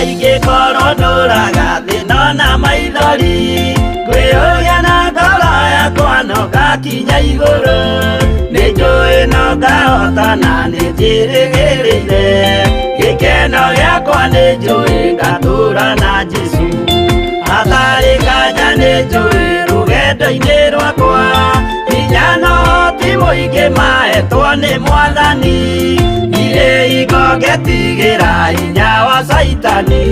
Ingĩkorwo ndũraga thĩna na maithori, ngwĩyũria na ngoro yakwa no ngakinya igũrũ. Nĩ njũĩ no ngahotana, nĩ njĩrĩgĩrĩire gĩkeno gĩakwa, nĩ njũĩ ngatũra na Jesũ. Hatarĩ nganja nĩ njũĩ rũgendo-inĩ rwakwa, hinya no ti mũingĩ mahetwo nĩ Mwathani. Ndirĩ hingo ngetigĩra hinya wa Caitani,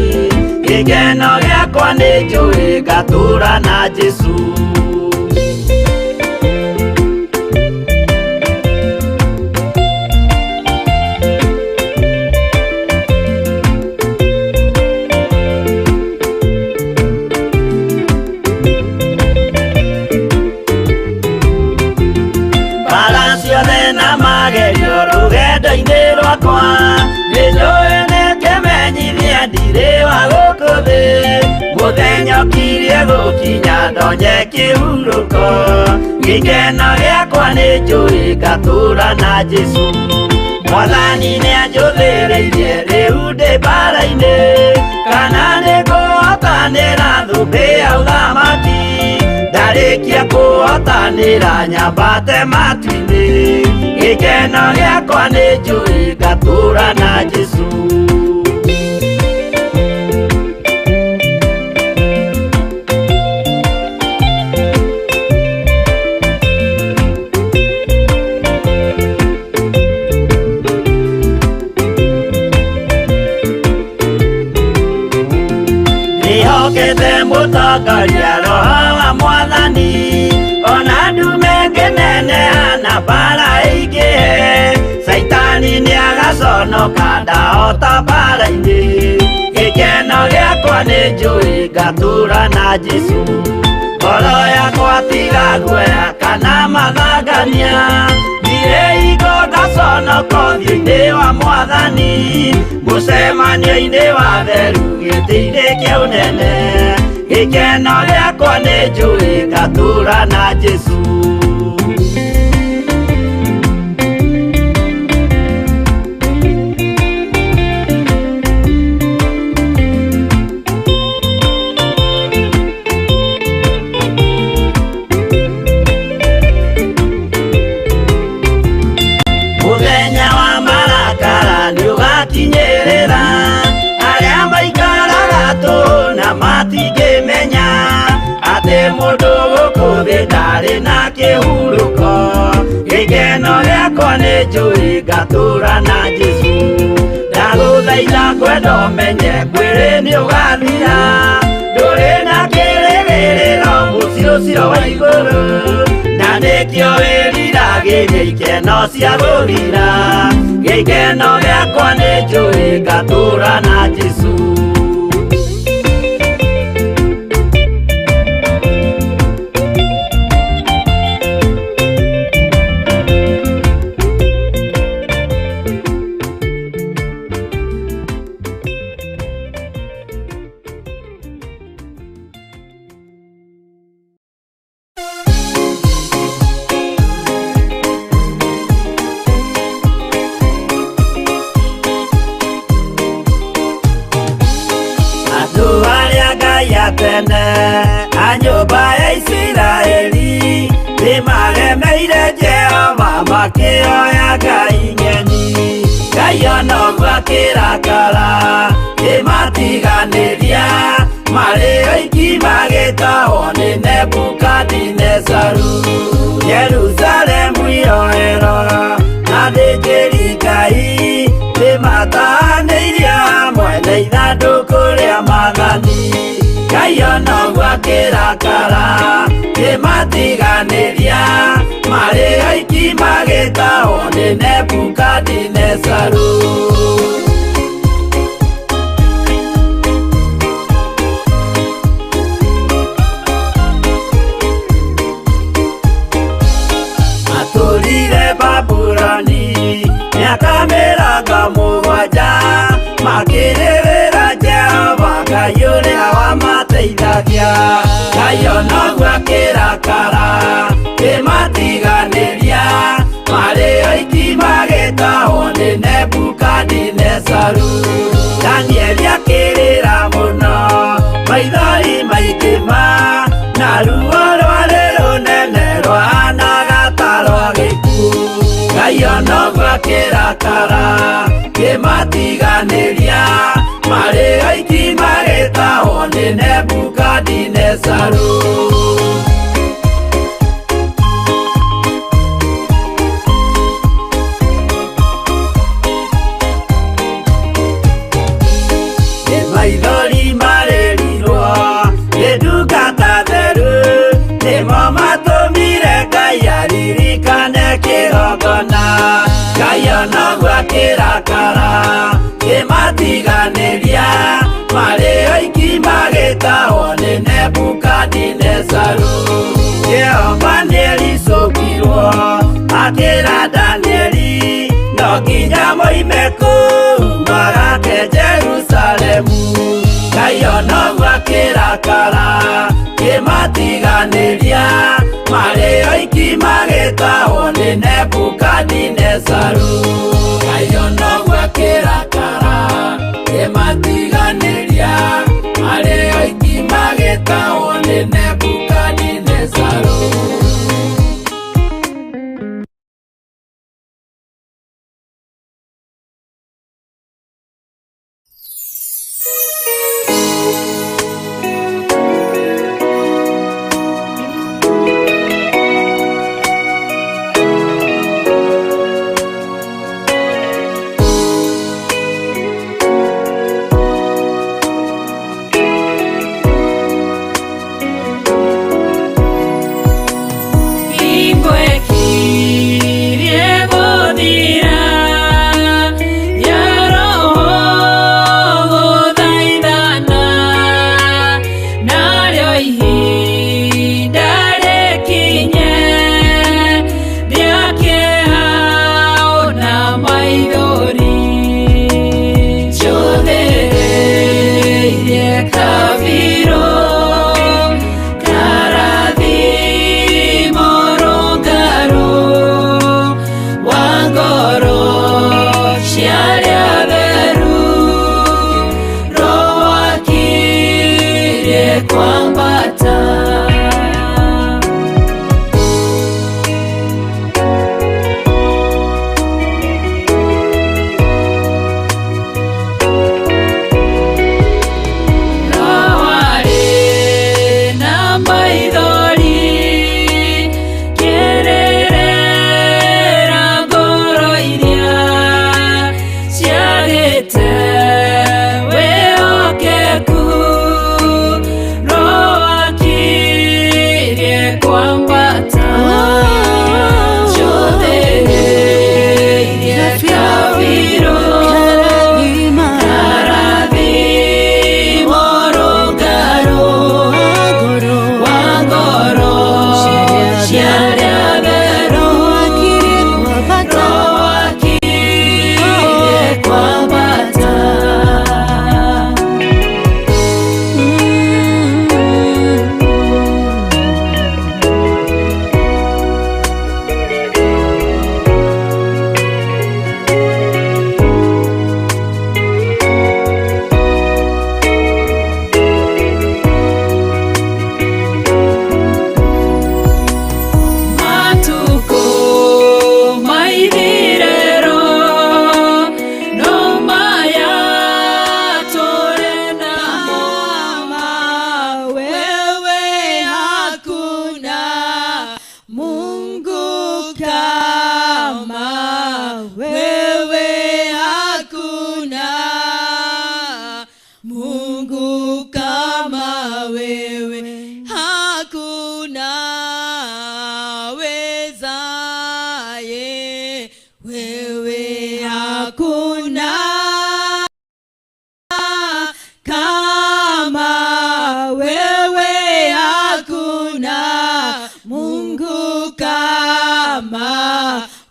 gĩkeno gĩakwa nĩ njũĩ ngatũra na Jesũ. Mbara ciothe na magerio rũgendo-inĩ rwakwa, nĩ njũĩ nĩ kĩmenyithia ndirĩ wa gũkũ thĩ. Mũthenya ũkirie gũkinya ndonye kĩhurũko, gĩkeno gĩakwa nĩ njũĩ ngatũra na Jesũ. Mwathani nĩ anjũthĩrĩirie rĩu ndĩ mbara-inĩ, kana nĩ ngũhotanĩra thũmbĩ ya ũthamaki. Ndarĩkia kũhotanĩra nyambate matu-inĩ, gĩkeno gĩakwa nĩ njũĩ ngatũra na Jesũ. Ndĩhokete mũtongoria Roho wa Mwathani, ona ndume ngĩneneha na mbara ĩingĩhe, Caitani nĩagaconoka ndahota mbara-inĩ. Gĩkeno gĩakwa nĩ njũĩ ngatũra na Jesũ. Ngoro yakwa tiga guoya kana mathangania, ndirĩ hingo ngaconoka ũthiũ-inĩ wa Mwathani. Mũcemanio-inĩ wa theru gĩtĩ-inĩ kĩa ũnene, gĩkeno gĩakwa nĩ njũĩ ngatũra na Jesũ. Mũthenya wa marakara nĩ ũgakinyĩrĩra arĩa maikaraga tũhũ na matingĩmenya atĩ mũndũ gũkũ thĩ ndarĩ na kĩhurũko. Gĩkeno gĩakwa nĩ njũĩ ngatũra na Jesũ. Ndagũthaitha ngwenda ũmenye mwĩrĩ nĩ ũgathira, ndũrĩ na kĩrĩgĩrĩro mũciĩ ũcio wa igũrũ, na nĩkĩo wĩriragĩria ikeno cia gũthira. Gĩkeno gĩakwa nĩ njũĩ ngatũra na Jesũ. Andũ arĩa Ngai atene a nyũmba ya Isiraeli nĩmaremeire Jehova makĩoya ngai ng'eni. Ngai ona ũguo akĩrakara kĩmatiganĩria, marĩ oiki magĩtahwo nĩ Nebukadinezaru. Jerusalemu iroero na athĩnjĩri Ngai nĩmatahanĩirio hamwe na ithandũkũ rĩa maathani. Ngai ona ũguo akĩrakara kĩmatiganĩria, marĩ oiki magĩtahwo nĩ Nebukadinezaru. Matũrire Babuloni mĩaka 70, makĩrĩrĩra Jehova Ngai ũrĩa wamateithagia. Ngai ona ũguo akĩrakara kĩmatiganĩria, marĩ oiki magĩtahwo nĩ Nebukadinezaru. Danieli akĩrĩra akĩrakara kĩmatiganĩria marĩ oiki magĩtahwo nĩ Nebukadinezaru. Maithori marĩrirwo nĩ ndungata theru nĩmo matũmire Ngai aririkane kĩgongona. Ngai onoguo akĩrakara kĩmatiganĩria marĩ oiki magĩtahwo nĩ Nebukadinezaru. Jehova nĩericũkirwo akĩra Danieli no nginya moime kũu magake Jerusalemu. Ngai onoguo akĩrakara kĩmatiganĩria marĩ oiki magĩtahwo nĩ Nebukadinezaru. Ngai onoguo akĩrakara kĩmatiganĩria marĩ oiki magĩtahwo nĩ Nebukadinezaru.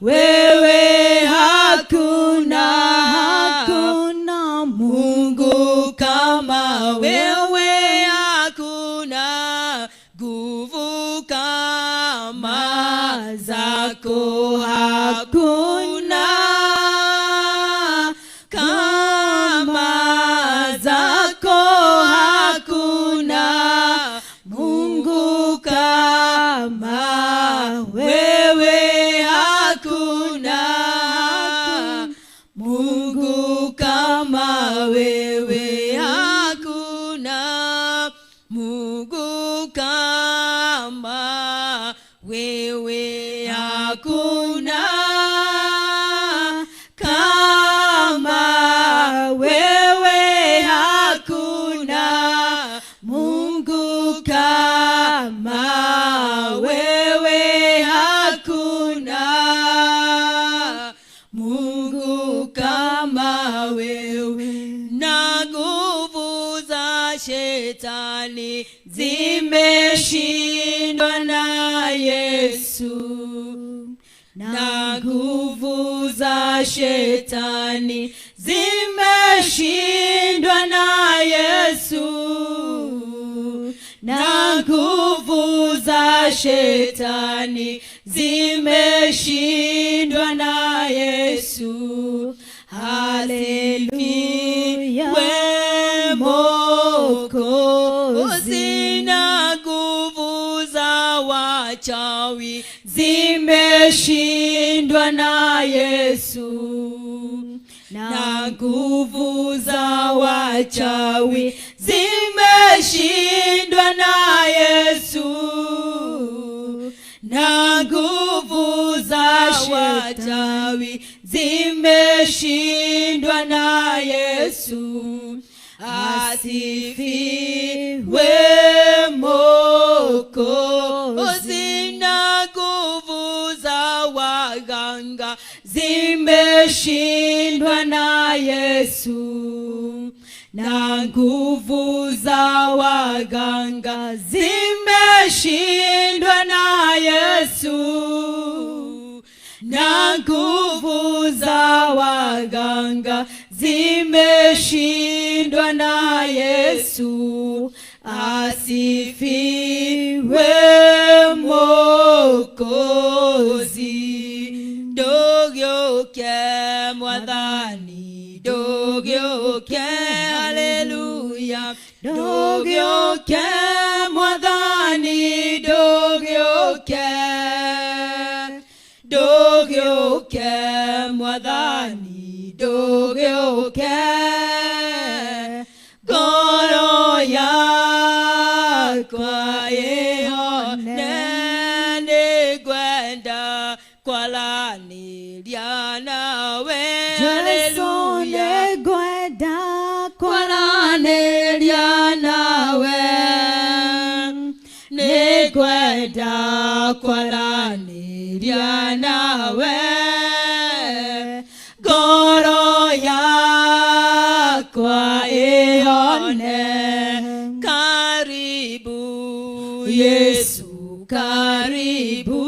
Wewe hakuna, hakuna Mungu kama wewe, hakuna nguvu kama zako, hakuna kama zako, hakuna Mungu kama wewe, hakuna. shetani zimeshindwa na Yesu, na nguvu za shetani zimeshindwa na Yesu, na nguvu za shetani zimeshindwa na Yesu. Haleluya. We Mwokozi, na nguvu za wachawi zimeshindwa na Yesu, na nguvu za wachawi zimeshindwa na Yesu, na nguvu za wachawi zimeshindwa na Yesu. Asifiwe Mwokozi, na nguvu za waganga zimeshindwa na Yesu, na nguvu za waganga zimeshindwa na Yesu, na nguvu za waganga zimeshindwa na Yesu. Asifiwe Mwokozi. Ndũgĩũke Mwathani, ndũgĩũke, haleluya, ndũgĩũke Mwathani, ndũgĩũke, ndũgĩũke Mwathani, ndũgĩũke, ngoro yakwa ĩhone, nĩngwenda kwaranĩria nawe, Jesu haleluya, nĩngwenda kwaranĩria nawe, nĩngwenda kwaranĩria nawe, ngoro yakwa ĩhone. Karibu Yesu, karibu,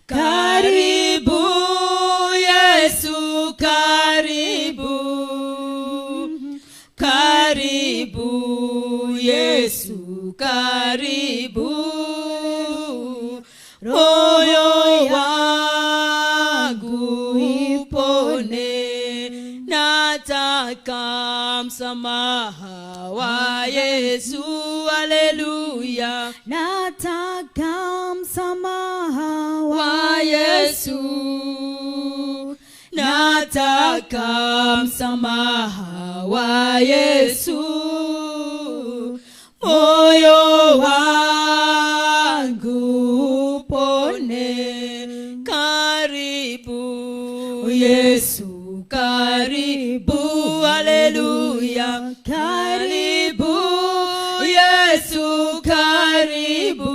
karibu Yesu, karibu, karibu Yesu, karibu, moyo wangu upone, nataka msamaha wa Yesu, haleluya, Nataka msamaha wa Yesu, nataka msamaha wa Yesu, moyo wangu upone. Karibu Yesu, karibu, haleluya, karibu Yesu, karibu,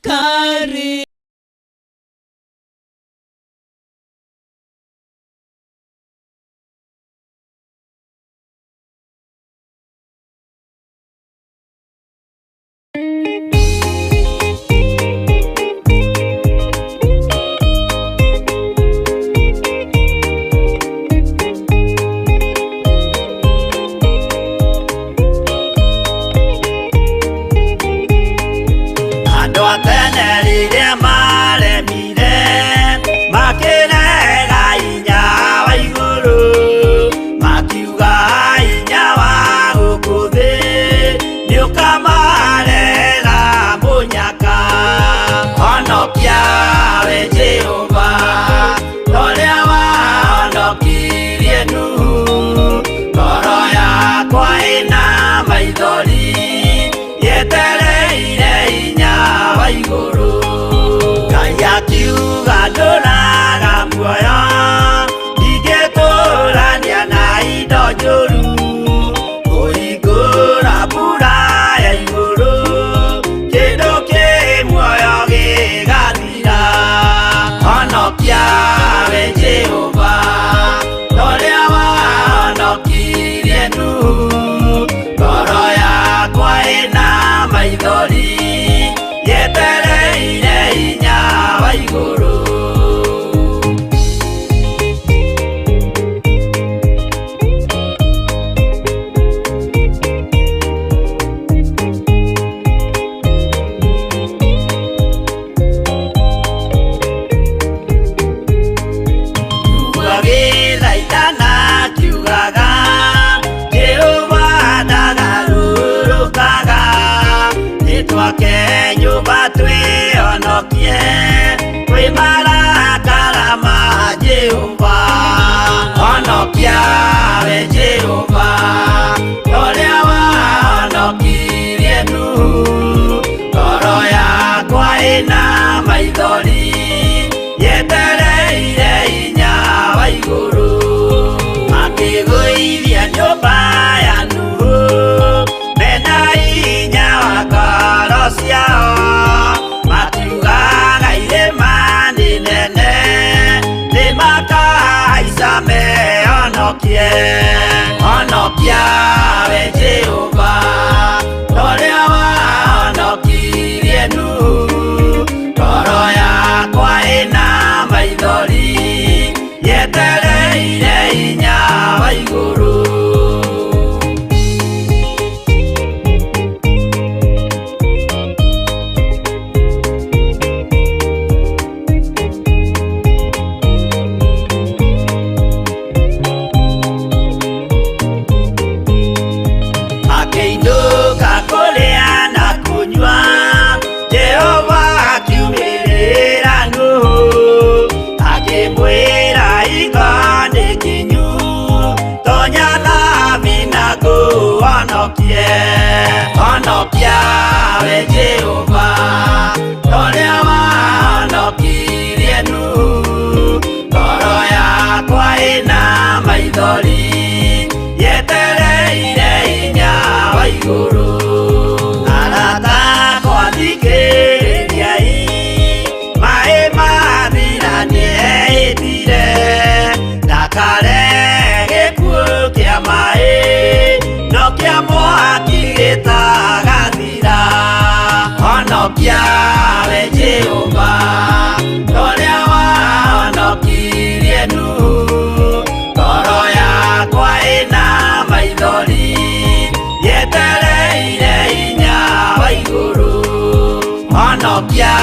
karibu. Andũ a tene rĩrĩa maremire makĩrega hinya wa igũrũ, makiuga hinya wa gũkũ thĩ nĩũkamarega mũnyaka. Honokia we Jehova, ũrĩa wahonokirie Nuhu, ngoro yakwa ĩna maithori yetereire hinya wa igũrũ. Ngai akiuga ndũraga muoyo, ndingĩtũrania na indo njũru, kũhingũra mbura ya igũrũ, kĩndũ kĩ muoyo gĩgathira. Honokia we Jehova, ũrĩa wahonokirie Honokia we Jehova torĩa wahonokirie Nuhu. Ngoro yakwa ĩna maithori yetereire hinya wa igũrũ. Akĩinũka kũrĩa na kũnyua, Jehova akiumĩrĩra Nuhu, akĩmwĩra hingo nĩ kinyu, tonya thabina ngũhonokie. Honokia we Jehova torĩa wahonokirie Nuhu. Ngoro yakwa ĩna maithori yetereire hinya wa igũrũ. Arata akwa thikĩrĩriai, maĩ mathira nĩehĩtire, ndakare gĩkuũ kĩa maĩ, no kĩa mwaki gĩtagathira. Honokia we Jehova torĩa wahonokirie Nuhu. Ngoro yakwa ĩna maithori yetereire hinya wa igũrũ. Honokia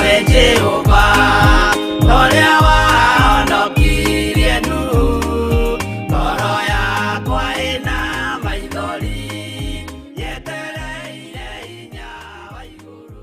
we Jehova torĩa wahonokirie Nuhu. Ngoro yakwa ĩna maithori yetereire hinya wa igũrũ.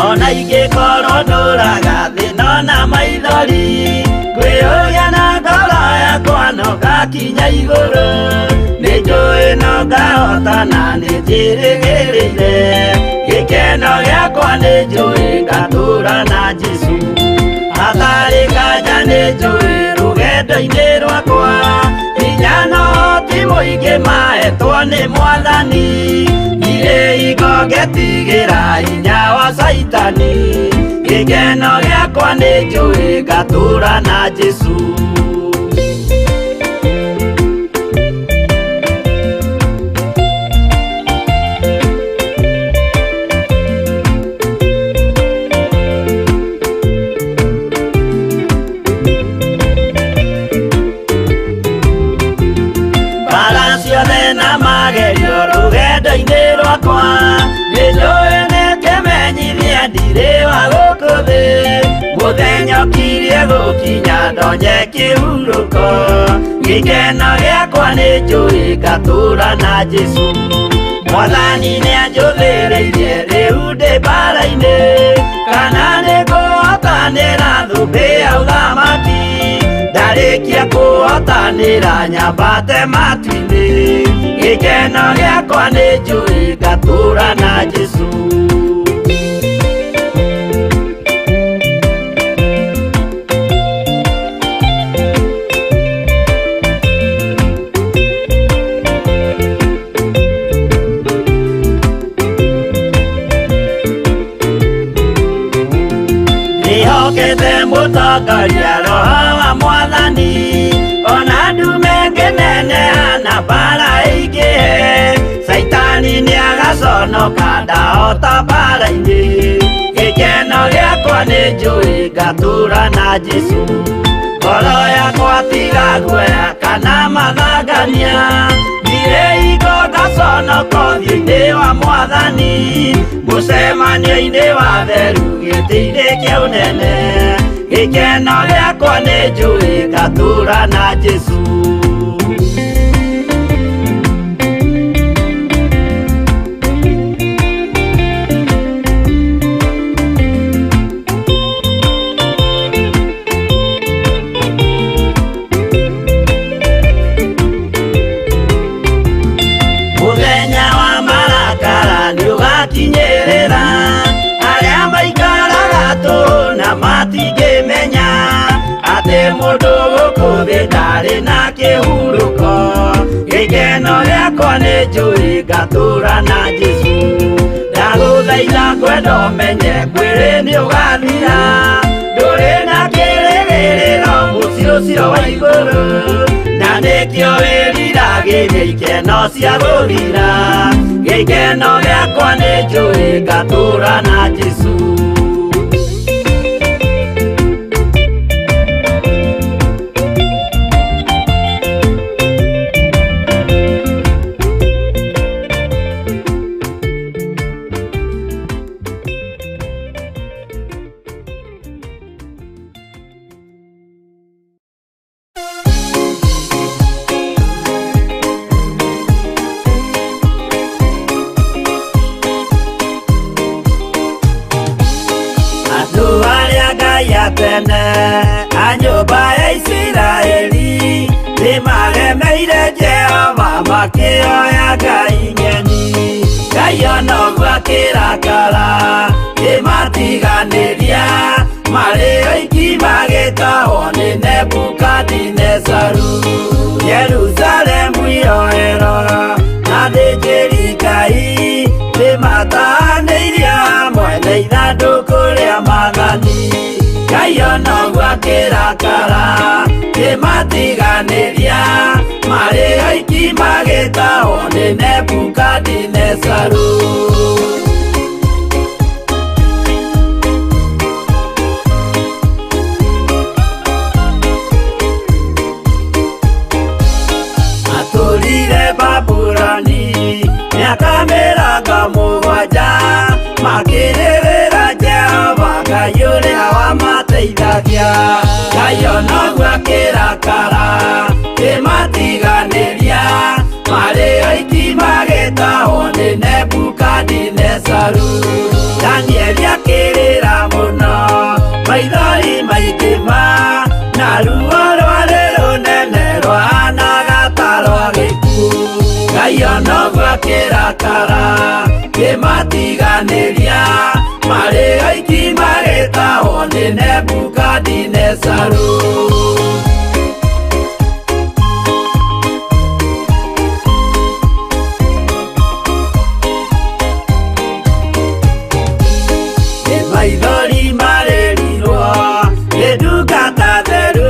Ona ingĩkorwo ndũraga thĩna na maithori, ngwĩyũria na ngoro yakwa no ngakinya igũrũ. Nĩnjũĩ no ngahotana nĩnjĩrĩgĩrĩire, gĩkeno gĩakwa nĩnjũĩ ngatũũra na Jesũ. Hatarĩ nganja nĩnjũĩ rũgendo-inĩ rwakwa, hinya no ti mũingĩ mahetwo nĩ Mwathani. Ndirĩ hingo ngetigĩra hinya wa Caitani, gĩkeno gĩakwa nĩnjũĩ ngatũũra na Jesũ. Mbara ciothe na magerio rũgendo-inĩ rwakwa, nĩnjũĩ nĩkĩmenyithia ndirĩ wa gũkũ thĩ. Mũthenya ũkirie gũkinya ndonye kĩhurũko, gĩkeno gĩakwa nĩnjũĩ ngatũũra na Jesũ. Mwathani nĩanjũthĩrĩirie rĩu ndĩ mbara-inĩ, kana nĩngũhotanĩra thũmbĩ ya ũthamaki. Ndarĩkia kũhotanĩra nyambate matu-inĩ, gĩkeno gĩakwa nĩnjũĩ ngatũũra na Jesũ. Ndĩhokete mũtongoria roho wa Mwathani, ona ndume ngĩneneha na mbara ĩingĩhe. Caitani nĩagaconoka ndahota mbara-inĩ, gĩkeno gĩakwa nĩnjũĩ ngatũũra na Jesũ. Ngoro yakwa tiga guoya kana mathangania, ndirĩ hingo ngaconoka ũthiũ-inĩ wa Mwathani. Mũcemanio-inĩ wa theru gĩtĩ-inĩ kĩa ũnene, gĩkeno gĩakwa nĩnjũĩ ngatũũra na Jesũ. Mũthenya wa marakara nĩũgakinyĩrĩra, arĩa maikaraga tũhũ Na matingĩmenya atĩ mũndũ gũkũ thĩ ndarĩ na kĩhurũko. Gĩkeno gĩakwa nĩ njũĩ ngatũũra na Jesũ. Ndagũthaitha ngwenda ũmenye mwĩrĩ nĩ ũgathira, ndũrĩ na kĩrĩgĩrĩro mũciĩ ũcio wa igũrũ. Na nĩkĩo wĩriragĩria ikeno cia gũthira. Gĩkeno gĩakwa nĩ njũĩ ngatũũra na Jesũ. Andũ arĩa Ngai atene a nyũmba ya Isiraeli nĩmaremeire Jehova makĩoya ngai ng'eni. Ngai ona ũguo akĩrakara kĩmatiganĩria, marĩ oiki magĩtahwo nĩ Nebukadinezaru. Jerusalemu yoerwo na athĩnjĩri Ngai nĩmatahanĩirio hamwe na ithandũkũ rĩa maathani. Ngai ona ũguo akĩrakara kĩmatiganĩria, marĩ oiki magĩtahwo nĩ Nebukadinezaru. Matũrire Babuloni mĩaka mĩrongo mũgwanja, makĩrĩrĩra Jehova Ngai ũrĩa wamateithagia. Ngai ona ũguo akĩrakara kĩmatiganĩria, marĩ oiki magĩtahwo nĩ Nebukadinezaru. Danieli akĩrĩra mũno maithori maingĩ ma, na ruo rwarĩ rũnene rwahanaga ta rwa gĩkuũ. Ngai ona ũguo akĩrakara kĩmatiganĩria, marĩ oiki magĩtahwo nĩ Nebukadinezaru. Nĩ maithori marĩrirwo nĩ ndungata theru,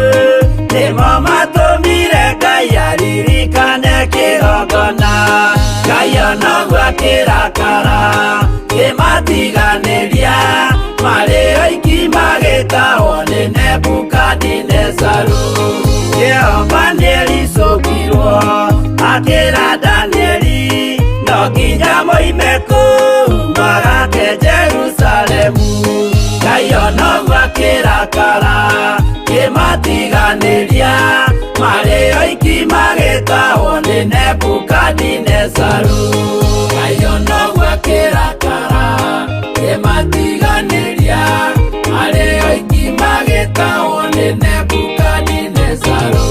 nĩmo matũmire Ngai aririkane kĩgongona. Ngai ona ũguo akĩrakara kĩmatiganĩria, marĩ oiki magĩtahwo nĩ Nebukadinezaru. Jehova nĩericũkirwo akĩra Danieli, no nginya moime kũu magake Jerusalemu. Ngai ona ũguo akĩrakara kĩmatiganĩria, marĩ oiki magĩtahwo nĩ Nebukadinezaru. Ngai ona ũguo akĩrakara kĩmatiganĩria, marĩ oiki magĩtahwo nĩ Nebukadinezaru.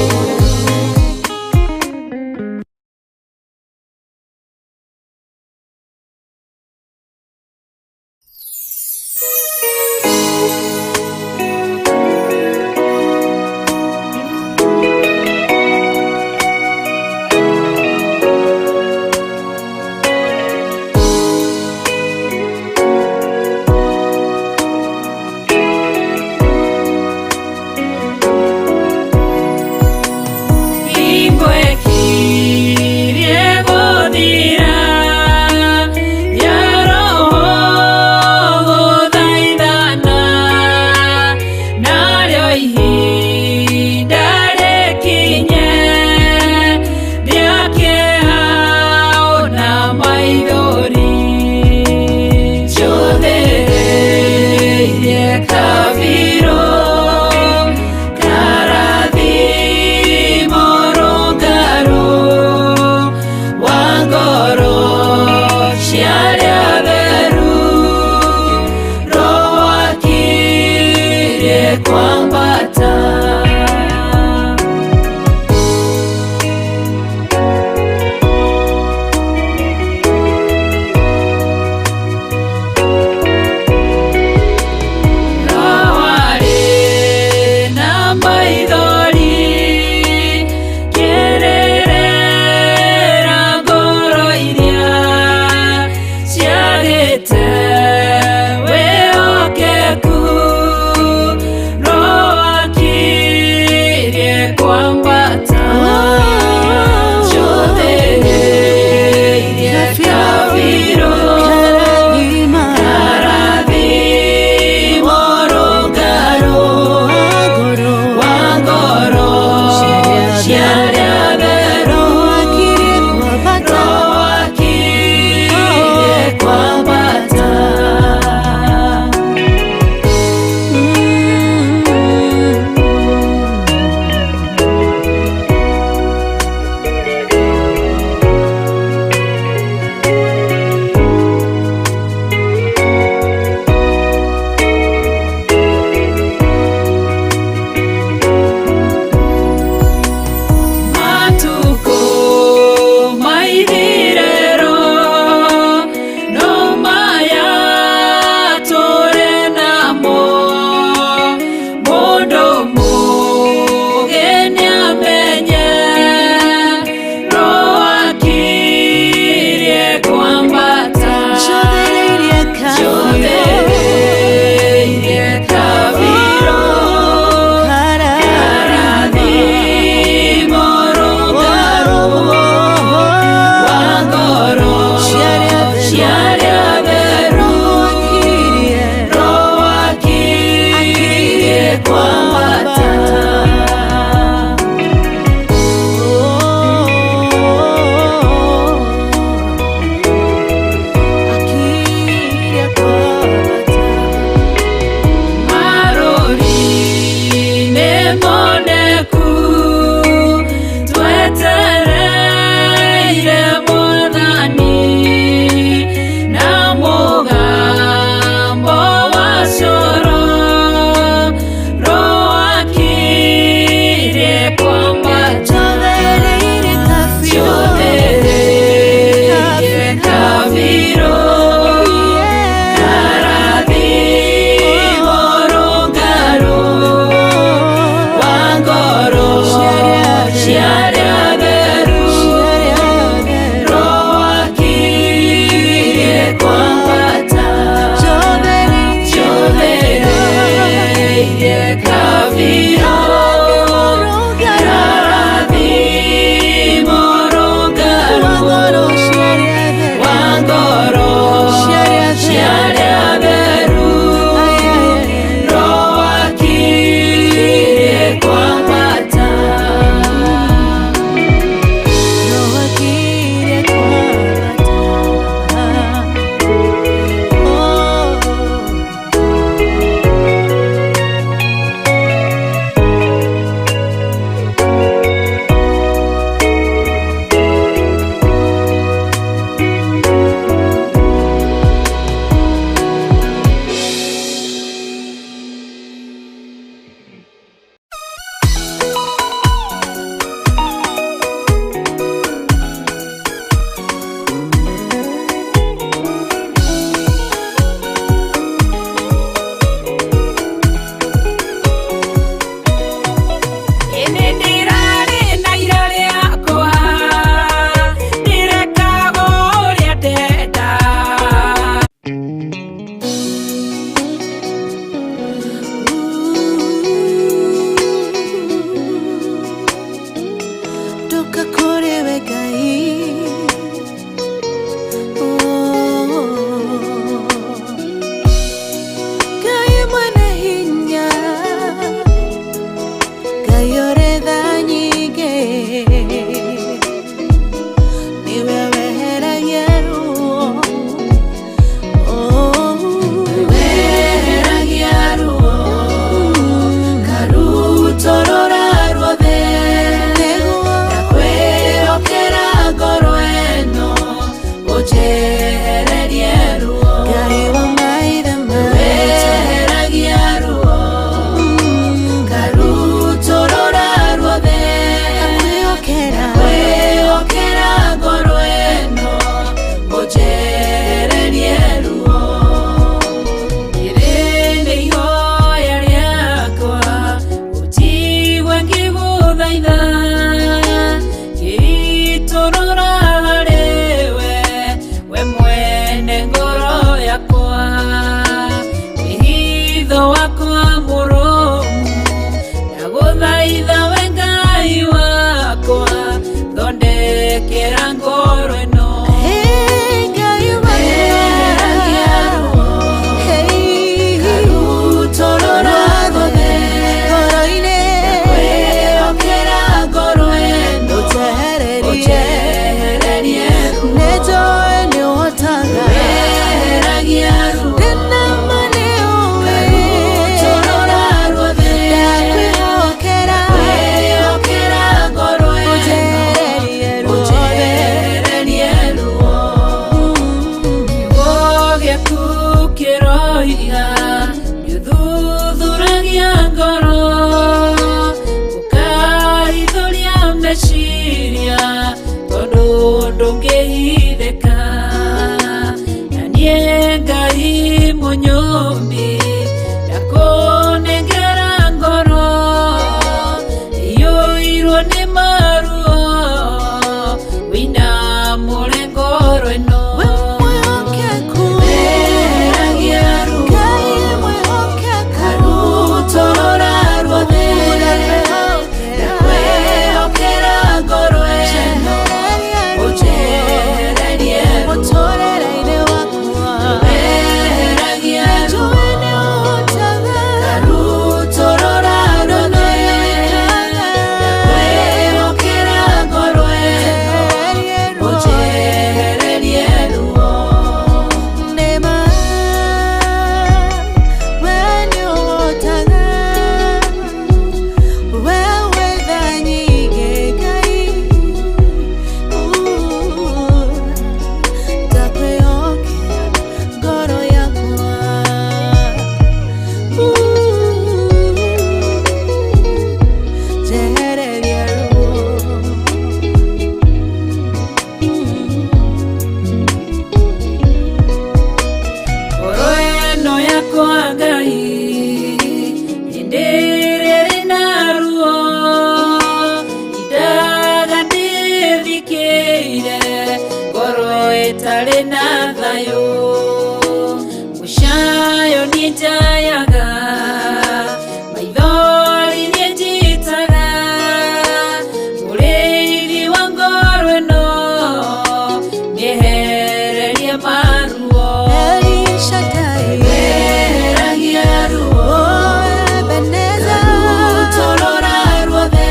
Kwambata. moneku twetereire Mwathani na mũgambo wa coro rwakirie kwambata Njothereire kabirũ. Njothereire kabirũ karathimo rũngarũ wa ngoro cia arĩa atheru rwakirie kwambata Njothereire kabirũ karathimo rũngarũ wa ngoro cia arĩa atheru rwakirie kwambata. Rwakirie kwambata. Oh. Ĩnĩ ndĩrarĩ na ira rĩakwa ndĩrekaga ũrĩa ndenda. Ndoka kũrĩ we Ngai. Oh. Ngai mwene hinya, Ngai ũrĩ tha nyingĩ, nĩwe weheragia ruo. Oh. Weheragia ruo karutorora ruothe Nĩguo. Ndakwĩhokera ngoro ĩno ũnjehererie ruo. Ngai wa maithe maitũ. Weheragia ruo karutorora ruothe Ndakwĩhokera. Ndakwĩhokera ngoro ĩno ũnjehererie ruo. Rĩrĩ nĩ ihoya rĩakwa ũnjigue ngĩgũthaitha ngĩitũrũra harĩwe we mwene ngoro yakwa wĩhitho wakwa mũrũmu ndagũthaitha we Ngai wakwa thondekera ngoro ĩno. Hey, Ngai Weheragia ruo Hey. karutorora ruothe Ngoro-inĩ. Ndakwĩhokera ngoro ĩno Ũnjehererie. ũnjehererie ruo. Nĩnjũĩ nĩũhotaga. Weheragia ruo Ndĩna ma nĩũĩ. karutorora ruothe Ndakwĩhokera. Ndakwĩhokera ngoro ĩno Ũnjehererie ruothe. ũnjehererie ruo. Kiugo gĩaku kĩroiga nĩũthuthuragia ngoro ũkahithũria meciria tondũ ndũngĩhithĩka na niĩ Ngai mũnyũmbi ndakũnengera ngoro iyũirwo nĩ maruo wĩinamũre ngoro ĩno. We mwĩhokeku. Weheragia ruo Ngai mwĩhokeku. karutorora ruothe ndakwĩhokera ngoro ĩno ũnjehererie ruo. Mũtũrĩre-inĩ wakwa. Weheragia ruo Nĩnjũĩ Ndarĩ na thayũ Mũcayo nĩ njayaga Maithori nĩ njitaga Mũrĩithi wa ngoro ĩno Nĩehererie maruo El Shaddai. Eheragia ruo Oh, Ebenezer. Rutorora ruothe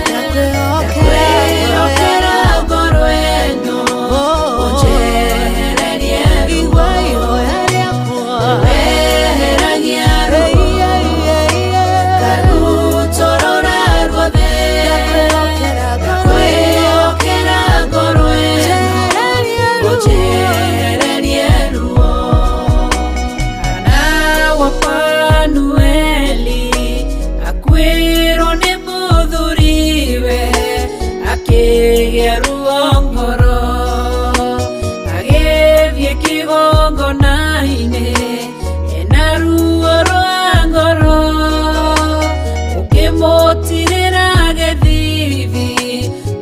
Ndakwĩhokera Ndakwĩhokera ngoro ĩno Oh, Ũnjehererie ruo igua ihoya rĩakwa. Eheragia ruo Hey, yeah, yeah, yeah. Karutorora ruothe Ndakwĩhokera ngoro ĩno. Ndakwĩhokera ngoro ĩno Njehererie ruo. Ũnjehererie ruo Hana wa Fanueli akuĩrwo nĩ mũthuriwe akĩgĩa ruo ngoro agĩthiĩ kĩgongona-inĩ ena ruo rwa ngoro ũkĩmũtirĩra gĩthithi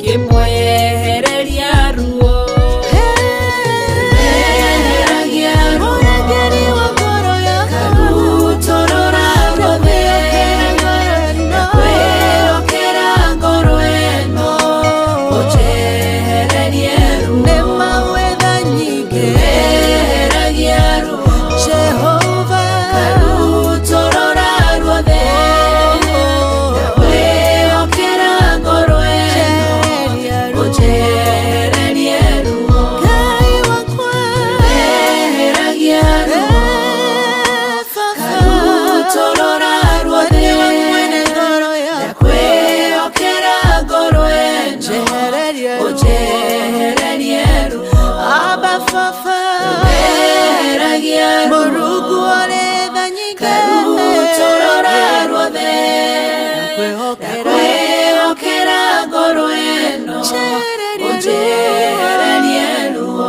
kĩmwehereria ruo Eheragia ruo Mũrangĩri wa ngoro yakwa. Karutorora ruothe Ndakwĩhokera ngoro ĩno. Ndakwĩhokera ngoro ĩno Ũnjehererie ruo Nĩ mawetha nyingĩ. Eheragia ruo Jehova. Karutorora ruothe Ndakwĩhokera ngoro ĩno Njehereria ruo. Ũnjehererie ruo Ngai wakwa. Eheragia ruo Eh, Baba. Karutorora ruothe Nĩwe mwene ngoro yakwa. Ndakwĩhokera ngoro ĩno Njehereria ruo. Ũnjehererie ruo Abba Baba. Eheragia ruo Mũrungu ũrĩ tha nyingĩ. Karutorora ruothe Ndakwĩhokera. Ndakwĩhokera ngoro ĩno Njehereria ruo. Ũnjehererie ruo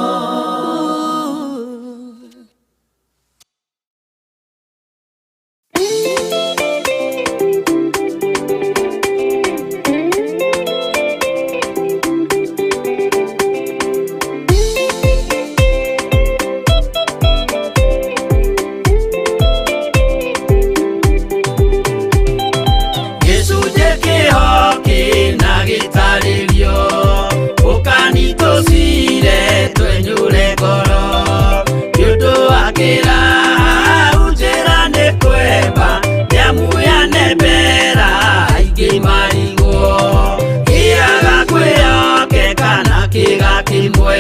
Gĩcunjĩ kĩho kĩna gĩtarĩrio ũkani tũcire twenyũre ngoro nĩ ũndũ wa kĩrahau njĩra nĩ kwemba nĩamu yanembera aingĩ marigwo kĩaga kwĩyokeka na kĩga kĩmwe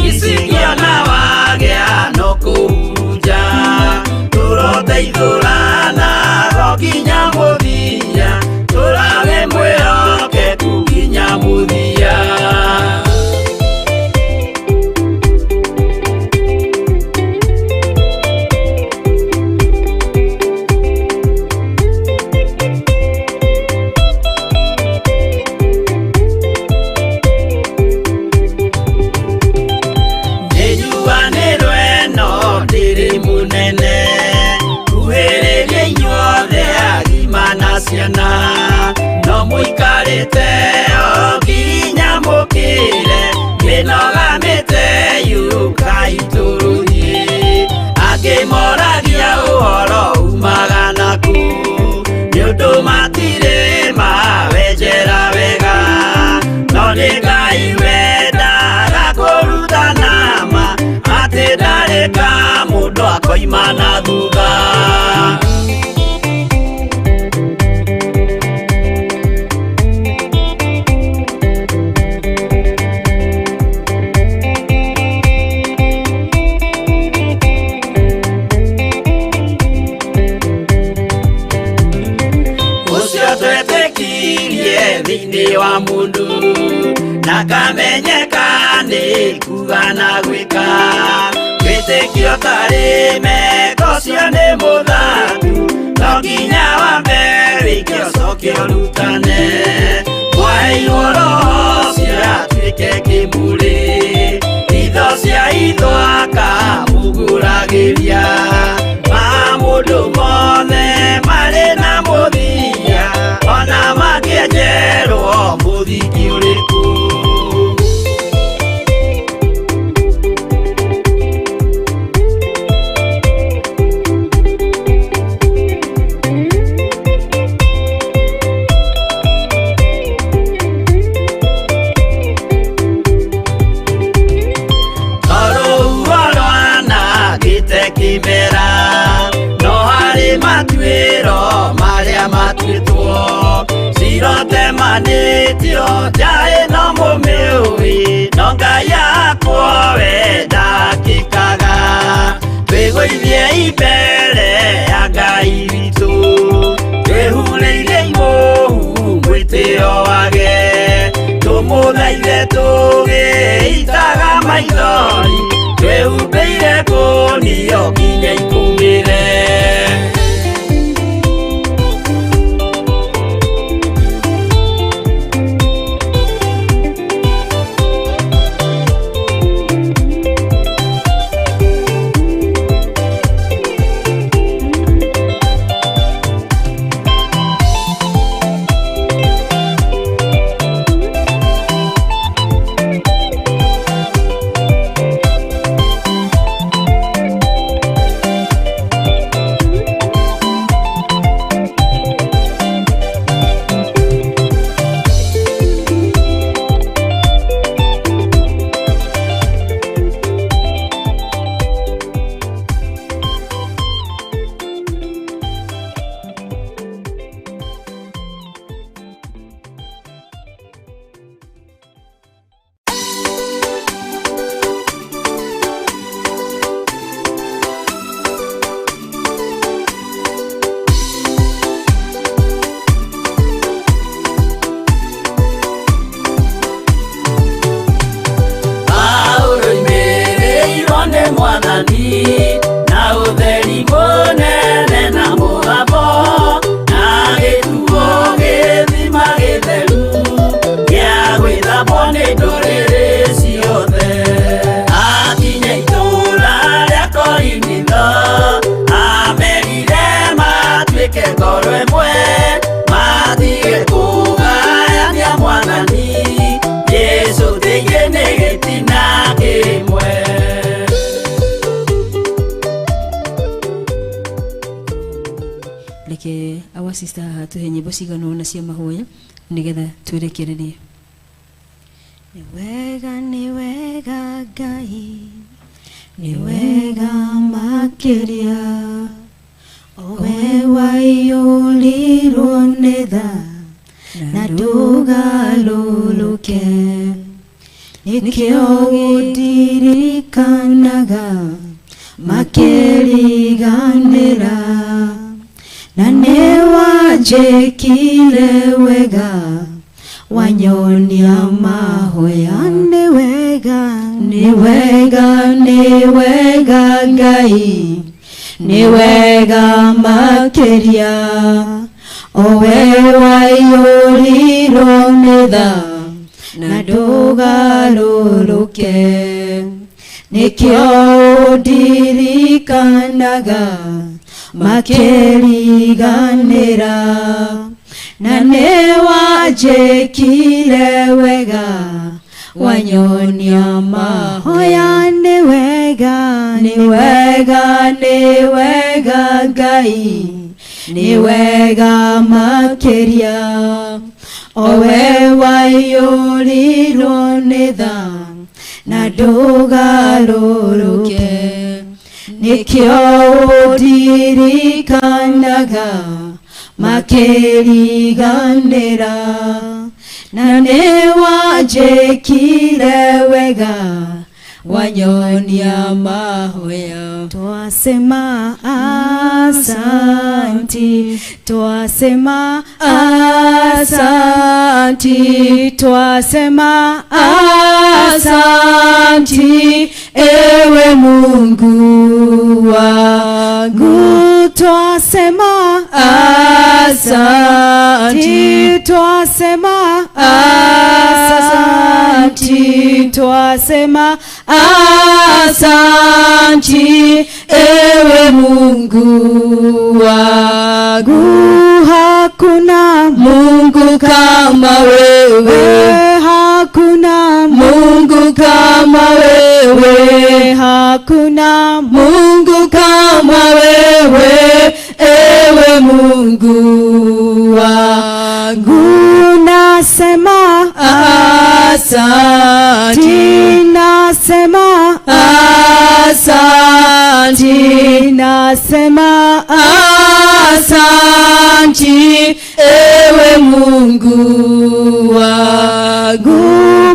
icingĩona wagĩa no kũhurunja tũroteithũrana go nginya mũthia tũrawe mwĩhokeku nginya mũthia. Nĩnjuanĩrwo ĩno ndĩrĩ mũnene kuhĩrĩria inyuothe agima na ciana no mũikarĩte o nginya mũkĩre mĩnoga mĩte yũkai tũrũthiĩ angĩ moragia ũhoro umaga naku nĩ ũndũ matirĩ mawenjera wega no nĩ Ngai wendaga kũrutana ma atĩ ndarĩ ka mũndũ akoima na thutha. Ũcio twetĩkirie thĩinĩ wa mũndũ na kamenyeka nĩ kuga na gwĩka wĩtĩkio tarĩ meko ũcio nĩ mũthangu no nginya wambe wĩke ũcoke ũrutane mwaheirwo roho ũcio atuĩke kĩmũrĩ itho cia itho akamũgũragĩria ma mũndũ mothe marĩ na mũthia ona mangĩenjerwo mũthingi ũrĩkũ. Maithori twĩhumbĩire ngũnio nginya ikumĩre. Paulo imĩrĩirwo nĩ Mwathani na ũtheri mũnene na mũgambo na gĩtuo gĩthima gĩtheru gĩa gwĩthambwo nĩ ndũrĩrĩ ciothe. Akinya itũũra rĩa Korinitho amerire matuĩke ngoro ĩmwe matige kũgayania Mwathani Jesũ thĩinĩ nĩ gĩtina kĩmwe. Reke our sister haha tuhe nyĩmbo cigana ũna cia mahoya nĩgetha twĩrekererie. Nĩ wega, nĩ wega Ngai, nĩ wega makĩria, owe waiyũrirwo nĩ tha na ndũgarũrũke, nĩkĩo gũndirikanaga makĩriganĩra, na nĩ wanjĩkire wega wanyonia mahoya. Nĩ wega, nĩ wega, nĩ wega Ngai, nĩ wega makĩria, owe waiyũrirwo nĩ tha na ndũgarũrũke, nĩkĩo ũndirikanaga makĩriganĩra, na nĩ wanjĩkire wega wanyonia mahoya. Nĩ wega, nĩ wega, nĩ wega Ngai, nĩ wega makĩria, owe waiyũrirwo nĩ tha na ndũgarũrũke, nĩkĩo ũndirikanaga makĩriganĩra, na nĩ wanjĩkire wega wanyonia mahoya. Twasema asanti, twasema asanti, twasema asanti, ewe Mungu wangu. Twasema asanti, twasema asanti, twasema asanti, ewe Mungu wangu. Hakuna Mungu kama wewe, hakuna Mungu kama wewe, hakuna Mungu kama wewe, ewe Mungu wangu. Nasema asanti, nasema asanti, nasema asanti, ewe Mungu wangu.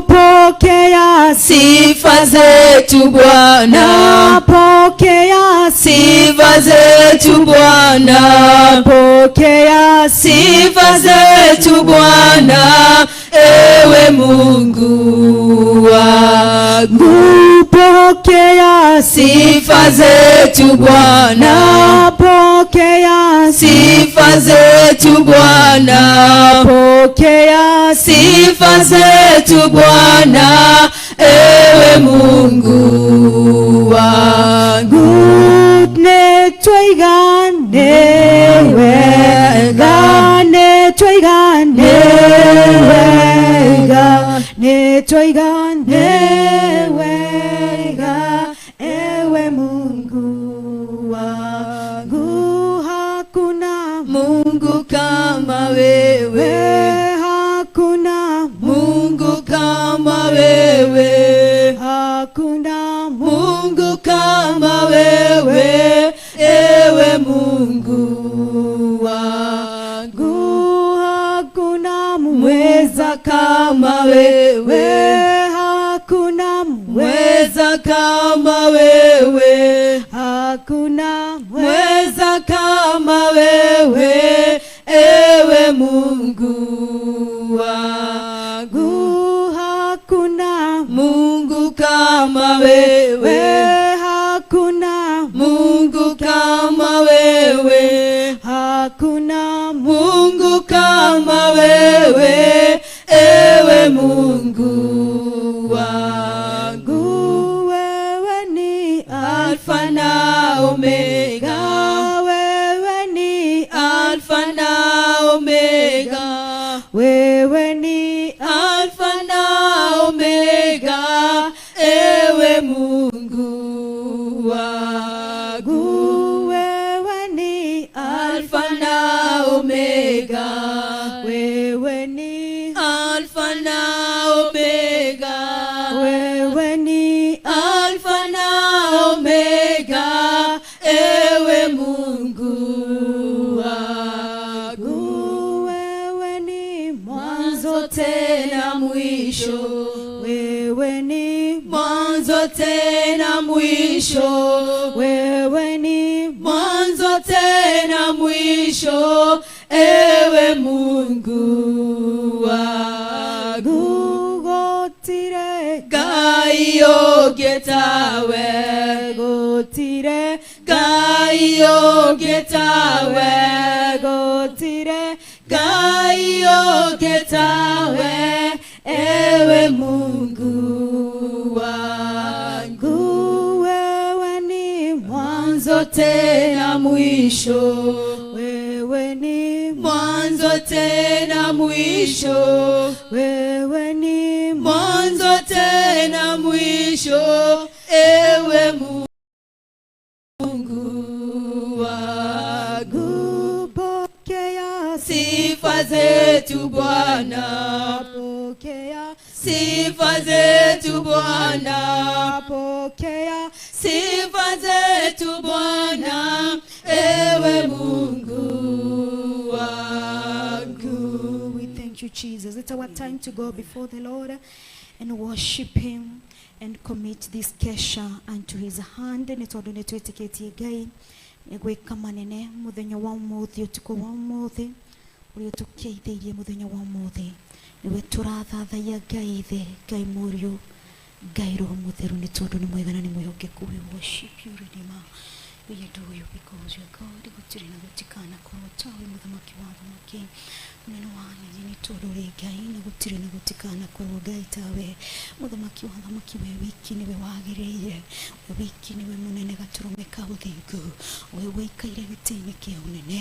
Pokea sifa zetu Bwana, pokea sifa zetu Bwana, pokea sifa zetu Bwana, ewe Mungu wangu. wangu Pokea sifa zetu Bwana pokea sifa zetu Bwana pokea sifa zetu Bwana ewe Mungu wangu Nĩ twaigane wega, nĩ twaigane wega, nĩ twaigane wega, ewe Mungu wangu, hakuna Mungu kama wewe we, hakuna Mungu kama wewe hakuna Mungu kama wewe ewe Mungu wangu Mungu, hakuna mweza kama wewe we, hakuna mweza kama wewe hakuna mweza kama wewe ewe Mungu wangu Mungu, hakuna Mungu kama wewe we, hakuna Mungu kama wewe hakuna Mungu kama wewe ewe Mungu wangu Mungu, wewe ni Alfa na Omega wewe ni Alfa na Omega wewe ni Alfa na Omega ewe Mungu wangu Mungu, wewe ni Alfa na Omega wewe ni Alfa na Omega wewe ni Alfa na Omega ewe Mungu wangu Mungu, wewe ni mwanzo mwanzo tena mwisho wewe ni mwanzo tena mwisho wewe ni mwanzo tena mwisho ewe Mungu wangu gũtirĩ Ngai ũngĩtawe gũtirĩ Ngai ũngĩtawe gũtirĩ Ngai ũngĩtawe ewe Mungu wangu wewe ni mwanzo tena mwisho wewe ni mwanzo tena mwisho wewe ni mwanzo tena mwisho ewe Mungu wangu pokea sifa zetu Bwana pokea sifa zetu Bwana pokea sifa zetu Bwana ewe Mungu wangu We thank you, Jesus. It's our time to go before the Lord and worship Him and commit this kesha unto His hand. Nĩ tondũ nĩ twĩtĩkĩtie Ngai nĩ gwĩka manene mũthenya wa ũmũthĩ ũtukũ wa ũmũthĩ ũrĩa ũtũkĩithĩirie mũthenya wa ũmũthĩ nĩwe tũrathathaiya Ngai Ithe Ngai Mũriũ Ngai Roho Mũtheru nĩ tondũ nĩ mwega na nĩ mwĩhokeku. We worship you Redeemer. We adore you because you are God. Gũtirĩ na gũtikanakorwo tawe mũthamaki wa athamaki mũnene wa anene nĩ tondũ ũrĩ Ngai na gũtirĩ na gũtikanakorwo Ngai tawe mũthamaki wa athamaki we wiki nĩwe wagĩrĩire we wiki nĩwe mũnene gatũrũme ka ũthingu we wĩikaire gĩtĩ-inĩ kĩa ũnene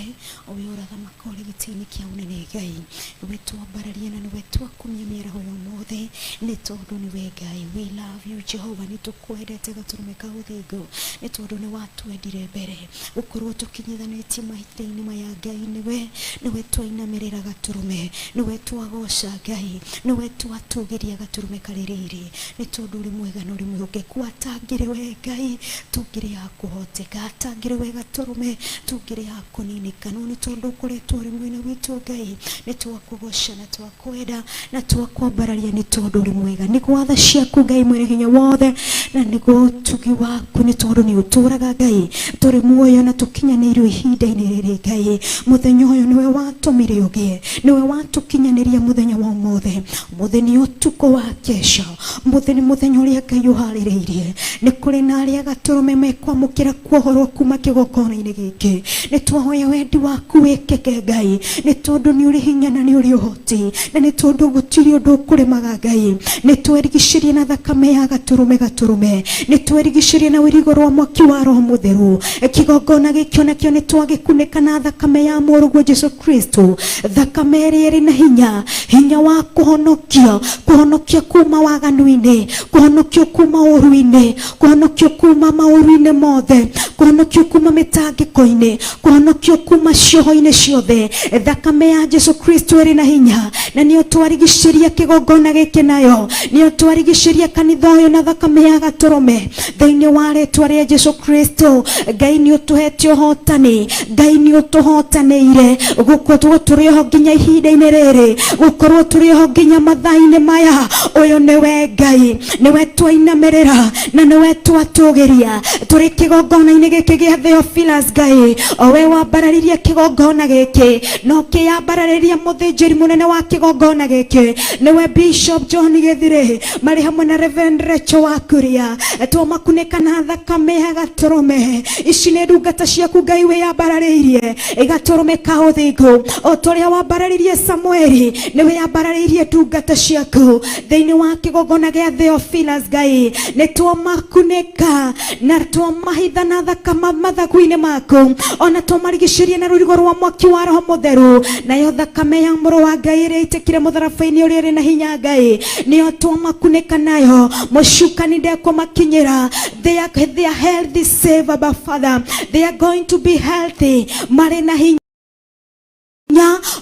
we ũrathamaka ũrĩ gĩtĩ-inĩ kĩa ũnene Ngai nĩwe twambararia na nĩwe twakumia mĩaraho ya ũmũthĩ nĩ tondũ nĩwe Ngai we love you Jehovah nĩ tũkwendete gatũrũme ka ũthingu nĩ tondũ nĩ watwendire mbere gũkorwo tũkinyithanĩtie mahinda-inĩ maya Ngai nĩwe nĩwe twainamĩrĩra gatũrũme nĩwe twagoca Ngai nĩwe twatũgĩria gatũrũme karĩ riri nĩ tondũ ũrĩ mwega na ũrĩ mwĩhokeku atangĩrĩ we Ngai tũngĩrĩ ya kũhoteka atangĩrĩ we gatũrũme tũngĩrĩ ya kũninĩka no nĩ tondũ ũkoretwo ũrĩ mwena witũ Ngai nĩ twakũgoca na twakwenda na twakwambararia nĩ tondũ ũrĩ mwega nĩ gwatha ciaku Ngai mwene hinya wothe na nĩguo ũtugi waku nĩ tondũ nĩ ũtũraga Ngai tũrĩ muoyo na tũkinyanĩirio ihinda-inĩ rĩrĩ Ngai mũthenya ũyũ nĩwe watũmire ũgĩe Nĩwe watũkinyanĩria mũthenya wa ũmũthĩ. Ũmũthĩ nĩ ũtukũ wa kesha, ũmũthĩ nĩ mũthenya ũrĩa Ngai ũharĩrĩirie. Nĩ kũrĩ na arĩa gatũrũme mekwamũkĩra kuohorwo kuma kĩgongona-inĩ gĩkĩ. Nĩ twahoya wendi waku wĩkĩke Ngai, nĩ tondũ nĩ ũrĩ hinya na nĩ ũrĩ ũhoti, na nĩ tondũ gũtirĩ ũndũ ũkũremaga Ngai. Nĩ twerigicĩrie na thakame ya gatũrũme gatũrũme, nĩ twerigicĩrie na ũirigo rwa mwaki wa Roho Mũtheru. Kĩgongona gĩkĩ onakĩo nĩ twagĩkunĩka na thakame ya mũrũguo Jesu Kristo, thakame ĩrĩa ĩrĩ na hinya, hinya wa kũhonokio, kũhonokio kuma waganu-inĩ, kũhonokio kuma ũru-inĩ, kũhonokio kuma maũru-inĩ mothe, kũhonokio kuma mĩtangĩko-inĩ, kũhonokio kuma cioho-inĩ ciothe. Thakame ya Jesu Kristo ĩrĩ na hinya, na nĩyo twarigicĩria kĩgongona gĩkĩ nayo, nĩyo twarigicĩria kanitha ũyũ na thakame ya gatũrũme thĩinĩ wa rĩtwa rĩa Jesu Kristo. Ngai nĩ ũtũhete ũhotani, Ngai nĩ ũtũhotanĩire gũkorwo tũrĩ oho nginya ihinda-inĩ rĩrĩ, gũkorwo tũrĩ oho nginya mathaa-inĩ maya. Ũyũ nĩwe Ngai, nĩwe twainamĩrĩra na nĩwe twatũgĩria tũrĩ kĩgongona-inĩ gĩkĩ gĩa Theophilus. Ngai o we wambararirie kĩgongona gĩkĩ na ũkĩyambararĩria mũthĩnjĩri mũnene wa kĩgongona gĩkĩ nĩwe Bishop John Gĩthirĩ, marĩ hamwe na Reverend Rachel wa Kuria. Twamakunĩka na thakame ya gatũrũme. Ici nĩ ndungata ciaku Ngai wĩyambararĩirie gatũrũme ka ũthingu, o ta ũrĩa wambararirie Samueli, nĩ wĩyambararĩirie ndungata ciaku thĩinĩ wa kĩgongona gĩa Theophilus. Ngai nĩ twamakunĩka na twamahitha na thakama mathagu-inĩ maku, ona twamarigicĩria na rũrigo rwa mwaki wa Roho Mũtheru, nayo thakame ya mũrũ wa Ngai ĩrĩa ĩitĩkire mũtharaba-inĩ ũrĩa ĩrĩ na hinya Ngai nĩyo twamakunĩka nayo. Mũcukani ndekũmakinyĩra. They are healthy, save Abba Father, they are going to be healthy, marĩ na hinya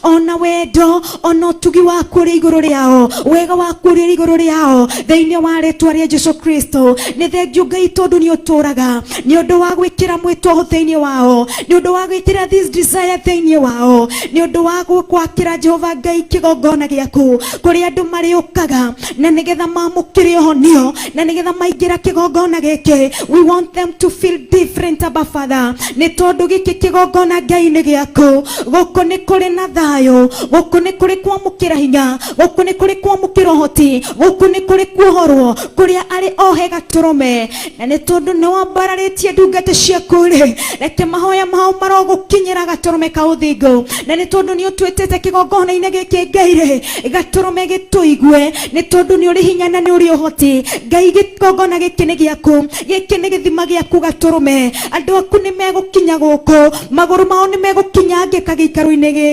ona wendo ona ũtugi waku ũrĩ igũrũ rĩao, wega waku ũrĩ igũrũ rĩao thĩinĩ wa rĩtwa rĩa Jesu Kristo. Nĩ thengiũ Ngai tondũ nĩ ũtũraga, nĩ ũndũ wa gwĩkĩra mwĩtwa thĩinĩ wao, nĩ ũndũ wa gwĩkĩra this desire thĩinĩ wao, nĩ ũndũ wa gwakĩra Jehova Ngai kĩgongona gĩaku kũrĩa andũ marĩũkaga na nĩgetha mamũkĩre ũhonio na nĩgetha maingĩra kĩgongona gĩkĩ. We want them to feel different, Abba Father, nĩ tondũ gĩkĩ kĩgongona Ngai nĩ gĩaku. Gũkũ nĩ kũrĩ na thayũ, gũkũ nĩ kũrĩ kwamũkĩra hinya, gũkũ nĩ kũrĩ kwamũkĩra ũhoti, gũkũ nĩ kũrĩ kuohorwo kũrĩa arĩ ohe gatũrũme. Na nĩ tondũ nĩ wambararĩtie ndungata ciaku rĩ, reke mahoya mao marogũkinyĩra gatũrũme ka ũthingu. Na nĩ tondũ nĩ ũtwĩtĩte kĩgongona-inĩ gĩkĩ Ngai rĩ, gatũrũme gĩtũigue, nĩ tondũ nĩ ũrĩ hinya na nĩ ũrĩ ũhoti. Ngai, gĩkongona gĩkĩ nĩ gĩaku, gĩkĩ nĩ gĩthima gĩaku gatũrũme. Andũ aku nĩ megũkinya gũkũ, magũrũ mao nĩ megũkinya ngĩka gĩikaro-inĩ gĩkĩ,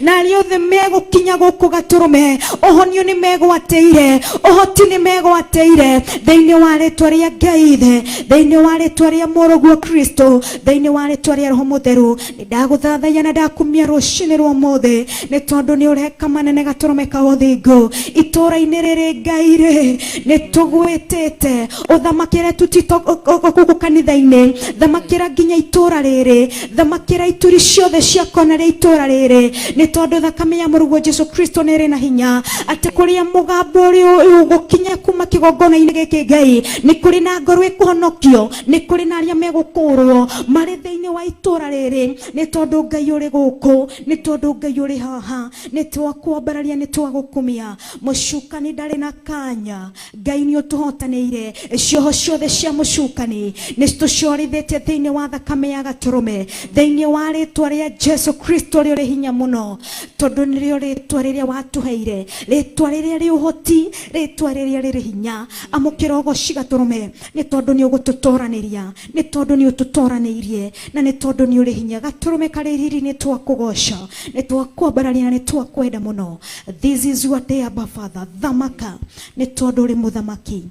na arĩa othe megũkinya gũkũ gatũrũme, ũhonio nĩ megwatĩire, ũhoti nĩ megwatĩire thĩinĩ wa rĩtwa rĩa Ngai Ithe, thĩinĩ wa rĩtwa rĩa mũrũguo Kristo, thĩinĩ wa rĩtwa rĩa Roho Mũtheru. Nĩ ndagũthathaiya na ndakumia rũcinĩ rwa ũmũthĩ, nĩ tondũ nĩ ũreka manene gatũrũme ka ũthingu itũũra-inĩ rĩrĩ. Ngai rĩ, nĩ tũgwĩtĩte ũthamakĩre tutito gũkũ kanitha-inĩ, thamakĩra nginya itũũra rĩrĩ, thamakĩra ituri ciothe cia kona rĩa itũũra rĩrĩ, nĩ tondũ thakame ya mũrũguo Jesu Kristo nĩ ĩrĩ na hinya atĩ kũrĩa mũgambo ũrĩa ũgũkinya kuma kĩgongona-inĩ gĩkĩ Ngai, nĩ kũrĩ na ngoro ĩkũhonokio, nĩ kũrĩ na arĩa megũkũrwo marĩ thĩinĩ wa itũũra rĩrĩ, nĩ tondũ Ngai ũrĩ gũkũ, nĩ tondũ Ngai ũrĩ haha. Nĩ twakwambararia, nĩ twagũkumia. Mũcukani ndarĩ na kanya. Ngai nĩ ũtũhotanĩire. Cioho ciothe cia mũcukani nĩ tũciorithĩtie thĩinĩ wa thakame ya gatũrũme, thĩinĩ wa rĩtwa rĩa Jesu Kristo rĩ ũrĩ hinya mũno, tondũ nĩrĩo rĩtwa rĩrĩa watũheire, rĩtwa rĩrĩa rĩ ũhoti, rĩtwa rĩrĩa rĩrĩ hinya. Amũkĩra ũgoci gatũrũme, nĩ tondũ nĩ ũgũtũtoranĩria, nĩ tondũ nĩ ũtũtoranĩirie, na nĩ tondũ nĩ ũrĩ hinya. Gatũrũme karĩ riri, nĩ twakũgoca, nĩ twakwambararia, na nĩ twakwenda mũno. This is your day, Abba Father. Thamaka nĩ tondũ ũrĩ mũthamaki,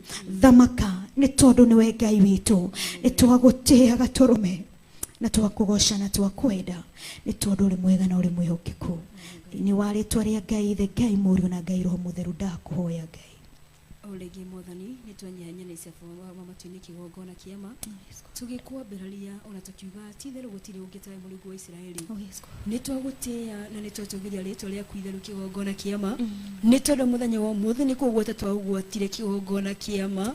thamaka nĩ tondũ nĩwe Ngai witũ. Nĩ twagũtĩĩa gatũrũme, na twakũgoca, na twakwenda, nĩ tondũ ũrĩ mwega na ũrĩ mwĩhokeku. Thĩinĩ wa rĩtwa rĩa Ngai Ithe, Ngai Mũriũ, na Ngai Roho Mũtheru, ndakũhoya Ngai. O rĩngĩ mwathani nĩ twanyihanyia icabo wa matu-inĩ kĩgongona kĩama tũgĩkwambĩrĩria ona tũkiuga ti itherũ gũtirĩ ũngĩ tawe Mũrungu wa Isiraeli. Oh yes, God. Nĩ twagũtĩĩa na nĩ twatũgĩria rĩtwa rĩaku itheru kĩgongona kĩama nĩ tondũ mũthenya wa ũmũthĩ nĩ kũgwata twaũgwatire kĩgongona kĩama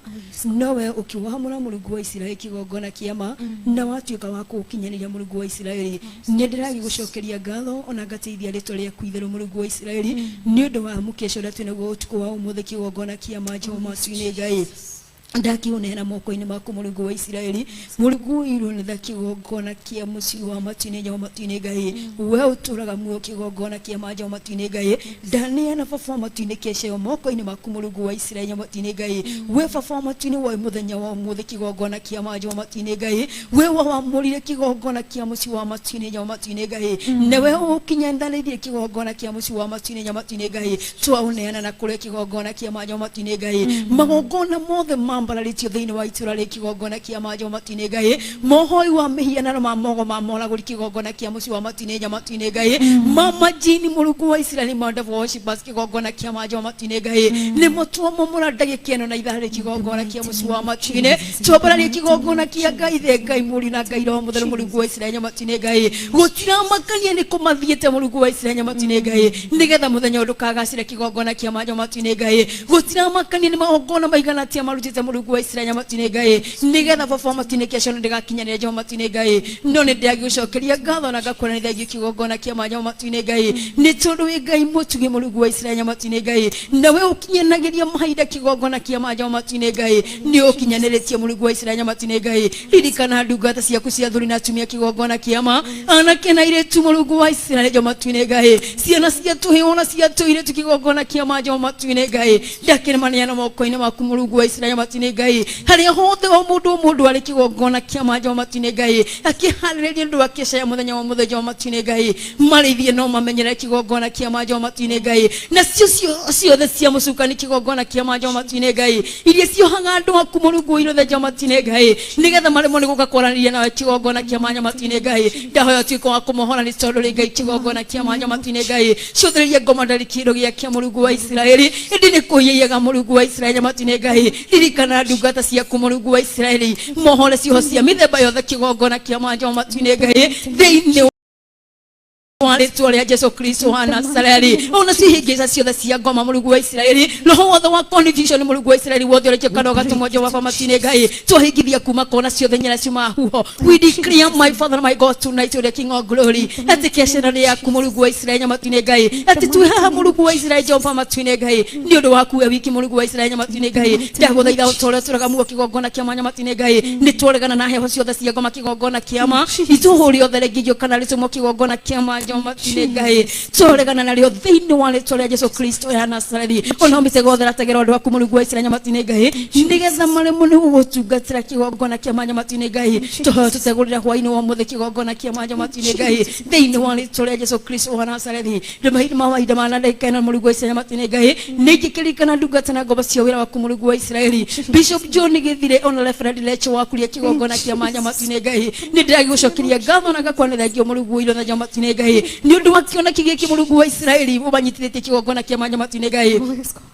nowe ũkĩwahamũra Mũrungu wa Isiraeli kĩgongona kĩama na watuĩka wa kũũkinyanĩria Mũrungu wa Isiraeli. Nĩ ndĩragĩgũcokeria ngatho ona ngateithia rĩtwa rĩaku itheru Mũrungu wa Isiraeli nĩ ũndũ wa mũkesha ũrĩa twĩnaguo ũtukũ wa ũmũthĩ kĩgongona kĩama Jehova matu-inĩ Ngai ndakiuneana moko-inĩ maku Mũrungu wa Isiraeli. Mũrungu irunitha kĩgongona kĩa mũciĩ wa matu-inĩ Jehova matu-inĩ Ngai, we ũtũraga muoyo kĩgongona kĩa ma Jehova matu-inĩ Ngai, ndaneana baba wa matu-inĩ keceo moko-inĩ maku Mũrungu wa Isiraeli Jehova matu-inĩ Ngai, we baba wa matu-inĩ wa mũthenya wa ũmũthĩ kĩgongona kĩa ma Jehova matu-inĩ Ngai, we wawamũrire kĩgongona kĩa mũciĩ wa matu-inĩ Jehova matu-inĩ Ngai, newe ũkinyanĩirie kĩgongona kĩa mũciĩ wa matu-inĩ Jehova matu-inĩ Ngai, twaũneana na kũrĩa kĩgongona kĩa ma Jehova matu-inĩ Ngai, magongona mothe mambararĩtio thĩinĩ wa itũra rĩ kĩgongona kĩa ma Jehova matu-inĩ Ngai, mohoi wa mĩhianano ma mogo ma moragũri kĩgongona kĩa mũciĩ wa matu-inĩ Jehova matu-inĩ Ngai, ma majini Mũrungu wa Isiraeli ma devil worshippers kĩgongona kĩa ma Jehova matu-inĩ Ngai, nĩmo twamomora ndagĩka ĩno na ithaa rĩ kĩgongona kĩa mũciĩ wa matu-inĩ, twambararie kĩgongona kĩa Ngai the Ngai mũriũ na Ngai Roho Mũtheru Mũrungu wa Isiraeli Jehova matu-inĩ Ngai, gũtiramakania nĩ kũmathiĩte Mũrungu wa Isiraeli Jehova matu-inĩ Ngai, nĩgetha mũthenya ũyũ ndũkagacĩre kĩgongona kĩa ma Jehova matu-inĩ Ngai, gũtiramakania nĩ magongona maigana atĩa marutĩte Mũrungu wa Isiraeli Jehova matu-inĩ Ngai, nĩgetha baba wa matu-inĩ kĩa ciana ndĩgakinyanĩre Jehova matu-inĩ Ngai, no nĩ ndĩragĩgũcokeria ngatho na ngakuona nĩ thengio kĩgongona kĩa ma Jehova matu-inĩ Ngai, nĩ tondũ wĩ Ngai mũtugi Mũrungu wa Isiraeli Jehova matu-inĩ Ngai, nawe ũkinyanagĩria mahinda kĩgongona kĩa ma Jehova matu-inĩ Ngai, nĩ ũkinyanĩrĩtie Mũrungu wa Isiraeli Jehova matu-inĩ Ngai, ririkana ndungata ciaku cia athuri na atumia kĩgongona kĩa ma anake na airĩtu Mũrungu wa Isiraeli Jehova matu-inĩ Ngai, ciana cia tũhĩ ona cia tũirĩtu kĩgongona kĩa ma Jehova matu-inĩ Ngai, ndakĩmaneana moko-inĩ maku Mũrungu wa Isiraeli matu-inĩ Ngai, harĩa hothe o mũndũ o mũndũ arĩ kĩgongona kĩa ma Jehova matu-inĩ Ngai, akĩharĩrĩria ũndũ wa kĩeca ya mũthenya wa mũthenya Jehova matu-inĩ Ngai, marĩithie no mamenyere kĩgongona kĩa ma Jehova matu-inĩ Ngai, nacio ciothe cia mũcukani kĩgongona kĩa ma Jehova matu-inĩ Ngai, iria ciohaga andũ aku Mũrungu irothe Jehova matu-inĩ Ngai, nĩgetha maremwo nĩ gũka kwaranĩria nawe kĩgongona kĩa ma Jehova matu-inĩ Ngai, ndahoya ũtuĩke wa kũmohora nĩ tondũ rĩ Ngai kĩgongona kĩa ma Jehova matu-inĩ Ngai, cũthĩrĩria ngoma ndarĩ kĩndũ gĩa kĩa Mũrungu wa Isiraeli, ĩndĩ nĩ kũhiaiyaga Mũrungu wa Isiraeli Jehova matu-inĩ Ngai, ririkana ndungata ciaku Mũrungu wa Isiraeli, mohore cioho cia mĩthemba yothe kĩgongona kĩa ma Jehova matu-inĩ Ngai, thĩinĩ wa rĩtwa rĩa Jesu Kristo wa Nazareti, ona cihĩngĩca ciothe cia ngoma Mũrungu wa Isiraeli, roho wothe wa confusion Mũrungu wa Isiraeli wothe ũrĩa kana ũgatũmwo Jehova matu-inĩ Ngai, twahingithia kuma kona ciothe nyara ciuma huho. We declare, my Father, my God, tonight, the King of Glory, atĩ kĩacana nĩ yaku Mũrungu wa Isiraeli matu-inĩ Ngai, atĩ twĩ haha Mũrungu wa Isiraeli Jehova matu-inĩ Ngai, nĩ ũndũ waku we wiki Mũrungu wa Isiraeli matu-inĩ Ngai, ndagũthaitha ũtũũre ũtũraga muoyo kĩgongona kĩa mwanya matu-inĩ Ngai, nĩ twaregana na heho ciothe cia ngoma kĩgongona kĩa ma itũhũ rĩothe rĩngĩigio kana rĩtũmwo kĩgongona kĩa ma Jehova matu-inĩ Ngai, twaregana narĩo thĩinĩ wa rĩtwa rĩa Jesu Kristo ya Nazareti, ona mĩtego yothe ĩrategera ũndũ waku Mũrungu wa Isiraeli matu-inĩ Ngai, nĩgetha maremwo nĩ gũgũtungatĩra kĩgongona kĩa mwanya matu-inĩ Ngai, tũhoyo tũtegũrĩra hwaĩ-inĩ wa ũmũthĩ kĩgongona kĩa mwanya matu-inĩ Ngai, thĩinĩ wa rĩtwa rĩa Jesu Kristo wa Nazareti, mahinda ma mahinda ma na ndagĩka ĩno Mũrungu wa Isiraeli matu-inĩ Ngai, nĩingĩkĩririkana ndungata na ngombo cia wĩra waku Mũrungu wa Isiraeli, Bishop John Gĩthire ona Reverend Lecho wakuria kĩgongona kĩa mwanya matu-inĩ Ngai, nĩ ndĩragĩgũcokeria ngatho na ngakwanĩra ngio Mũrungu wa Isiraeli matu-inĩ Ngai, nĩ ũndũ wa kĩoneki gĩkĩ Mũrungu wa Isiraeli ũmanyitithĩtie kĩgongona kĩa mwanya matu-inĩ Ngai,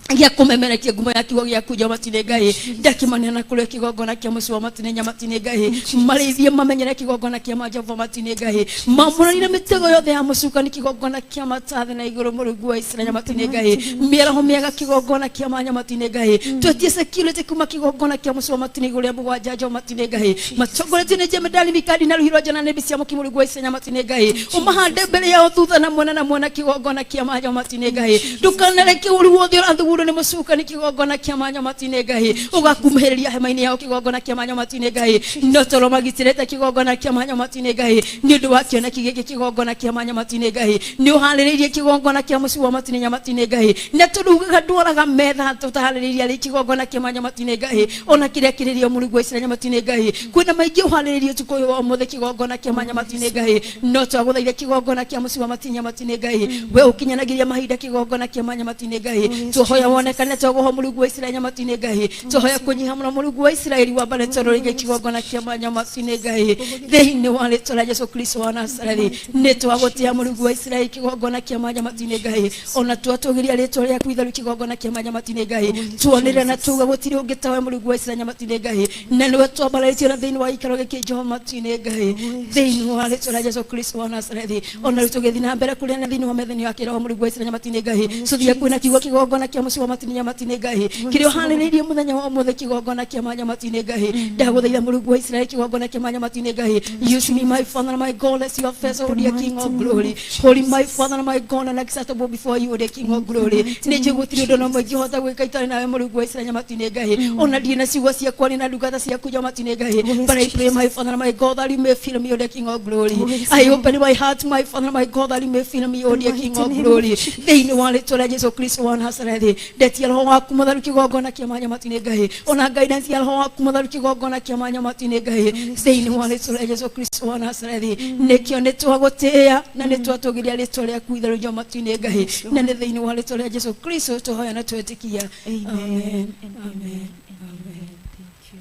gĩa kũmemerekia ngumo ya kiugo gĩaku Jehova matu-inĩ Ngai, ndakimaneana kũrĩa kĩgongona kĩa mũciĩ wa matu-inĩ nya matu-inĩ Ngai, marĩithie mamenyere kĩgongona kĩa ma Jehova matu-inĩ Ngai, mamũranire mĩtego yothe ya mũcukani kĩgongona kĩa matathi na igũrũ Mũrungu wa Isiraeli matu-inĩ Ngai, mĩaraho mĩega kĩgongona kĩa manya matu-inĩ Ngai, twetie security kuma kĩgongona kĩa mũciĩ wa matu-inĩ igũrũ rĩa mũgwanja Jehova matu-inĩ Ngai, matongoretio nĩ jemedari mikadi na rũhiũ rwa njora na nĩmĩ cia mũki Mũrungu wa Isiraeli matu-inĩ Ngai, ũmahande mbere yao thutha na mwena na mwena kĩgongona kĩa ma Jehova matu-inĩ Ngai, ndũkanareke ũru wothe ũrathugundwo nĩ mũcukani kĩgongona kĩa ma Jehova matu-inĩ Ngai, ũgakumhĩrĩria hema-inĩ yao kĩgongona kĩa ma Jehova matu-inĩ Ngai, no toro magitĩrĩte kĩgongona kĩa ma Jehova matu-inĩ Ngai, nĩ ũndũ wa kĩoneki gĩkĩ kĩgongona kĩa ma Jehova matu-inĩ Ngai, nĩ ũharĩrĩirie kĩgongona kĩa mũciĩ wa matu-inĩ nya matu-inĩ Ngai, na tondũ ugaga ndwaraga metha tũtaharĩrĩirie arĩ kĩgongona kĩa ma Jehova matu-inĩ Ngai, ona kĩrĩa kĩrĩrio Mũrungu wa Isiraeli matu-inĩ Ngai, kwĩna maingĩ ũharĩrĩirie ũtukũ ũyũ wa ũmũthĩ kĩgongona kĩa ma Jehova matu-inĩ Ngai, no twagũthaitha kĩgongona kĩgongona kĩa mũciĩ wa matinya matinĩ Ngai we ũkinyanagiria mahinda kĩgongona kĩa manya matinĩ Ngai tũhoya wonekane togoho Mũrungu wa Isiraeli nyamatinĩ Ngai tũhoya kũnyiha mũno Mũrungu wa Isiraeli wambare tondũ rĩngĩ kĩgongona kĩa manya matinĩ Ngai thĩinĩ wa rĩtwa rĩa Jesũ Kristo wa Nazarethi nĩ twagũtĩa Mũrungu wa Isiraeli kĩgongona kĩa manya matinĩ Ngai ona twatũgĩria rĩtwa rĩaku itheru kĩgongona kĩa manya matinĩ Ngai tuonĩre na tuga gũtirĩ ũngĩ tawe Mũrungu wa Isiraeli nyamatinĩ Ngai na nĩwe twambararĩtio na thĩinĩ wa gĩikaro gĩkĩ Jehova matinĩ Ngai thĩinĩ wa rĩtwa rĩa Jesũ Kristo wa Nazarethi ona rĩu tũgĩthiĩ na mbere kũrĩa na thĩinĩ wa methani ya kĩroho Mũrungu wa Isiraeli nyamatinĩ Ngai tũthiĩ kwĩna kiugo kĩgongona kĩa mũciĩ wa matinĩ nyamatinĩ Ngai kĩrĩa ũhanĩrĩirie mũthenya wa ũmũthĩ kĩgongona kĩa manya matinĩ Ngai ndagũthaitha Mũrungu wa Isiraeli kĩgongona kĩa manya matinĩ Ngai use me my father and my God as your vessel, O dear King of glory. Holy my father and my God and acceptable before you, O dear King of glory. Nĩ njũĩ gũtirĩ ũndũ na ũmwe ingĩhota gwĩka itarĩ nawe Mũrungu wa Isiraeli nyamatinĩ Ngai ona ndirĩ na ciugo ciakwa nĩ na ndungata ciaku nyamatinĩ Ngai. But I pray, my father and my God, that you may fill me, O dear King of glory. I open my heart, my father and my God, that you may fill me, O dear King of glory. Thĩinĩ wa rĩtwa rĩa Jesũ Kristo wa Nazarethi ndetia roho waku mũtheru kĩgongona kĩa manya matinĩ Ngai ona guidance ya roho waku mũtheru kĩgongona kĩa manya matinĩ Ngai thĩinĩ wa rĩtwa rĩa Jesũ Kristo wa Nazarethi nĩkĩo nĩ twagũtĩĩa na nĩ twatũgĩria rĩtwa rĩaku itheru jo matinĩ Ngai na nĩ thĩinĩ wa rĩtwa rĩa Jesũ Kristo tũhoya na twetĩkia. Amen. Amen. And Amen. amen. And amen. Thank you.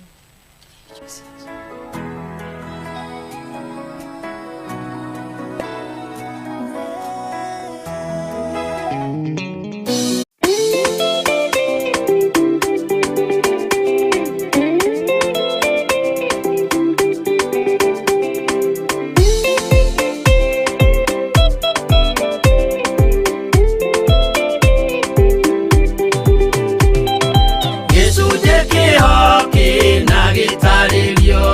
Jesus. Gĩcunjĩ kĩho kĩna gĩtarĩrio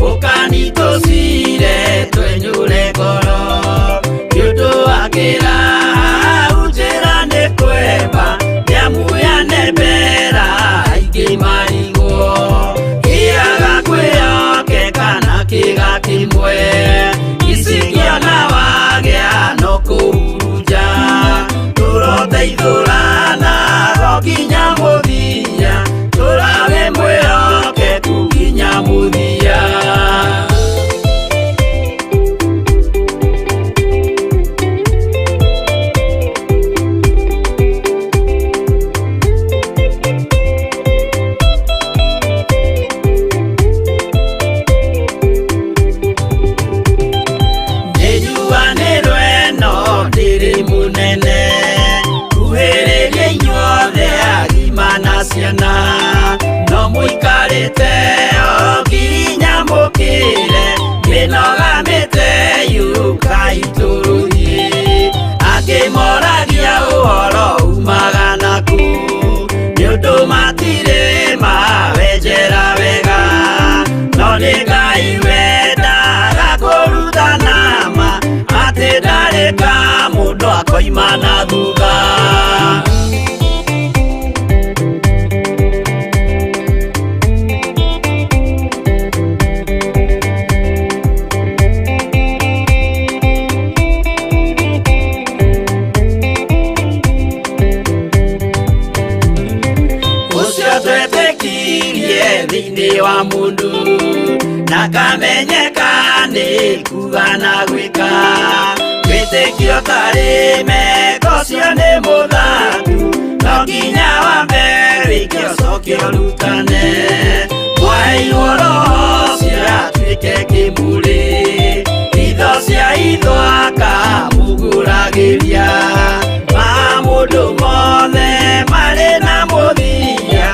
ũkanitũcire twenyũre ngoro nĩ ũndũ wa kĩra hau njĩra nĩ kwemba nĩamu yanembera aingĩ marigwo kĩaga kwĩyoke kana kĩga kĩmwe icikĩona wagĩa no kũhurunja tũroteithũrana go nginya mũthia tũrawe mwĩhokeku nginya mũthia. Nĩnjuanĩrwo ĩno ndĩrĩ mũnene kuhĩrĩria inyuothe agima na ciana no mũikarĩte o nginya mũkĩre mĩnoga mĩte yũkai tũrũthiĩ angĩ moragia ũhoro umaga naku nĩ ũndũ matirĩ mawenjera wega no nĩ Ngai wendaga kũrutana ma atĩ ndarĩ ka mũndũ akoima na thutha. Ũcio twetĩkirie thĩinĩ wa mũndũ na kamenyeka nĩ kuga na gwĩka wĩtĩkio tarĩ meko cio nĩ mũthaku no nginya wambe wĩke ũcoke ũrutane mwaheirwo roho ũcio atuĩke kĩmũrĩ itho cia itho akamũgũragĩria ma mũndũ mothe marĩ na mũthia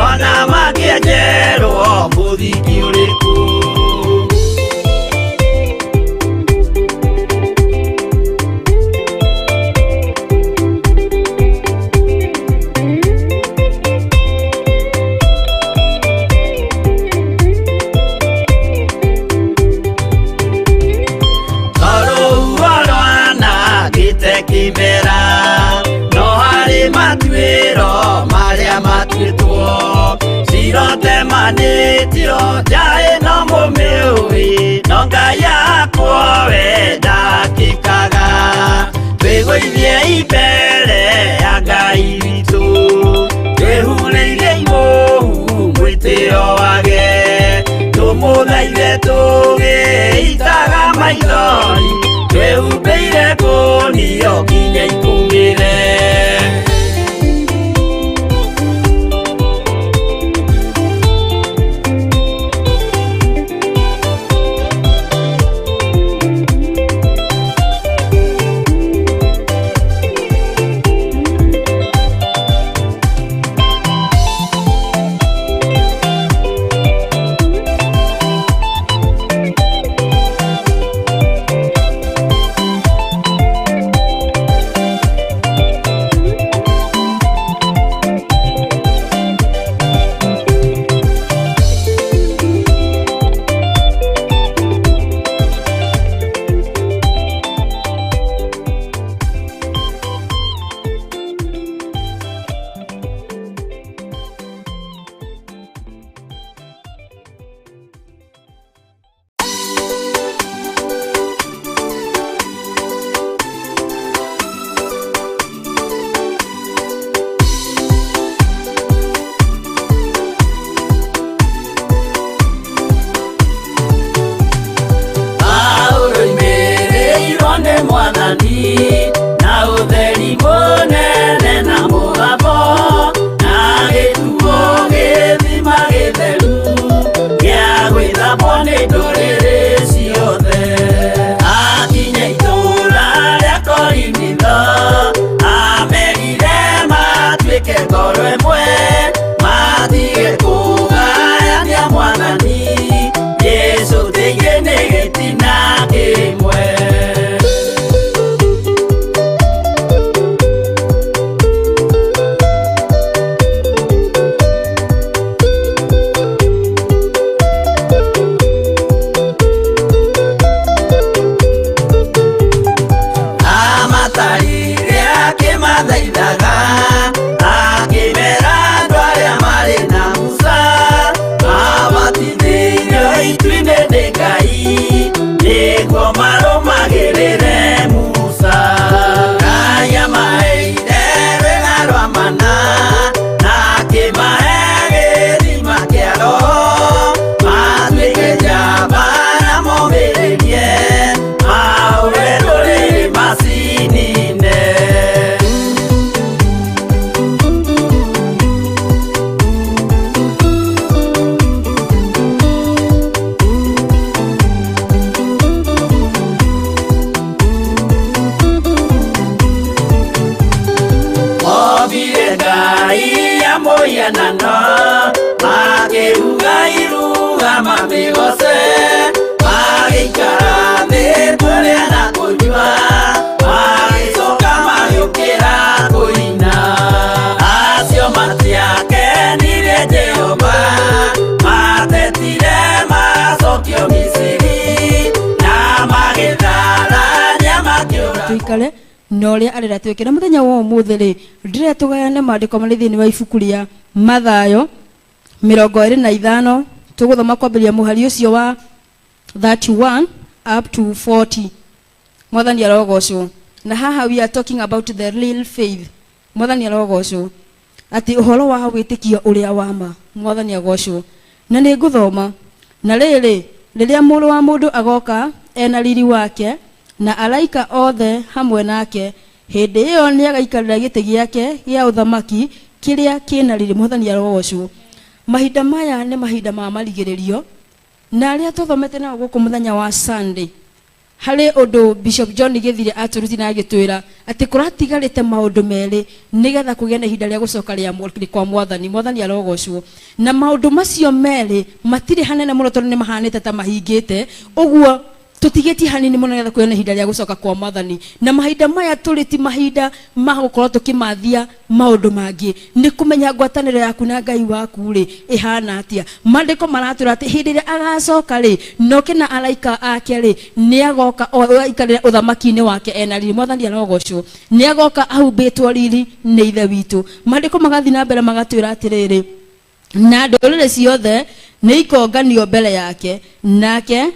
ona mangĩenjerwo mũthingi ũrĩkũ. Tondũ rwanangĩte kĩmera no harĩ matuĩro marĩa matuĩtwo cirotemanĩtio nja ĩno mũmĩũĩ no Ngai akwo we ndakĩkaga twĩgũithie mbere ya Ngai witũ twĩhurĩire imũhu mwĩtĩo wage tũmũthaithe tũgĩitaga maithori. Ehumbĩire ngũnio nginya ikumĩre. Paulo imĩrĩirwo nĩ Mwathani na ũtheri mũnene na mũgambo na gĩtuo gĩthima gĩtheru gĩa gwĩthambwo nĩ ndũrĩrĩ ciothe. Akinya itũũra rĩa Korinitho amerire matuĩke ngoro ĩmwe matige kũgayania Mwathani Jesũ thĩinĩ nĩ gĩtina kĩmwe. Amatarire akĩmathaithaga akĩmera andũ arĩa marĩ na Musa mabatithĩirio itu-inĩ nĩ Ngai nĩguo marũmagĩrĩre Musa. Ngai amaheire rwĩga rwa mana na akĩmahe gĩthima kĩa Roho matuĩke njamba na momĩrĩrie mahũre ndũrĩrĩ macinine. Ombire Ngai ya mũhianano makĩruga iruga mamĩgoce magĩikara thĩ kũrĩa na kũnyua magĩcoka magĩũkĩra kũina. Acio matiakenirie Jehova matetire macokio Misiri na magĩtharania makĩũra. Tuikare na ũrĩa arenda twĩke na mũthenya wa ũmũthĩ rĩ ndĩrenda tũgayane maandĩko marĩ thĩinĩ wa ibuku rĩa Mathayo 25 tũgũthoma kwambĩrĩria mũhari ũcio wa 31 up to 40. Mwathani arogocwo. Na haha we are talking about the real faith. Mwathani arogocwo atĩ ũhoro wa wĩtĩkio ũrĩa wa ma. Mwathani agocwo. Na nĩ ngũthoma. Na rĩrĩ, rĩrĩa mũrũ wa mũndũ agoka ena riri wake na araika othe hamwe nake, hĩndĩ ĩyo nĩagaikarĩra gĩtĩ gĩake gĩa ũthamaki kĩrĩa kĩna riri. Mwathani arogocwo. Mahinda maya nĩ mahinda ma marigĩrĩrio, na arĩa tũthomete nao gũkũ mũthenya wa Sunday harĩ ũndũ Bishop John Gĩthire atũruti na agĩtwĩra atĩ kũratigarĩte maũndũ merĩ nĩgetha kũgĩe na ihinda rĩa gũcoka rĩa kwa Mwathani. Mwathani arogocwo. Na maũndũ macio merĩ matirĩ hanene mũno tondũ nĩ mahanĩte ta mahingĩte, ũguo tũtigĩtie hanini mũno nĩgetha kũgĩe na ihinda rĩa gũcoka kwa Mwathani. Na mahinda maya tũrĩ ti mahinda ma gũkorwo tũkĩmathia maũndũ mangĩ, nĩ kũmenya ngwatanĩro yaku na Ngai waku rĩ ĩhana atĩa. Maandĩko maratwĩra atĩ hĩndĩ ĩrĩa agacoka rĩ noke na araika ake rĩ nĩagoka aikarĩre ũthamaki-inĩ wake ena riri. Mwathani arogocwo. Nĩagoka ahumbĩtwo riri nĩ Ithe witũ. Maandĩko magathiĩ na mbere magatwĩra atĩrĩrĩ, na ndũrĩrĩ ciothe nĩ ikonganio mbere yake, nake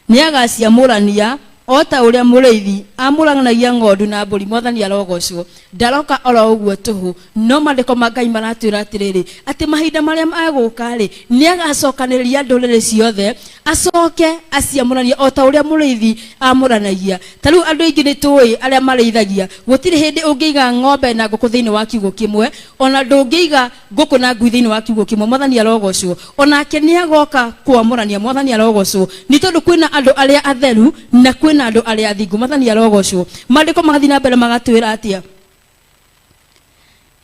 nĩagaciamũrania O ta ũrĩa mũrĩithi amũranagia ng'ondu na mbũri, Mwathani arogocwo. Ndaroka oro ũguo tũhũ, no maandĩko ma Ngai maratwĩra atĩrĩrĩ, atĩ mahinda marĩa magũka rĩ, nĩ agacokanĩrĩria ndũrĩrĩ ciothe, acoke aciamũranie o ta ũrĩa mũrĩithi amũranagia. Ta rĩu andũ aingĩ nĩ tũĩ arĩa marĩithagia, gũtirĩ hĩndĩ ũngĩiga ng'ombe na ngũkũ thĩinĩ wa kiugũ kĩmwe, ona ndũngĩiga ngũkũ na ngui thĩinĩ wa kiugũ kĩmwe. Mwathani arogocwo. Onake nĩ agoka kwamũrania. Mwathani arogocwo, nĩ tondũ kwĩna andũ arĩa atheru na kwĩna andũ arĩa athingu. Mwathani arogocwo. Maandĩko magathiĩ na mbere magatwĩra atĩa?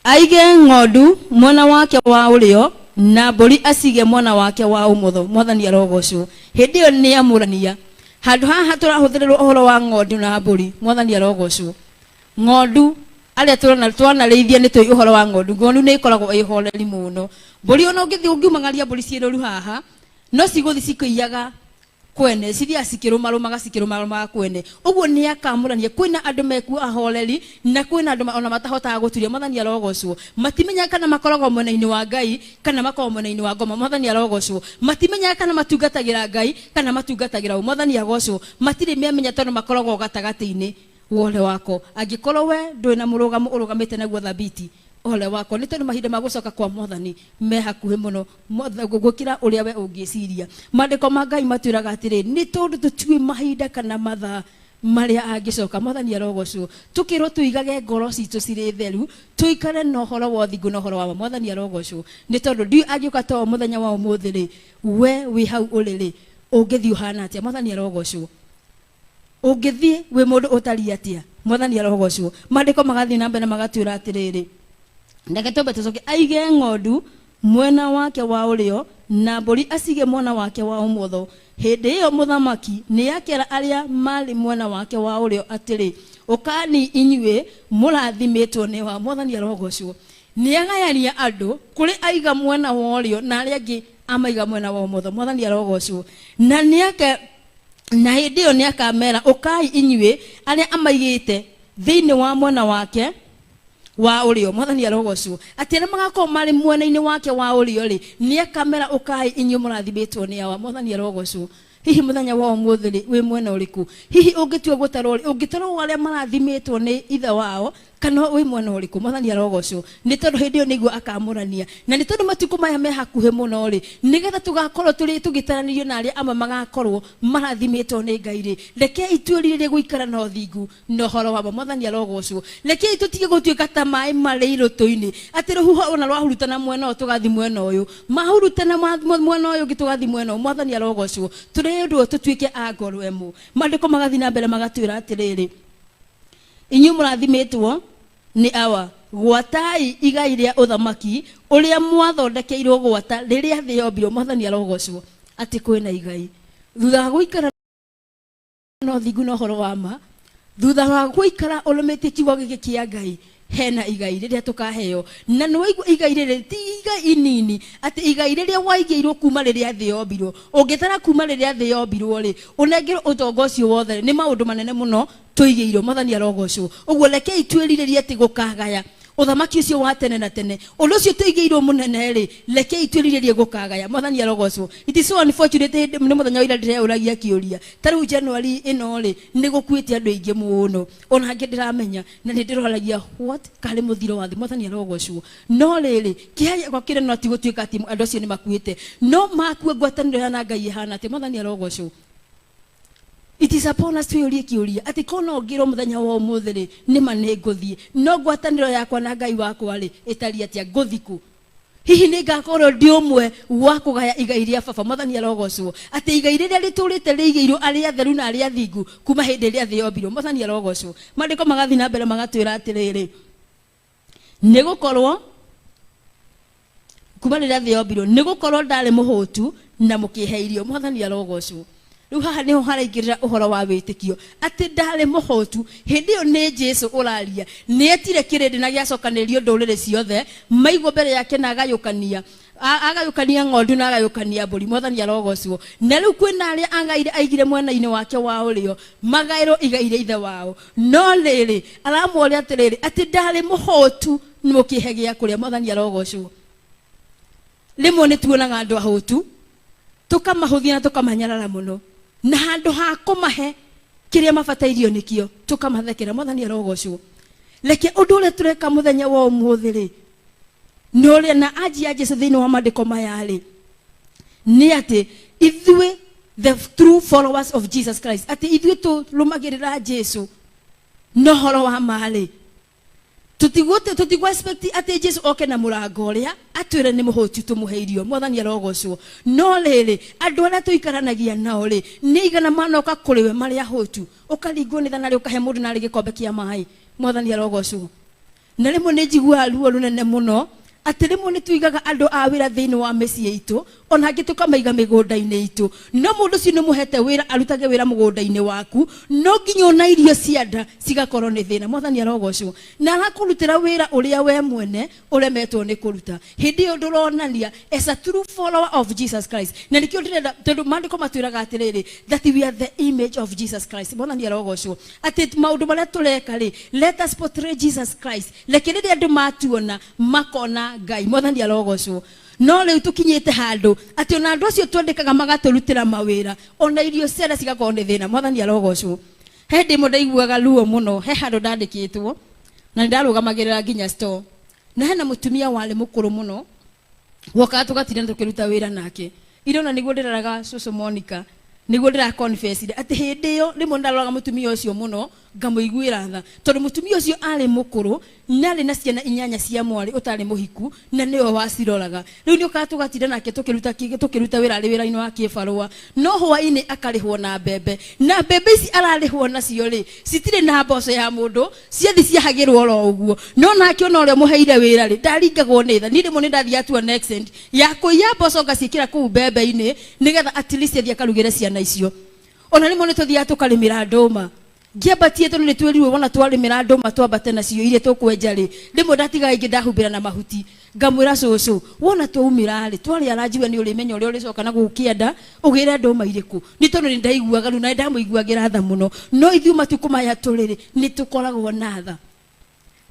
Aige ng'ondu mwena wake wa ũrĩo na mbũri acige mwena wake wa ũmotho. Mwathani arogocwo. Hĩndĩ ĩyo nĩ amũrania. Handũ haha tũrahũthĩrĩrwo ũhoro wa ng'ondu na mbũri. Mwathani arogocwo. Ng'ondu arĩa tũrona twanarĩithia nĩ tũĩ ũhoro wa ng'ondu. Ng'ondu nĩ ĩkoragwo ĩ horeri mũno. Mbũri ona ũngĩthiĩ ũngiumagaria mbũri ciĩ rũru haha, no cigũthiĩ cikĩiyaga kwene, cithiaga cikĩrũmarũmaga cikĩrũmarũmaga kwene. Ũguo nĩ akamũrania. Kwĩna andũ mekuo ahoreri na kwĩna andũ ona matahotaga gũturia. Mwathani arogocwo. Matimenyaga kana makoragwo mwena-inĩ wa Ngai kana makoragwo mwena-inĩ wa ngoma. Mwathani arogocwo. Matimenyaga kana matungatagĩra Ngai kana matungatagĩra ũ. Mwathani agocwo. Matirĩ memenya tondũ makoragwo gatagatĩ-inĩ wole wako. Angĩkorwo we ndũrĩ na mũrũgamo ũrũgamĩte naguo thabiti, ole wako, nĩ tondũ mahinda ma gũcoka kwa Mwathani me hakuhĩ mũno gũkĩra ũrĩa we ũngĩciria. Maandĩko ma Ngai matwĩraga atĩrĩ, nĩ tondũ tũtiũĩ mahinda kana mathaa marĩa angĩcoka. Mwathani arogocwo. Tũkĩrwo tũigage ngoro citũ cirĩ theru, tũikare na ũhoro wa ũthingu na ũhoro wa ma. Mwathani arogocwo, nĩ tondũ ndiũĩ angĩũka to mũthenya wa ũmũthĩ rĩ, we wĩ hau ũrĩ rĩ, ũngĩthiĩ ũhana atĩa? Mwathani arogocwo. Ũngĩthiĩ wĩ mũndũ ũtariĩ atĩa? Mwathani arogocwo. Maandĩko magathiĩ na mbere magatwĩra atĩrĩrĩ, reke twambe tũcoke. Aige ng'ondu mwena wake wa ũrĩo na mbũri acige mwena wake wa ũmotho. Hĩndĩ ĩyo mũthamaki nĩ akera arĩa marĩ mwena wake wa ũrĩo atĩrĩ, ũkani inyuĩ mũrathimĩtwo nĩ wa. Mwathani arogocwo. Nĩ agayania andũ kũrĩ aiga mwena wa ũrĩo na arĩa angĩ amaiga mwena wa ũmotho. Mwathani arogocwo. Na nĩ ake na hĩndĩ ĩyo nĩ akamera, ũkai inyuĩ arĩa amaigĩte thĩinĩ wa mwena wake wa ũrĩo. Mwathani arogocwo. Atĩ arĩa magakorwo marĩ mwena-inĩ wake wa ũrĩo rĩ, nĩ akamera, ũkai inyuĩ mũrathimĩtwo nĩ awa. Mwathani arogocwo. Hihi mũthenya wa ũmũthĩ rĩ, wĩ mwena ũrĩkũ? Hihi ũngĩtua gũtarwo rĩ, ũngĩtarwo arĩa marathimĩtwo nĩ ithe wao kana wĩ mwena ũrĩkũ? Mwathani arogocwo, nĩ tondũ hĩndĩ ĩyo nĩguo akamũrania. Na nĩ tondũ matukũ maya me hakuhĩ mũno rĩ, nĩgetha tũgakorwo tũrĩ tũgĩtaranĩrio na arĩa amwe magakorwo marathimĩtwo nĩ Ngai rĩ, rekei twĩrirĩrie gũikara na ũthingu na ũhoro wa ma. Mwathani arogocwo. Rekei tũtige gũtuĩka ta maĩ marĩ irũtũ-inĩ, atĩ rũhuho ona rwahurutana mwena ũyũ tũgathiĩ mwena ũyũ, mahurutana mwena ũyũ ũngĩ tũgathiĩ mwena ũyũ. Mwathani arogocwo. Tũrĩndwo tũtuĩke a ngoro ĩmwe. Maandĩko magathiĩ na mbere magatwĩra atĩrĩrĩ, inyuĩ mũrathimĩtwo nĩ awa, gwatai igai rĩa ũthamaki ũrĩa mwathondekeirwo gwata rĩrĩa thĩ yombirwo. Mwathani arogocwo. Atĩ kwĩna igai thutha wa gũikara na ũthingu na ũhoro wa ma, thutha wa gũikara ũrũmĩtie kiugo gĩkĩ kĩa Ngai, hena igai rĩrĩa tũkaheo. Na nĩ waigua igai rĩrĩ ti igai inini, atĩ igai rĩrĩa waigĩirwo kuma rĩrĩa thĩ yombirwo. Ũngĩtara kuma rĩrĩa thĩ yombirwo rĩ, ũnengerwo ũtonga ũcio wothe, nĩ maũndũ manene mũno tũigĩirwo. Mwathani arogocwo. Ũguo rekei twĩrirĩrie atĩ gũkagaya ũthamaki ũcio wa tene na tene, ũndũ ũcio tũigĩirwo mũnene rĩ, rekei twĩrirĩrie gũkagaya. Mwathani arogocwo. It is so unfortunate, hĩndĩ nĩ mũthenya wa ira ndĩreũragia kĩũria, ta rĩu January ĩno rĩ, nĩ gũkuĩte andũ aingĩ mũno, ona angĩ ndĩramenya, na nĩ ndĩroragia what karĩ mũthiro wa thĩ. Mwathani arogocwo. No rĩrĩ, kĩeha gĩakwa kĩnene no ti gũtuĩka atĩ andũ acio nĩ makuĩte, no makua ngwatanĩro ya na Ngai ĩhana atĩ. Mwathani arogocwo. It is upon us twĩyũrie kĩũria atĩ ko no ngĩrwo mũthenya wa ũmũthĩ rĩ, nĩma nĩ ngũthiĩ, no ngwatanĩro yakwa na Ngai wakwa rĩ, ĩtariĩ atĩa? Ngũthiĩ kũ? Hihi nĩ ngakorwo ndĩ ũmwe wa kũgaya igai rĩa baba? Mwathani arogocwo. Atĩ igai rĩrĩa rĩtũrĩte rĩigĩirwo arĩa atheru na arĩa athingu kuma hĩndĩ ĩrĩa thĩ yombirwo. Mwathani arogocwo. Maandĩko magathiĩ na mbere magatwĩra atĩrĩrĩ, nĩ gũkorwo kuma rĩrĩa thĩ yombirwo, nĩ gũkorwo ndarĩ mũhũtu na mũkĩhe irio. Mwathani arogocwo. Rĩu haha nĩho haraingĩrĩra ũhoro wa wĩtĩkio, atĩ ndarĩ mũhũtu. Hĩndĩ ĩyo nĩ Jesu ũraria, nĩ etire kĩrĩndĩ na gĩacokanĩrĩrio ndũrĩrĩ ciothe maigwo mbere yake, na agayũkania agayũkania ng'ondu na agayũkania mbũri. Mwathani arogocwo. Na rĩu kwĩna arĩa agaire aigire mwena-inĩ wake wa ũrĩo magaĩrwo igai rĩa ithe wao, no rĩrĩ, aramoria atĩrĩrĩ, atĩ ndarĩ mũhũtu mũkĩhe gĩa kũrĩa. Mwathani arogocwo. Rĩmwe nĩ tuonaga andũ ahũtu tũkamahũthia na tũkamanyarara mũno, na handũ ha kũmahe Kĩrĩa mabatairio nĩkĩo tũkamathekera. Mwathani arogocwo. Reke ũndũ ũrĩa tũreka mũthenya wa ũmũthĩ rĩ, nĩ ũrĩa na anji ya Jesu thĩinĩ wa maandĩko maya rĩ, nĩ atĩ ithuĩ the true followers of Jesus Christ, atĩ ithuĩ tũrũmagĩrĩra Jesu na ũhoro wa ma rĩ, tũtigũ expect atĩ Jesu oke na mũrango ũrĩa atwĩre nĩ mũhũtu tũmũhe irio. Mwathani arogocwo. No rĩrĩ, andũ arĩa tũikaranagia nao rĩ, nĩ igana manoka kũrĩ we marĩ ahũtu, ũkaringwo nĩ tha narĩ ũkahe mũndũ narĩ gĩkombe kĩa maĩ. Mwathani arogocwo. Na rĩmwe nĩ njiguaga ruo rũnene mũno atĩ rĩmwe nĩ tuigaga andũ a wĩra thĩinĩ wa mĩciĩ itũ, ona angĩ tũkamaiga mĩgũnda-inĩ itũ, no mũndũ ũcio nĩ mũhete wĩra arutage wĩra mũgũnda-inĩ waku, no nginya ona irio cia nda cigakorwo nĩ thĩna. Mwathani arogocwo. Na arakũrutĩra wĩra ũrĩa we mwene ũremetwo nĩ kũruta. Hĩndĩ ĩyo ndũronania as a true follower of Jesus Christ. Na nĩkĩo ndĩrenda, tondũ maandĩko matwĩraga atĩrĩrĩ, that we are the image of Jesus Christ. Mwathani arogocwo. Atĩ maũndũ marĩa tũreka rĩ, let us portray Jesus Christ. Reke rĩrĩa andũ matuona makona Ngai. Mwathani arogocwo. No rĩu tũkinyĩte handũ atĩ ona andũ acio twandĩkaga magatũrutĩra mawĩra, ona irio ciana cigakorwo nĩ thĩna. Mwathani arogocwo. He hĩndĩ ĩmwe ndaiguaga ruo mũno, he handũ ndandĩkĩtwo na nĩ ndarũgamagĩrĩra nginya store, na hena mũtumia warĩ mũkũrũ mũno wokaga tũgatinda tũkĩruta wĩra nake. Irona nĩguo ndĩraraga cũcũ Monica, nĩguo ndĩra confessire atĩ hĩndĩ ĩyo rĩmwe ndaroraga mũtumia ũcio mũno ngamũiguĩra tha, tondũ mũtumia ũcio arĩ mũkũrũ na arĩ na ciana inyanya cia mwarĩ ũtarĩ mũhiku, na nĩwe waciroraga. Rĩu nĩ ũkaga tũgatinda nake tũkĩruta wĩra arĩ wĩra-inĩ wa kĩbarũa, no hwaĩ-inĩ akarĩhwo na mbembe, na mbembe ici ararĩhwo nacio rĩ, citirĩ na mboco ya mũndũ, ciathi ciahagĩrwo oro ũguo. No nake ona ũrĩa mũheire wĩra rĩ, ndaringagwo nĩ tha. Niĩ rĩmwe nĩ ndathiaga to an extent ya kũiya mboco ngaciĩkĩra kũu mbembe-inĩ, nĩgetha at least athiĩ akarugĩre ciana icio. Ona rĩmwe nĩ tũthiaga tũkarĩmĩra ndũma, ngĩambatie, tondũ nĩ twĩrirwo wona twarĩmĩra ndũma twambate nacio iria tũkwenja rĩ, rĩmwe ndatigaga ingĩ ndahumbĩra na mahuti, ngamwĩra cũcũ, wona twaumĩra rĩ, twarĩa ranjiwe nĩ ũrĩmenya ũrĩa ũrĩcoka na gũkĩenda ũgĩre ndũma irĩkũ. Nĩ tondũ nĩ ndaiguaga rĩu na nĩ ndamũiguagĩra tha mũno. No ithuĩ matukũ maya tũrĩ rĩ, nĩ tũkoragwo na tha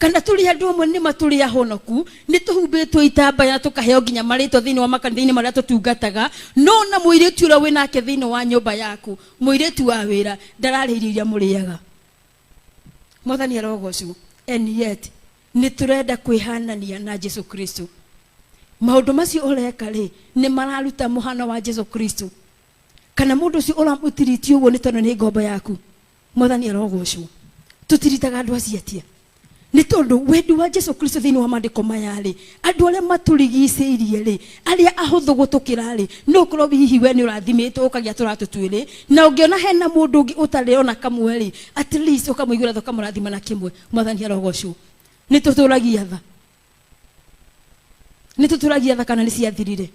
kana tũrĩ andũ amwe nĩ matũrĩ ahonoku, nĩ tũhumbĩtwo itambaya, tũkaheo nginya marĩtwa thĩinĩ wa makanitha-inĩ marĩa tũtungataga, no na mũirĩtu ũrĩa wĩ nake thĩinĩ wa nyũmba yaku, mũirĩtu wa wĩra, ndararĩa irio iria mũrĩaga. Mwathani arogocwo. And yet nĩ tũrenda kwĩhanania na Jesu Kristo. Maũndũ macio ũreka rĩ, nĩ mararuta mũhano wa Jesu Kristo? Kana mũndũ ũcio ũramũtiriti ũguo nĩ tondũ nĩ ngombo yaku? Mwathani arogocwo. Tũtiritaga andũ acio atia? Nĩ tondũ wendi wa Jesu Kristo thĩinĩ wa maandĩko maya rĩ, andũ arĩa matũrigicĩirie rĩ, arĩa ahũthũ gũtũkĩra rĩ, no ũkorwo hihi we nĩ ũrathimĩtwo ũkagĩa tũratũ twĩrĩ, na ũngĩona hena mũndũ ũngĩ ũtarĩ ona kamwe rĩ, at least ũkamũiguĩra tha, ũkamũrathima na kĩmwe. Mwathani arogocwo. Nĩ tũtũragia tha, nĩ tũtũragia tha, kana nĩ ciathirire?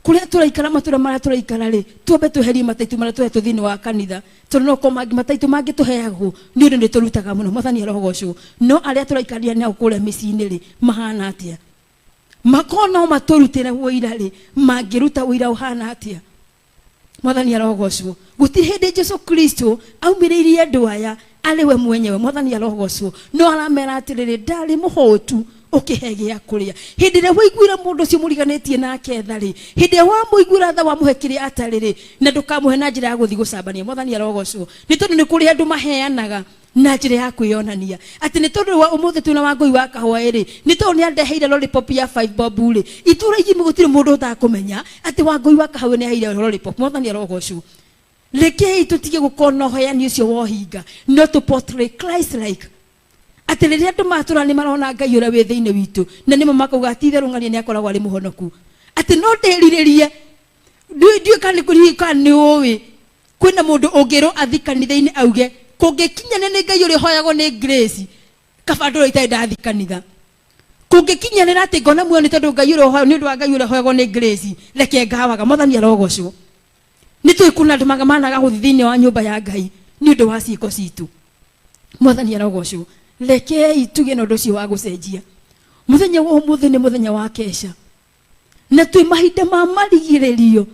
Kũrĩa tũraikara, matũra marĩa tũraikara rĩ, twambe tweherie mataitu marĩa tũhetwo thĩinĩ wa kanitha, tondũ no korwo mangĩ mataitu mangĩ tũheagwo nĩ ũndũ nĩ tũrutaga mũno. Mwathani arogocwo. No arĩa tũraikarania nao kũrĩa mĩciĩ-inĩ rĩ, mahana atĩa? Makorwo no matũrutĩre ũira rĩ, mangĩruta ũira ũhana atĩa? Mwathani arogocwo. Gũtirĩ hĩndĩ Jesu Kristo aumĩrĩirie andũ aya arĩ we mwenyewe. Mwathani arogocwo. No aramera atĩrĩrĩ, ndarĩ mũhũtu ũkĩhe gĩa kũrĩa. Hĩndĩ ĩrĩa waiguĩra mũndũ ũcio mũriganĩtie nake tha rĩ, hĩndĩ ĩrĩa wamũiguĩra tha, wamũhe kĩrĩa atarĩ rĩ, na ndũkamũhe na njĩra ya gũthiĩ gũcambania. Mwathani arogocwo. Nĩ tondũ nĩ kũrĩ andũ maheanaga na njĩra ya kwĩyonania atĩ nĩ tondũ wa ũmũthĩ twĩna Wangũi wa kahũa ĩrĩ, nĩ tondũ nĩ andeheire lollipop ya 5 bob rĩ, itũra igima gũtirĩ mũndũ ũtakũmenya atĩ Wangũi wa kahũa nĩ aheire lollipop. Mwathani arogocwo. Rekei tũtige gũkorwo na ũheani ũcio wa ũhinga, no tũ portray Christ like, atĩ rĩrĩa andũ matũra nĩ marona Ngai ũrĩa wĩ thĩinĩ witũ, na nĩmo makauga ti itherũ ng'ania nĩ akoragwo arĩ mũhonoku. Atĩ no ndĩrirĩrie, ndiũĩ kana nĩ kũriĩ kana nĩ ũĩ kwĩna mũndũ ũngĩrwo athi kanitha-inĩ auge kũngĩkinyana nĩ Ngai ũrĩa ũhoyagwo nĩ Grace, kaba ndũrĩa itarĩ ndathi kanitha. Kũngĩkinyanĩra atĩ ngona muoyo nĩ tondũ Ngai ũrĩa ũhoyagwo, nĩ ũndũ wa Ngai ũrĩa ũhoyagwo nĩ Grace, reke ngawaga. Mwathani arogocwo. Nĩ tũĩ kuna andũ managa gũthiĩ thĩinĩ wa nyũmba ya Ngai nĩ ũndũ wa ciĩko citũ. Mwathani arogocwo. Rekei tũgĩe na ũndũ ũcio wa gũcenjia. Mũthenya wa ũmũthĩ nĩ mũthenya wa kesha, na twĩ mahinda ma marigĩrĩrio,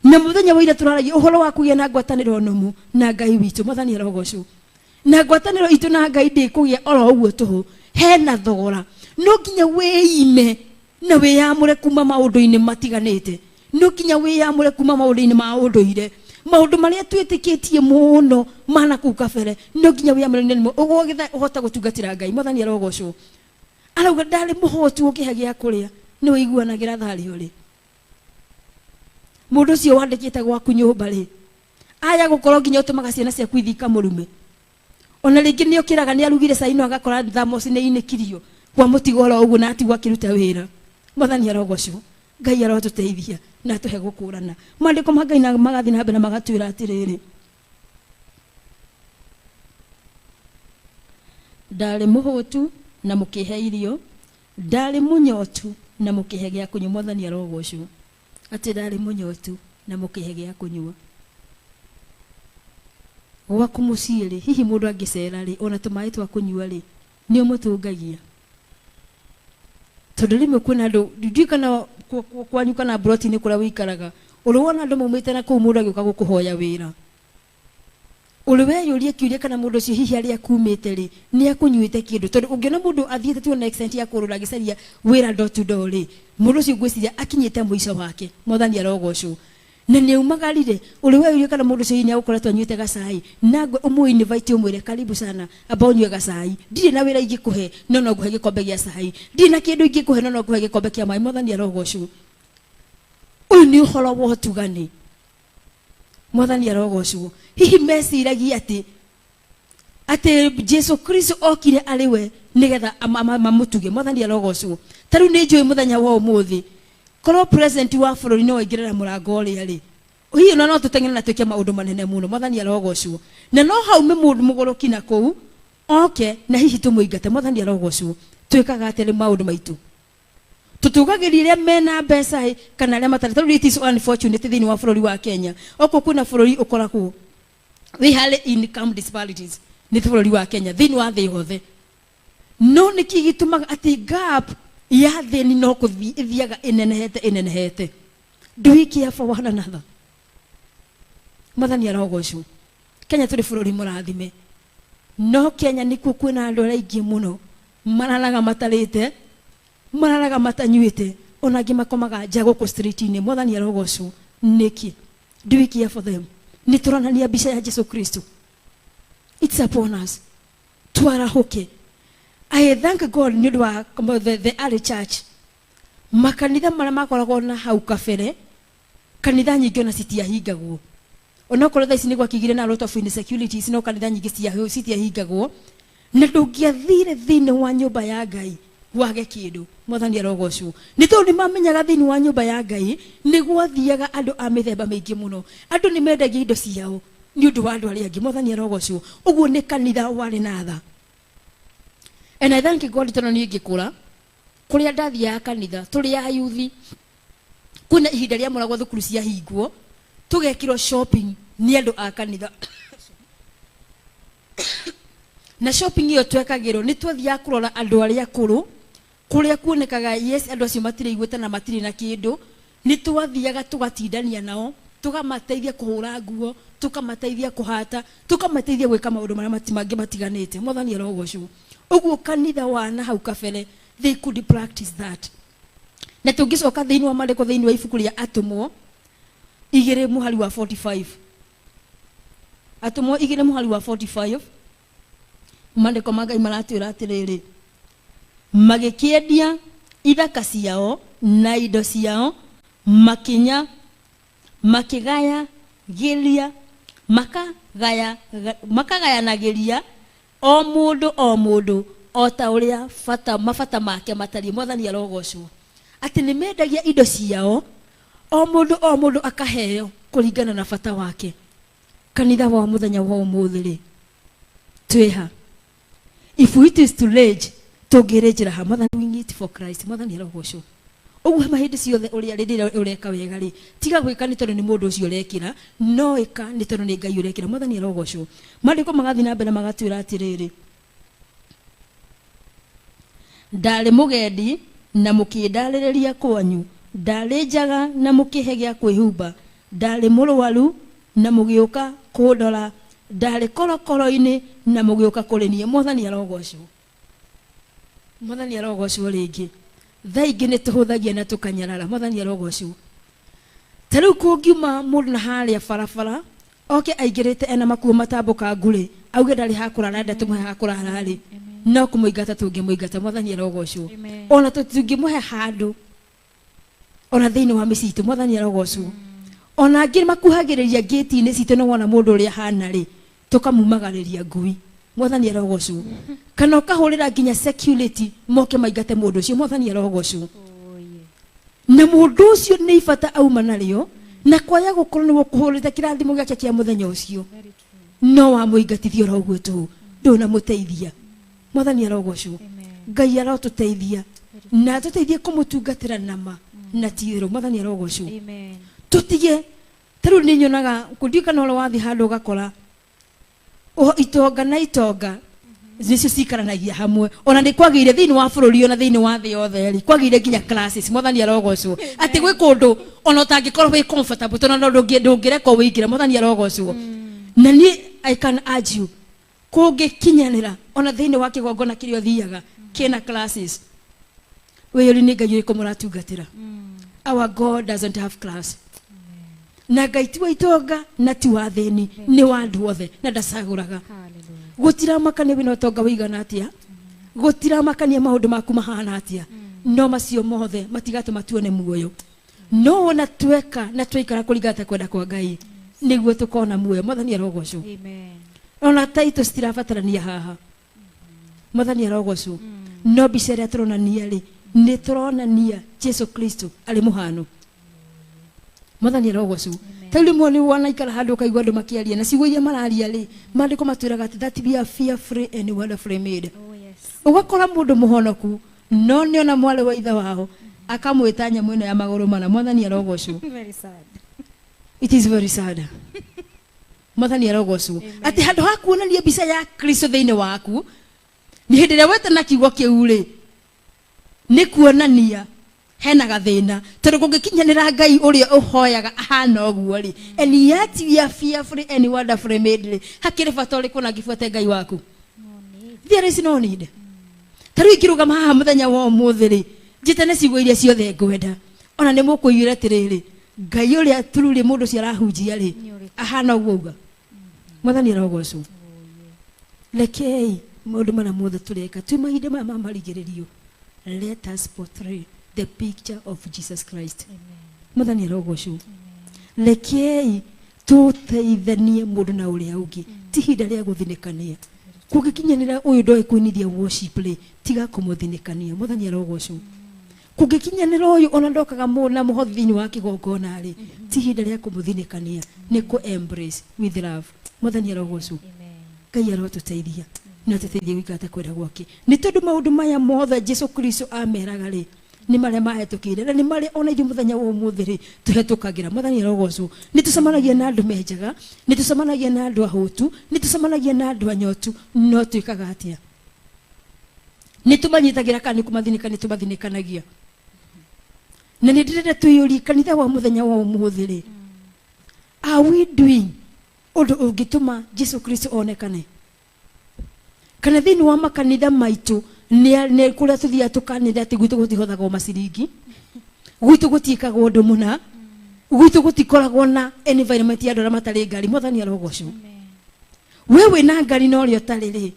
na mũthenya wa ira tũraragia ũhoro wa kũgĩa na ngwatanĩro nũmu na Ngai witũ. Mwathani arogocwo. Na ngwatanĩro itũ na Ngai ndĩkũgĩa oro ũguo tũhũ, hena thogora. No nginya wĩime na wĩyamũre kuma maũndũ-inĩ matiganĩte, no nginya wĩyamũre kuma maũndũ-inĩ ma ũndũire. Maũndũ marĩa twĩtĩkĩtie mũno mana kũu kabere no nginya wĩamũranie nĩmo ũguo getha ũhota gũtungatĩra Ngai. Mwathani arogocwo. Arauga ndarĩ mũhũtu ũkĩhe gĩa kũrĩa, nĩ ũiguanagĩra tharĩ ũrĩ. Mũndũ ũcio wandĩkĩte gwaku nyũmba rĩ, aya gũkorwo nginya ũtũmaga ciana ciaku ithiĩ ikamũrume. Ona rĩngĩ nĩ okĩraga nĩ arugire cai no agakora thamoci nĩ inĩkirio kwa mũtigo oro ũguo na atigwo akĩruta wĩra. Mwathani arogocwo. Ngai arotũteithia na atũhe gũkũrana. Maandĩko ma Ngai na magathiĩ na mbere magatwĩra atĩrĩrĩ, ndarĩ mũhũtu na mũkĩhe irio, ndarĩ mũnyotu na mũkĩhe gĩa kũnyua. Mwathani arogocwo. Atĩ ndarĩ mũnyotu na mũkĩhe gĩa kũnyua. Gwaku mũciĩ rĩ, hihi mũndũ angĩcera rĩ, ona tũmaĩ twa kũnyua rĩ, nĩ ũmũtũngagia? Tondũ rĩmwe kwĩna andũ, ndiũĩ kana kwanyu kana mburoti-inĩ kũrĩa ũikaraga, ũrĩ wona andũ maumĩte na kũu mũndũ agĩũka gũkũhoya wĩra. Ũrĩ weyũria kĩũria kana mũndũ ũcio hihi harĩa akumĩte rĩ, nĩ akũnyuĩte kĩndũ? Tondũ ũngĩona mũndũ athiĩte to an extent ya kũrũra agĩcaria wĩra door to door rĩ, mũndũ ũcio ngwĩciria akinyĩte mũico wake. Mwathani arogocwo. Na nĩ aumagarire. Ũrĩ weyũria kana mũndũ ũcio hihi nĩ agũkoretwo anyuĩte gacai, na ũmũ invite ũmwĩre karibu sana, amba ũnyue gacai. Ndirĩ na wĩra ingĩkũhe, no no ngũhe gĩkombe gĩa cai. Ndirĩ na kĩndũ ingĩkũhe, no no ngũhe gĩkombe kĩa maĩ. Mwathani arogocwo. Ũyũ nĩ ũhoro wa ũtugani. Mwathani arogocwo. Hihi meciragia atĩ Jesu Kristo okire arĩ we nĩgetha mamũtuge. Mwathani arogocwo. Ta rĩu nĩ njũĩ mũthenya wa ũmũthĩ korwo president wa bũrũri no aingĩre na mũrango ũrĩa rĩ, hihi ona no tũteng'ere na twĩke maũndũ manene mũno. Mwathani arogocwo. Na no haume mũndũ mũgũrũki na kũu oke na hihi tũmũingate. Mwathani arogocwo. Twĩkaga atĩa rĩ maũndũ maitũ? Tũtugagĩria arĩa mena mbeca ĩ, kana arĩa matarĩ. Tondũ it is unfortunate thĩinĩ wa bũrũri wa Kenya, okorwo kwĩna bũrũri ũkoragwo wĩ harĩ income disparities nĩ bũrũri wa Kenya thĩinĩ wa thĩ yothe. No nĩkĩ gĩtũmaga atĩ gap ya thĩni no kũthiĩ ĩthiaga ĩnenehete ĩnenehete? Do we care for one another? Mwathani arogocwo. Kenya tũrĩ bũrũri mũrathime, no Kenya nĩkuo kwĩna andũ arĩa aingĩ mũno mararaga matarĩte, mararaga matanyuĩte, ona angĩ makomaga nja gũkũ street-inĩ. Mwathani arogocwo. Nĩkĩ? Do we care for them? Nĩ tũronania mbica ya Jesu Kristo. It's upon us. Twarahũke. I thank God nĩ ũndũ wa the early church. Makanitha marĩa makoragwo na hau kabere, kanitha nyingĩ ona citiahingagwo. Onokorwo thaa ici nĩ gwakĩgire na a lot of insecurities, no kanitha nyingĩ citiahingagwo. Na ndũngĩathire thĩinĩ wa nyũmba ya Ngai wage kĩndũ. Mwathani arogocwo. Nĩ tondũ nĩ mamenyaga thĩinĩ wa nyũmba ya Ngai nĩ gwathiaga andũ a mĩthemba mĩingĩ mũno. Andũ nĩ mendagia indo ciao nĩ ũndũ wa andũ arĩa angĩ. Mwathani arogocwo. Ũguo nĩ kanitha warĩ na tha. And I thank God tondũ niĩ ngĩkũra kũrĩa ndathiaga kanitha tũrĩ ayuthi, kwĩna ihinda rĩa mũragwo thukuru ciahingwo, tũgekĩrwo shopping nĩ andũ a kanitha. Na shopping ĩyo twekagĩrwo nĩ twathiaga kũrora andũ arĩa akũrũ kũrĩa kuonekaga yes andũ acio matirĩ igweta na matirĩ na kĩndũ. Nĩ twathiaga tũgatindania nao, tũkamateithia kũhũra nguo, tũkamateithia kũhata, tũkamateithia gwĩka maũndũ marĩa mangĩ matiganĩte. Mwathani arogocwo. Ũguo kanitha wa na hau kabere they could practice that. Na tũngĩcoka thĩinĩ wa maandĩko thĩinĩ wa ibuku rĩa Atũmwo 2 mũhari wa 45, Atũmwo 2 mũhari wa 45, maandĩko ma Ngai maratwĩra atĩrĩrĩ, magĩkĩendia ithaka ciao na indo ciao, makinya makĩgayagĩria, makagayanagĩria o mũndũ o mũndũ o ta ũrĩa mabata make matariĩ. Mwathani arogocwo. Atĩ nĩ mendagia indo ciao, o mũndũ o mũndũ akaheo kũringana na bata wake. Kanitha wa mũthenya wa ũmũthĩ rĩ, twĩha? If it is to rage, tũngĩrĩnjĩra ha? Mwathani, doing it for Christ. Mwathani arogocwo. Ũguo hĩndĩ ciothe ũrĩa rĩrĩa ũreka wega rĩ, tiga gwĩka nĩ tondũ nĩ mũndũ ũcio ũrekĩra, no ĩka nĩ tondũ nĩ Ngai ũrekĩra. Mwathani arogocwo. Maandĩko magathiĩ na mbere magatwĩra atĩrĩrĩ, ndarĩ mũgendi na mũkĩndarĩrĩria kwanyu, ndarĩ njaga na mũkĩhe gĩa kwĩhumba, ndarĩ mũrwaru na mũgĩũka kũndora, ndarĩ korokoro-inĩ na mũgĩũka kũrĩ niĩ. Mwathani arogocwo. Mwathani arogocwo rĩngĩ. Thaa ingĩ nĩ tũhũthagia na tũkanyarara. Mwathani arogocwo. Ta rĩu kũngiuma mũndũ na harĩa barabara Oke aingĩrĩte ena makuo matambũkangu rĩ, auge ndarĩ hakũrara, enda tũmũhe hakũrara rĩ, no kũmũingata tũngĩmũingata. Mwathani arogocwo. Amen. Ona tũtingĩmũhe handũ ona thĩinĩ wa mĩciĩ itũ. Mwathani arogocwo. Ona angĩ makuhagĩrĩria ngĩti-inĩ citũ, nĩ wona mũndũ ũrĩa ahana rĩ, tũkamumagarĩria ngui. Mwathani arogocwo. Kana ũkahũrĩra nginya security moke maingate mũndũ ũcio. Mwathani arogocwo. Oh, yeah. Na mũndũ ũcio nĩ ibata auma narĩo, na kwaya gũkorwo nĩ ũkũhũrĩte kĩrathimo gĩake kĩa mũthenya ũcio. Very true. No wamũingatithia oro ũguo tu, ndũnamũteithia. Mwathani arogocwo. Amen. Ngai arotũteithia na atũteithie kũmũtungatĩra nama na tiĩrũ. Mwathani arogocwo. Amen. Tũtige ta rĩu nĩ nyonaga kũndirikana ũrĩa wathiĩ handũ ũgakora itonga na itonga nicio cikaranagia hamwe. Ona nĩ kwagĩire thĩinĩ wa bũrũri, ona thĩinĩ wa thĩ yothe rĩ, kwagĩire nginya classes. Mwathani arogocwo, atĩ gwĩ kũndũ ona ũtangĩkorwo wĩ comfortable, tondũ ona ndũngĩrekwo wĩingĩre. Mwathani arogocwo. Na niĩ I can urge you, kũngĩkinyanĩra ona thĩinĩ wa kĩgongona kĩrĩa ũthiaga kĩna classes, wĩyũri nĩ Ngai ũrĩkũ mũratungatĩra? Our God doesn't have class. Na Ngai ti wa itonga na ti wa thĩni, nĩ wa andũ othe na ndacagũraga. Hallelujah. Gũtiramakania wĩna ũtonga wĩigana atĩa, gũtiramakania maũndũ maku mahana atĩa, no macio mothe matigatũma tuone muoyo. No wona tweka na twaikara kũringana ta kwenda kwa Ngai, nĩguo tũkona muoyo. Mwathani arogocwo. Amen. Ona taito citirabatarania haha. Mwathani arogocwo. No mbica ĩrĩa tũronania rĩ, nĩ tũronania Jesu Kristo arĩ mũhano. Mwathani arogocwo. Ta rĩu rĩmwe nĩ wanaikara handũ ũkaigua andũ makĩaria, na ciugo iria mararia rĩ, maandĩko matwĩraga atĩ that we are fearfully and wonderfully made. Oh, yes. Ũgakora mũndũ mũhonoku, no nĩona mwarĩ wa ithe wao akamwĩta nyamũ ĩno ya magũrũ mana. Mwathani arogocwo. Very sad. It is very sad. Mwathani arogocwo. Atĩ handũ ha kuonania mbica ya Kristo thĩinĩ waku, nĩ hĩndĩ ĩrĩa wetana kiugo kĩu rĩ, nĩ kuonania hena gathĩna, tondũ kũngĩkinyanĩra Ngai ũrĩa ũhoyaga ahana ũguo rĩ, and yet we are fearfully and wonderfully made rĩ, hakĩrĩ bata ũrĩkũ na ngĩbuate Ngai waku? No need. There is no need. Ta rĩu ingĩrũgama haha mũthenya wa ũmũthĩ rĩ, njĩtane ciugo iria ciothe ngwenda, ona nĩ mũkũiyũra atĩrĩrĩ, Ngai ũrĩa tururĩ mũndũ ũcio arahunjia rĩ, Nĩ ũrĩkũ? ahana ũguo uga. Mwathani arogocwo. Rekei maũndũ marĩa mothe tũreka twĩ mahinda maya ma marigĩrĩrio, let us portray the picture of Jesus Christ. Amen. Mwathani arogocwo. Rekei tũteithanie mũndũ na ũrĩa ũngĩ, ti ihinda rĩa gũthinĩkania. Kũngĩkinyanĩra ũyũ ndoĩ kũinithia worship rĩ, tiga kũmũthinĩkania. Mwathani arogocwo. Kũngĩkinyanĩra ũyũ ona ndokaga na mũhothi thĩinĩ wa kĩgongona rĩ, ti ihinda rĩa kũmũthinĩkania, nĩ kũ embrace with love. Mwathani arogocwo. Amen. Ngai arotũteithia na atũteithie gũikara ta kwenda gwake, nĩ tondũ maũndũ maya mothe Jesu Kristo ameraga rĩ, nĩ marĩa mahĩtũkĩire, na nĩ marĩa ona ithuĩ mũthenya wa ũmũthĩ rĩ tũhetũkagĩra. Mwathani arogocwo. Nĩ tũcemanagia na andũ menjaga, nĩ tũcemanagia na andũ ahũtu, nĩ tũcemanagia na andũ anyotu, no twĩkaga atĩa? Nĩ tũmanyitagĩra kana nĩ kũmathinĩka? Nĩ tũmathinĩkanagia. Na nĩ ndĩrenda twĩyũrie, kanitha wa mũthenya wa ũmũthĩ rĩ, are we doing ũndũ ũngĩtũma Jesu Kristo onekane? Kana thĩinĩ wa makanitha maitũ nĩ kũrĩa tũthiaga tũkanĩrĩra atĩ gwitũ gũtihothagwo maciringi, gwitũ gũtiĩkagwo ũndũ mũna, gwitũ gũtikoragwo na environment ya andũ arĩa matarĩ ngari. Mwathani arogocwo. Amen. We wĩna ngari na ũrĩa ũtarĩ rĩ,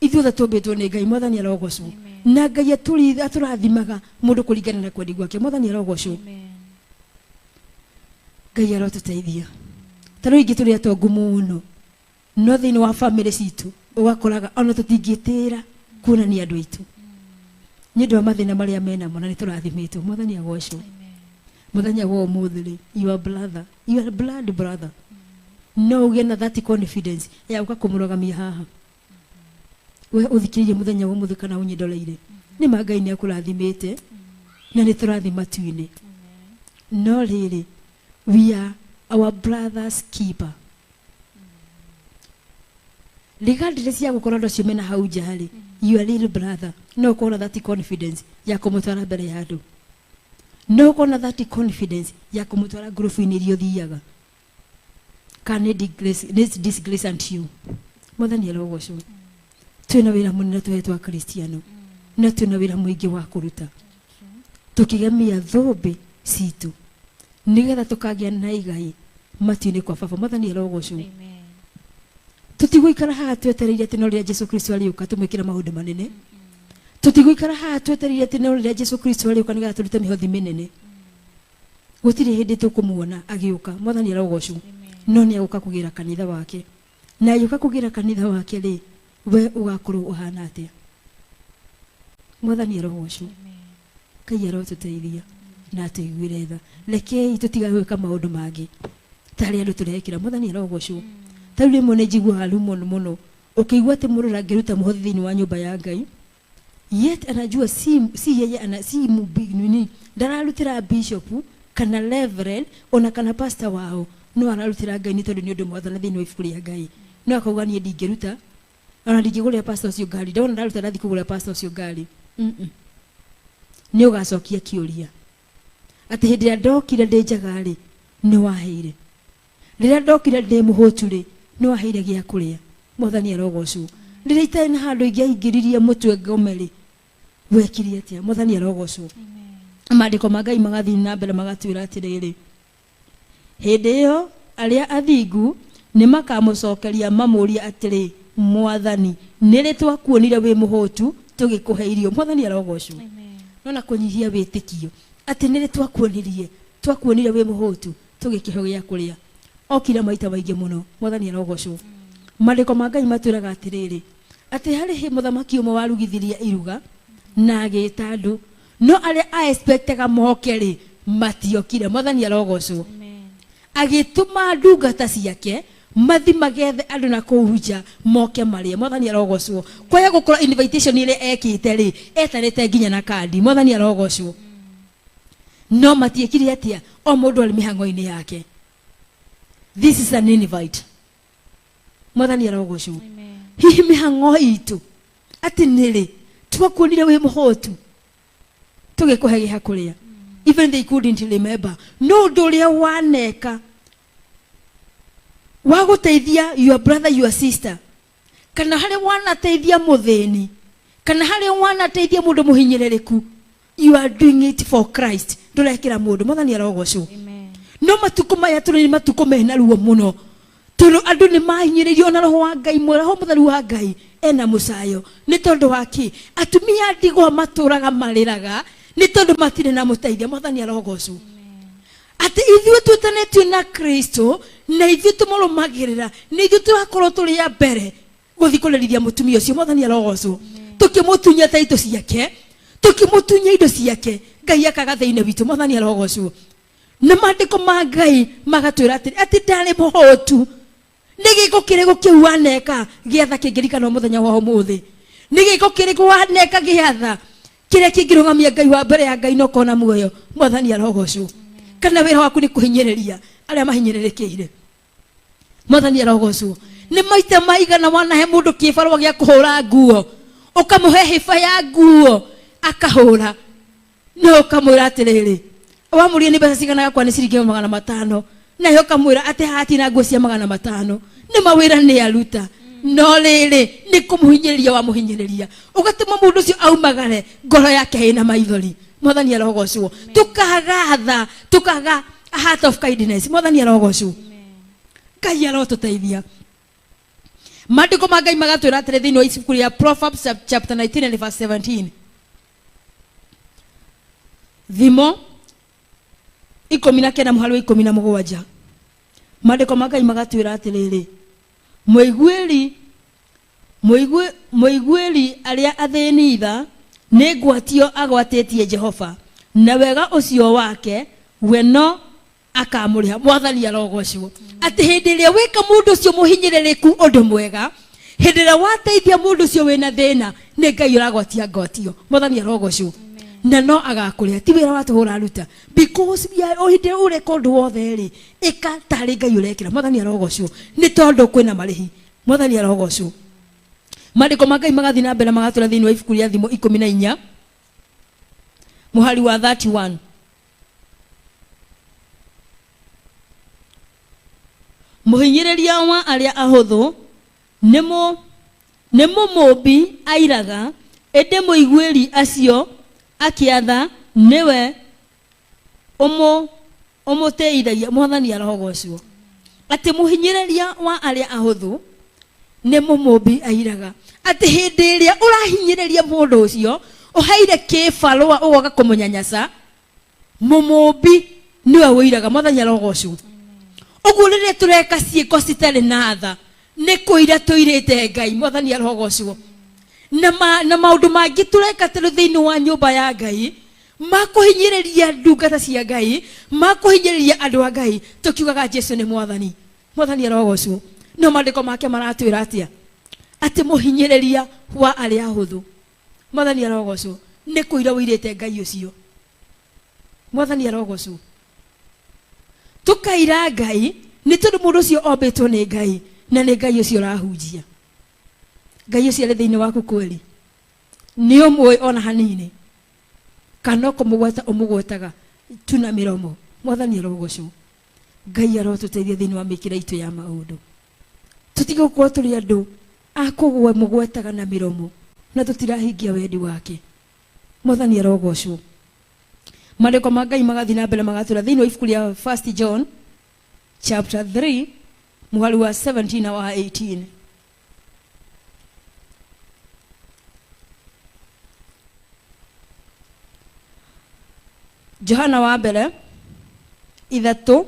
ithuothe tũmbĩtwo nĩ Ngai. Mwathani arogocwo. Amen. Na Ngai atũrathimaga mũndũ kũringana na kwendi gwake. Mwathani arogocwo. Amen. Ngai arotũteithia. Ta rĩu ingĩ tũrĩ atongu mũno, no thĩinĩ wa bamĩrĩ citũ ũgakoraga ona tũtingĩtĩra kuonania andũ aitũ nĩ ũndũ wa mathĩna marĩa menamo, na nĩ tũrathimĩtwo. Mwathani agocwo. Mũthenya wa ũmũthĩ rĩ, your brother, your blood brother, no ũgĩe na that confidence ya gũka kũmũrũgamia haha we ũthikĩrĩrie mũthenya wa ũmũthĩ kana ũnyendoreire. Nĩ ma Ngai nĩ akũrathimĩte na nĩ tũrathi matu-inĩ, no rĩrĩ, we are our brother's keeper regardless ya gũkorwo andũ acio mena hau nja rĩ. Your little brother, no ũkorwo na that confidence ya kũmũtwara mbere ya andũ, no ũkorwo na that confidence ya kũmũtwara ngurubu-inĩ iria ũthiaga, kana nĩ disgrace unto you. Mwathani arogocwo. Twĩna wĩra mũnene tũhetwo Akristiano, na twĩna wĩra mũingĩ wa kũruta tũkĩgemia thũmbĩ citũ nĩgetha tũkagĩa na igai. Matu-inĩ kwa baba. Mwathani arogocwo. Tũtigũikara haha twetereire atĩ no rĩrĩa Jesu Kristo arĩũka tũmwĩkĩre maũndũ manene. Tũtigũikara haha twetereire atĩ no rĩrĩa Jesu Kristo arĩũka nĩgetha tũrute mĩhothi mĩnene. Gũtirĩ hĩndĩ tũkũmuona agĩũka. Mwathani arogocwo. No nĩ agũka kũgĩra kanitha wake. Na agĩũka kũgĩra kanitha wake rĩ, we ũgakorwo ũhana atĩa? Mwathani arogocwo. Ngai arotũteithia na atũiguĩre tha. Rekei tũtige gwĩka maũndũ mangĩ tarĩ andũ tũrekĩra. Mwathani arogocwo. Ta rĩu rĩmwe nĩ njiguaga ruo mũno mũno ũkĩigua atĩ mũndũ ndangĩruta mũhothi thĩinĩ wa nyũmba ya Ngai, yet anajua si yeye ana si nini ndararutĩra bishop kana reverend ona kana pastor wao, no ararutĩra Ngai nĩ tondũ nĩ ũndũ mwathana thĩinĩ wa ibuku rĩa Ngai. No akauga niĩ ndingĩruta ona ndingĩgũrĩra pastor ũcio ngari, ndona ndaruta ndathiĩ kũgũrĩra pastor ũcio ngari. Nĩ ũgacokia kĩũria atĩ hĩndĩ ĩrĩa ndokire ndĩ njaga rĩ, nĩ waheire, rĩrĩa ndokire ndĩ mũhũtu rĩ, nĩ waheire gĩa kũrĩa. Mwathani arogocwo. Rĩrĩa itarĩ na handũ ingĩaingĩririe mũtwe ngome rĩ, wekire atĩa? Mwathani arogocwo. Maandĩko ma Ngai magathiĩ na mbere magatwĩra atĩrĩrĩ, hĩndĩ ĩyo arĩa athingu nĩ makamũcokeria mamũrie atĩrĩ, Mwathani, nĩ rĩ twakuonire wĩ mũhũtu tũgĩkũhe irio? Mwathani arogocwo. Nona kũnyihia wĩtĩkio atĩ nĩ rĩ twakuonire wĩ mũhũtu tũgĩkĩhe gĩa kũrĩa. Okire maita maingĩ mũno. Mwathani arogocwo. Maandĩko ma Ngai matwĩraga atĩrĩrĩ, atĩ harĩ mũthamaki ũmwe warugithirie iruga na agĩta andũ, no arĩa a expectaga moke rĩ matiokire. Mwathani arogocwo. Agĩtũma ndungata ciake mathi magethe andũ na kũu nja moke marĩe. Mwathani arogocwo. Kwaya gũkorwo invitation ĩrĩa ekĩte rĩ, etarĩte nginya na kandi. Mwathani arogocwo. No matiekire atĩa? O mũndũ arĩ mĩhang'o-inĩ yake. This is an invite. Mwathani arogocwo. Hihi mĩhang'o itũ atĩ nĩrĩ twakuonire wĩ mũhũtu tũgĩkũhe gĩa kũrĩa? Even they couldn't remember. No ũndũ ũrĩa waneka wa gũteithia your brother, your sister, kana harĩa wanateithia mũthĩni, kana harĩa wanateithia mũndũ mũhinyĩrĩrĩku, you are doing it for Christ. Ndũrekĩra mũndũ. Mwathani arogocwo. No matukũ maya tũrĩ nĩ matukũ mena ruo mũno, tondũ andũ nĩ mahinyĩrĩirio na roho wa Ngai, roho mũtheru wa Ngai ena mũcayo. Nĩ tondũ wa kĩ? Atumia ndigwa matũraga marĩraga nĩ tondũ matirĩ na mũteithia. Mwathani arogocwo. Atĩ ithuĩ twĩtanĩtio na Kristo na ithuĩ tũmũrũmagĩrĩra, nĩ ithuĩ tũrakorwo tũrĩ a mbere gũthiĩ kũrĩrithia mũtumia ũcio. Mwathani arogocwo. Tũkĩmũtunya taitũ ciake, tũkĩmũtunya indo ciake, Ngai akaga thĩinĩ witũ. Mwathani arogocwo. Na maandĩko ma Ngai magatwĩra atĩrĩ, atĩ ndarĩ mũhũtu. Nĩ gĩko kĩrĩkũ kĩu waneka gĩatha kĩngĩrikanwo mũthenya wa ũmũthĩ? Nĩ gĩko kĩrĩkũ waneka gĩatha kĩrĩa kĩngĩrũgamia Ngai wa mbere ya Ngai na ũkona muoyo? Mwathani arogocwo. Kana wĩra waku nĩ kũhinyĩrĩria arĩa mahinyĩrĩrĩkĩire? Mwathani arogocwo. Nĩ maita maigana wanahe mũndũ kĩbarũa gĩa kũhũra nguo, ũkamũhe hĩba ya nguo akahũra, no ũkamwĩra atĩrĩrĩ, wamũria nĩ mbeca cigana, gakwa nĩ ciringi 500, nawe ũkamwĩra atĩ hatina nguo cia 500. Nĩ mawĩra nĩ aruta, no rĩrĩ nĩ kũmũhinyĩrĩria wamũhinyĩrĩria, ũgatũma mũndũ ũcio aumagare ngoro yake ĩna maithori. Mwathani arogocwo. Tũkaga tha, tũkaga a heart of kindness. Mwathani arogocwo. Ngai arotũteithia. Maandĩko ma Ngai magatwĩra atĩrĩ thĩinĩ wa ibuku rĩa Proverbs chapter 19 and verse 17, Thimo 19 mũhari wa 17, maandĩko ma Ngai magatwĩra atĩrĩrĩ, mũiguĩri arĩa athĩni tha nĩ ngwatio agwatĩtie Jehova, na wega ũcio wake we no akamũrĩha. Mwathani arogocwo. Atĩ hĩndĩ ĩrĩa wĩka mũndũ ũcio mũhinyĩrĩrĩku ũndũ mwega, hĩndĩ ĩrĩa wateithia mũndũ ũcio wĩna thĩna, nĩ Ngai ũragwatia ngwatio. Mwathani arogocwo. Na no agakũrĩha, ti wĩra wa tũhũ ũraruta, because o hĩndĩ ĩrĩa ũreka ũndũ wothe rĩ, ĩka tarĩ Ngai ũrekĩra. Mwathani arogocwo, nĩ tondũ kwĩna marĩhi. Mwathani arogocwo. Maandĩko ma Ngai magathiĩ na mbere magatũra thĩinĩ wa ibuku rĩa Thimo 14 mũhari wa 31, mũhinyĩrĩria wa arĩa ahũthũ nĩ mũmũmbi airaga, ĩndĩ mũiguĩri acio akĩatha nĩwe ũmũtĩithagia. Mwathani arogocwo. Atĩ mũhinyĩrĩria wa arĩa ahũthũ nĩ mũmũmbi airaga. Atĩ hĩndĩ ĩrĩa ũrahinyĩrĩria mũndũ ũcio ũheire kĩbarũa ũgoka kũmũnyanyaca, mũmũmbi nĩwe ũiraga. Mwathani arogocwo. Ũguo rĩrĩa tũreka ciĩko citarĩ na tha nĩ kũira tũirĩte Ngai. Mwathani arogocwo. Na maũndũ mangĩ tũreka tũrĩ thĩinĩ wa nyũmba ya Ngai makũhinyĩrĩria ndungata cia Ngai, makũhinyĩrĩria andũ a Ngai, tũkiugaga Jesu nĩ Mwathani. Mwathani arogocwo. No maandĩko make maratwĩra atĩa? Atĩ mũhinyĩrĩria wa arĩa ahũthũ. Mwathani arogocwo. Nĩ kũira ũirĩte Ngai ũcio. Mwathani arogocwo. Tũkaira Ngai nĩ tondũ mũndũ ũcio ombĩtwo nĩ Ngai na nĩ Ngai ũcio ũrahunjia. Ngai ũcio arĩ thĩinĩ waku kweli? Nĩ ũmũĩ ona hanini? Kana kũmũgweta ũmũgwetaga tu na mĩromo? Mwathani arogocwo. Ngai arotũteithia thĩinĩ wa mĩkĩre itũ ya maũndũ. Tũtige gũkorwo tũrĩ andũ a kũmũgwetaga na mĩromo na tũtirahingia wendi wake. Mwathani arogocwo. Maandĩko ma Ngai magathiĩ na mbere magatwĩra thĩinĩ wa ibuku rĩa 1 John chapter 3 mũhari wa 17 na wa 18. Johana wa mbere 3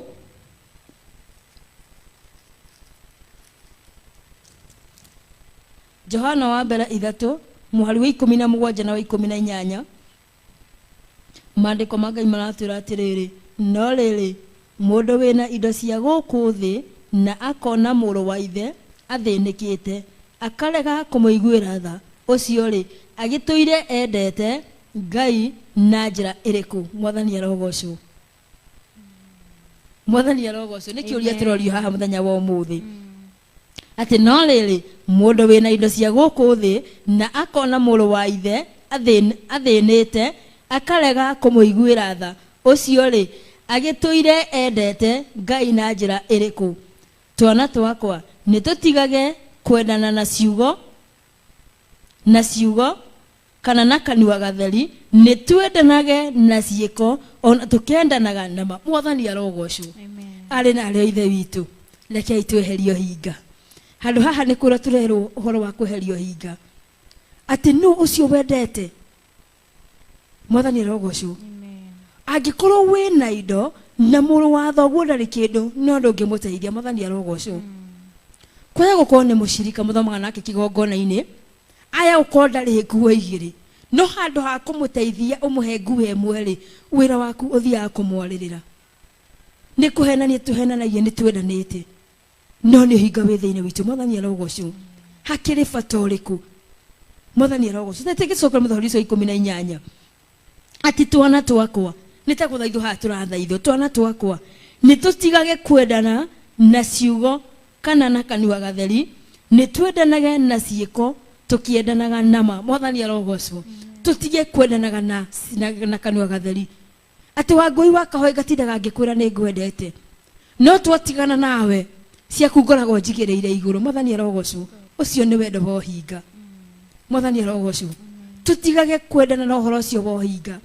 Johana wa mbere 3 mũhari wa 17 na wa 18. Maandĩko ma Ngai maratwĩra atĩrĩrĩ, no rĩrĩ mũndũ wĩna indo cia gũkũ thĩ na akona mũrũ wa ithe athĩnĩkĩte akarega kũmũiguĩra tha, ũcio rĩ agĩtũire endete Ngai na njĩra ĩrĩkũ? Mwathani arogocwo. Mwathani arogocwo. Nĩ kĩũria tũrorio haha mũthenya wa ũmũthĩ. Atĩ no rĩrĩ mũndũ wĩna indo cia gũkũ thĩ na akona mũrũ wa ithe athĩnĩte akarega kũmũiguĩra tha, ũcio rĩ agĩtũire endete Ngai na njĩra ĩrĩkũ? Twana twakwa nĩ tũtigage kwendana na ciugo kana na kanua gatheri, nĩ twendanage na ciĩko ona tũkendanaga na ma. Mwathani arogocwo. Arĩ na arĩa ithe witũ, rekei tweherio hinga. Handũ haha nĩ kũrĩa tũrerwo ũhoro wa kweherio hinga, atĩ nũ ũcio wendete. Mwathani arogocwo. Angĩkorwo wĩna indo na mũrũ wa thoguo ndarĩ kĩndũ, no ndũngĩmũteithia. Mwathani arogocwo. Kwaya gũkorwo nĩ mũcirika mũthomaga nake kĩgongona-inĩ, aya gũkorwo ndarĩ nguo igĩrĩ, no handũ ha kũmũteithia ũmũhe nguo ĩmwe rĩ, wĩra waku ũthiaga kũmwarĩrĩra. Nĩ kũhenania tũhenanagia nĩ twendanĩte, no nĩ ũhinga wĩ thĩinĩ witũ. Mwathani arogocwo. Hakĩrĩ bata ũrĩkũ? Mwathani arogocwo. Tũgĩcokera mũthahũri ũcio 18 atĩ twana twakwa nĩ ta gũthaithwo haha tũrathaithwo. Twana twakwa nĩ tũtigage kwendana na ciugo kana na kanua gatheri, nĩ twendanage na ciĩko tũkĩendanaga na ma. Mwathani arogocwo. Tũtige kwendanaga na kanua gatheri. Atĩ Wangũi wa kahoe gatindaga ngĩkwĩra nĩ ngwendete, no twatigana nawe ciaku ngoragwo njigĩrĩire igũrũ. Mwathani arogocwo. Ũcio nĩ wendo wa ũhinga. Mwathani arogocwo. Tũtigage kwendana na ũhoro ũcio wa ũhinga.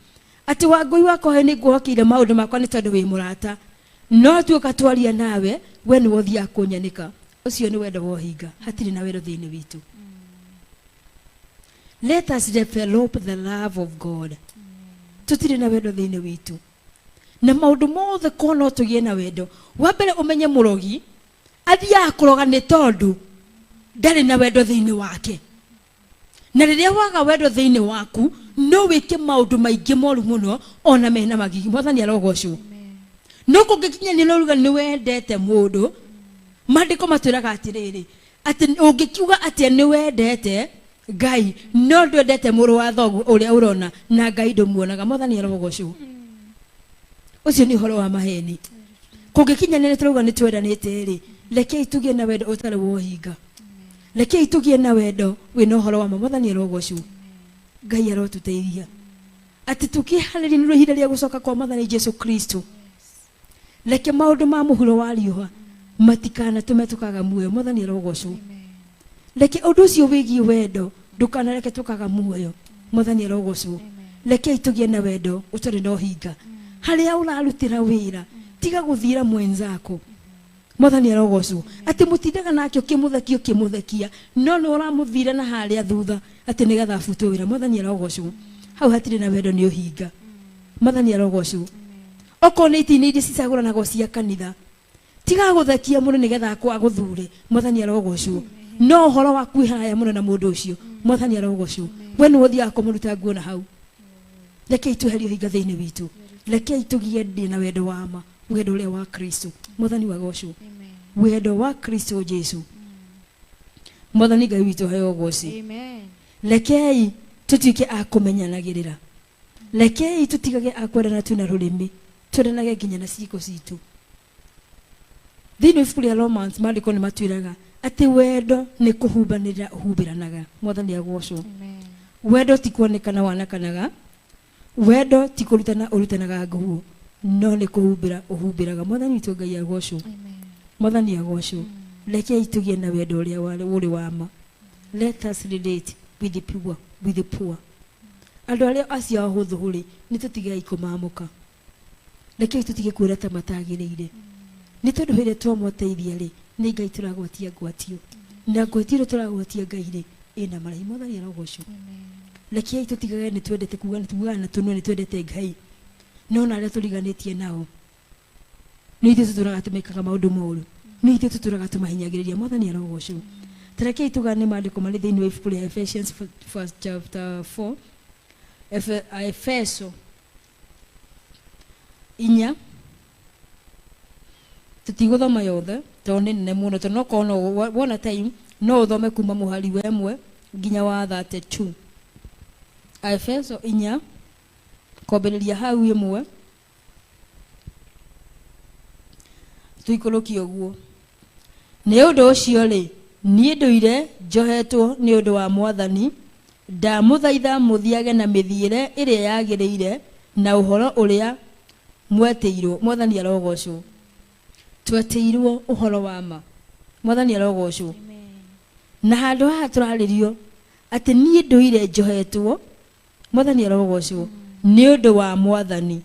Atĩ Wangũi wa kahoe nĩ ngwĩhokeire maũndũ makwa nĩ tondũ wĩ mũrata, no tuoka twaria nawe we nĩwe ũthiaga kũnyanĩka. Ũcio nĩ wendo wa ũhinga. Hatirĩ na wendo thĩinĩ witũ. Let us develop the love of God. Tũtirĩ na wendo thĩinĩ witũ. Na maũndũ mothe ko no tũgĩe na wendo. Wa mbere ũmenye mũrogi athiaga kũroga nĩ tondũ ndarĩ na wendo thĩinĩ wake. Na rĩrĩa waga wendo thĩinĩ waku, no wĩke maũndũ maingĩ moru mũno ona mena magigi. Mwathani arogocwo. No kũngĩkinya nĩ ũruga nĩ wendete mũndũ, maandĩko matwĩraga atĩrĩrĩ, atĩ ũngĩkiuga atĩa nĩ wendete Ngai no ndwendete mũrũ wa thoguo ũrĩa ũrona na Ngai ndũmuonaga. Mwathani arogocwo. Ũcio nĩ ũhoro wa maheni. Kũngĩkinya nĩ tũrauga nĩ twendanĩte rĩ, rekei tũgĩe na wendo ũtarĩ wa ũhinga. Rekei tũgĩe na wendo wĩna ũhoro wa ma. Mwathani arogocwo. Ngai arotũteithia atĩ tũkĩharĩria nĩ ihinda rĩa gũcoka kwa Mwathani Jesu Kristo. Reke maũndũ ma mũhuro wa riũa matikanatũme tũkaga muoyo. Mwathani arogocwo. Reke ũndũ ũcio wĩgiĩ wendo ndũkanareke tũkaga muoyo. Mwathani arogocwo. Rekei tũgĩe na wendo ũtarĩ na ũhinga. Harĩa ũrarutĩra wĩra, tiga gũthiĩra mwenzako. Mwathani arogocwo atĩ mũtindaga nake ũkĩmũthekia ũkĩmũthekia no nĩ ũramũthira na harĩa thutha atĩ nĩgetha abutwo wĩra. Mwathani arogocwo hau hatirĩ na wendo nĩ ũhinga. Mwathani arogocwo okorwo nĩ itĩ-inĩ iria cicagũranagwo cia kanitha tiga gũthekia mũno nĩgetha agũthure. Mwathani arogocwo no ũhoro waku wĩ haraya mũno na mũndũ ũcio. Mwathani arogocwo we nĩwe ũthiaga kũmũruta nguo na hau. Rekei tweherie ũhinga thĩinĩ witũ, rekei tũgĩe na wendo wa ma, wendo ũrĩa wa Kristo. Mwathani wagocwo wendo wa Kristo Jesu. Mwathani Ngai witũ heo ũgoci. Rekei tũtuĩke a kũmenyanagĩrĩra, rekei tũtigage a kwendana tu na rũrĩmĩ, twendanage nginya na ciĩko citũ. Thĩinĩ wa ibuku rĩa Romans maandĩko nĩ matwĩraga atĩ wendo nĩ kũhumbanĩrĩra ũhumbĩranaga. Mwathani agocwo. Wendo ti kuonekana wanakanaga, wendo ti kũrutana ũrutanaga nguo, no nĩ kũhumbĩra ũhumbĩraga. Mwathani witũ Ngai agocwo. Mwathani agocwo. Rekei tũgĩe na wendo ũrĩa ũrĩ wa ma. Let us relate with the poor, with the poor. Andũ arĩa acio ahũthũ rĩ, nĩ tũtigei kũmamũka. Rekei tũtige kwĩra ta matagĩrĩire. Nĩ tondũ hĩrĩa twamũteithia rĩ, nĩ Ngai tũragwatia ngwatio. Na ngwatio ĩrĩa tũragwatia Ngai rĩ, ĩna marĩhi. Mwathani arogocwo. Rekei tũtigage nĩ twendete kuga nĩ tugaga na tũnua nĩ twendete Ngai, no na arĩa tũriganĩtie nao nĩ ithuĩ tũtũraga tũmekaga maũndũ moru, nĩ ithuĩ tũtũraga tũmahinyagĩrĩria. Mwathani arogocwo. Tarekei tũgane maandĩko marĩ thĩinĩ wa ibuku rĩa Ephesians first chapter 4, Efeso 4. Tũtigũthoma yothe tondũ nĩ nene mũno, tondũ no korwo no wona time no ũthome kuma mũhari wa 1 nginya wa 32. Efeso 4 kwambĩrĩria hau 1 tũikũrũkie ũguo. Nĩ ũndũ ũcio rĩ, niĩ ndũire njohetwo nĩ ũndũ wa Mwathani, ndamũthaitha mũthiage na mĩthiĩre ĩrĩa yagĩrĩire na ũhoro ũrĩa mwetĩirwo. Mwathani arogocwo. Twetĩirwo ũhoro wa ma. Mwathani arogocwo. Na handũ haha tũrarĩrio atĩ niĩ ndũire njohetwo. Mwathani arogocwo nĩ ũndũ wa Mwathani,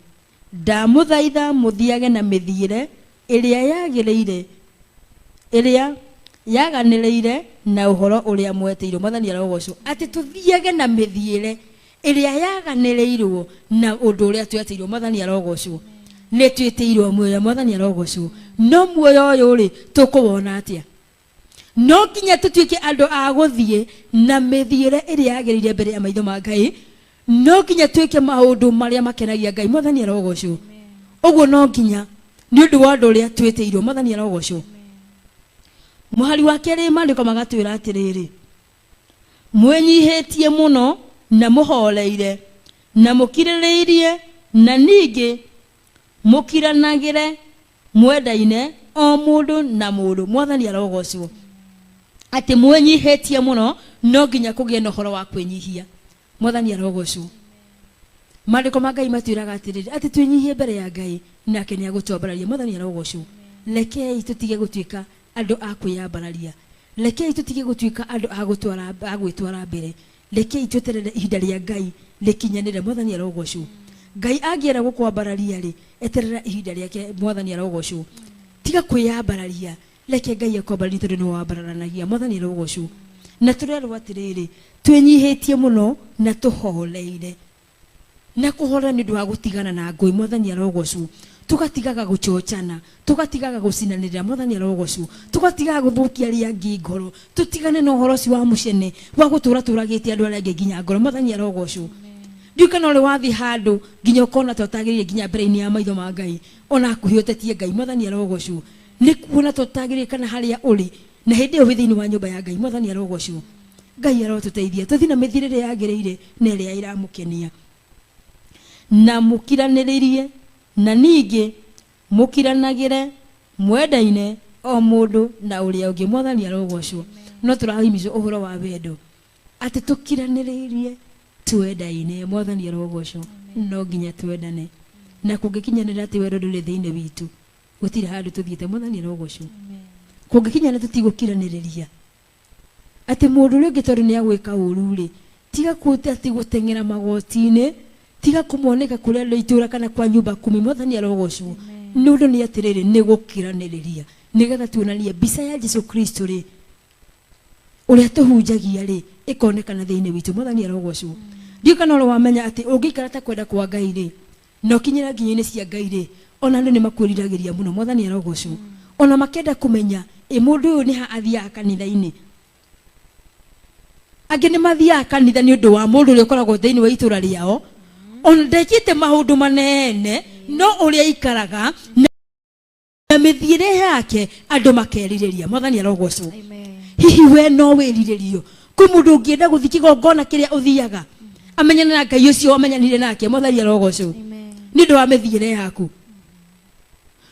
ndamũthaitha mũthiage na mĩthiĩre ĩrĩa yagĩrĩire, ĩrĩa yaganĩrĩire na ũhoro ũrĩa mwetĩirwo. Mwathani arogocwo atĩ tũthiage na mĩthiĩre ĩrĩa yaganĩrĩirwo na ũndũ ũrĩa twetĩirwo. Mwathani arogocwo. Nĩ twĩtĩirwo muoyo. Mwathani arogocwo. No muoyo ũyũ rĩ, tũkũwona atĩa? No nginya tũtuĩke andũ a gũthiĩ na mĩthiĩre ĩrĩa yagĩrĩire mbere ya maitho ma Ngai. No nginya twĩke maũndũ marĩa makenagia Ngai. Mwathani arogocwo. Ũguo no nginya nĩ ũndũ wa ũndũ ũrĩa twĩtĩirwo. Mwathani arogocwo. Mũhari wa 2 maandĩko magatwĩra atĩrĩrĩ, mwĩnyihĩtie mũno na mũhoreire na mũkirĩrĩirie na ningĩ mũkiranagĩre mwendaine o mũndũ na mũndũ. Mwathani arogocwo. Atĩ mwĩnyihĩtie mũno no nginya kũgĩe na ũhoro wa kwĩnyihia. Mwathani arogocwo. Maandĩko ma Ngai matwĩraga atĩrĩrĩ, atĩ twĩnyihie mbere ya Ngai nake nĩ agũtwambararia. Mwathani arogocwo. Rekei tũtige gũtuĩka andũ a kwĩyambararia. Rekei tũtige gũtuĩka andũ a gwĩtwara mbere. Rekei tweterere ihinda rĩa Ngai rĩkinyanĩre. Mwathani arogocwo. Ngai angĩenda gũkwambararia rĩ, eterera ihinda rĩake. Mwathani arogocwo. Tiga kwĩyambararia, reke Ngai akwambararie tondũ nĩwe wambararanagia. Mwathani arogocwo. Na tũrerwo atĩrĩrĩ, twĩnyihĩtie mũno na tũhoreire. Na kũhorera nĩ ũndũ wa gũtigana na ngũĩ. Mwathani arogocwo. Tũgatigaga gũchochana, tũgatigaga gũcinanĩrĩra. Mwathani arogocwo. Tũgatigaga gũthũkia arĩa angĩ ngoro, tũtigane na ũhoro ũcio wa mũcene wa gũtũra tũragĩte andũ arĩa angĩ nginya ngoro. Mwathani arogocwo. Ndiũĩ kana ũrĩ wathiĩ handũ nginya ũkona ta ũtagĩrĩire nginya mbere-inĩ ya maitho ma Ngai, ona hakuhĩ ũtetie Ngai. Mwathani arogocwo. Nĩ kuona ta ũtagĩrĩire kana harĩa ũrĩ na hĩndĩ ĩyo wĩ thĩinĩ wa nyũmba ya Ngai. Mwathani arogocwo. Ngai arotũteithia tũthiĩ na mĩthiĩre ĩrĩa yagĩrĩire na ĩrĩa ĩramũkenia. Na mũkiranĩrĩrie na ningĩ mũkiranagĩre mwendaine o mũndũ na ũrĩa ũngĩ. Mwathani arogocwo. No tũrahimizwo ũhoro wa wendo atĩ tũkiranĩrĩrie twendaine. Mwathani arogocwo. No nginya twendane, na kũngĩkinyanĩra atĩ wendo ndũrĩ thĩinĩ witũ, gũtirĩ handũ tũthiĩte. Mwathani arogocwo. Kũngĩkinyanĩra tũtigũkiranĩrĩria atĩ mũndũ ũrĩa ũngĩ tondũ nĩ agwĩka ũru rĩ, tiga atĩ gũteng'era magoti-inĩ, tiga kũmoneka kũrĩ andũ a itũũra kana kwa nyumba kumi. Mwathani arogocwo. Nĩ ũndũ nĩ atĩrĩrĩ, nĩ gũkiranĩrĩria. Nĩgetha tuonanie mbica ya Jesu Kristo rĩ, ũrĩa tũhunjagia rĩ, ĩkonekana thĩinĩ witũ. Mwathani arogocwo. Ndiũĩ kana ũrĩ wamenya atĩ ũngĩikara ta kwenda kwa Ngai rĩ, na ũkinyĩra nginya-inĩ cia Ngai rĩ, ona andũ nĩ makwĩriragĩria mũno. Mwathani arogocwo. Ona makenda kũmenya ĩ mũndũ ũyũ nĩ ha athiaga kanitha-inĩ. Angĩ nĩ mathiaga kanitha nĩ ũndũ wa mũndũ ũrĩa ũkoragwo thĩinĩ wa itũra rĩao, ona ndekĩte maũndũ manene, no ũrĩa aikaraga na mĩthiĩre yake andũ makerirĩria. Mwathani arogocwo. Hihi we no wĩrirĩrio kwĩ mũndũ ũngĩenda gũthiĩ kĩgongona kĩrĩa ũthiaga amenyane na Ngai ũcio wamenyanire nake? Mwathani arogocwo. Nĩ ũndũ wa mĩthiĩre yaku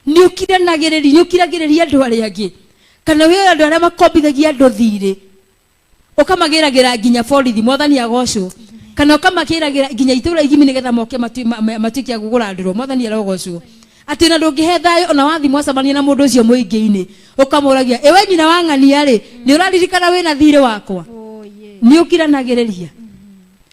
nĩ ũkiranagĩrĩria, nĩ ũkiragĩrĩria andũ arĩa angĩ, kana wĩ andũ arĩa makombithagia andũ thirĩ ũkamagĩragĩra nginya borithi? Mwathani agocwo. Kana ũkamagĩragĩra nginya itũra igimi nĩgetha moke matuĩke a kũgũra ndũrũ? Mwathani arogocwo. Atĩ ona ndũngĩhe thayũ, ona wathi mwacemania na mũndũ ũcio mũingĩ-inĩ ũkamũragia, ĩwe nyina wa ng'ania rĩ, nĩ ũraririkana wĩna thirĩ wakwa? Nĩ ũkiranagĩrĩria.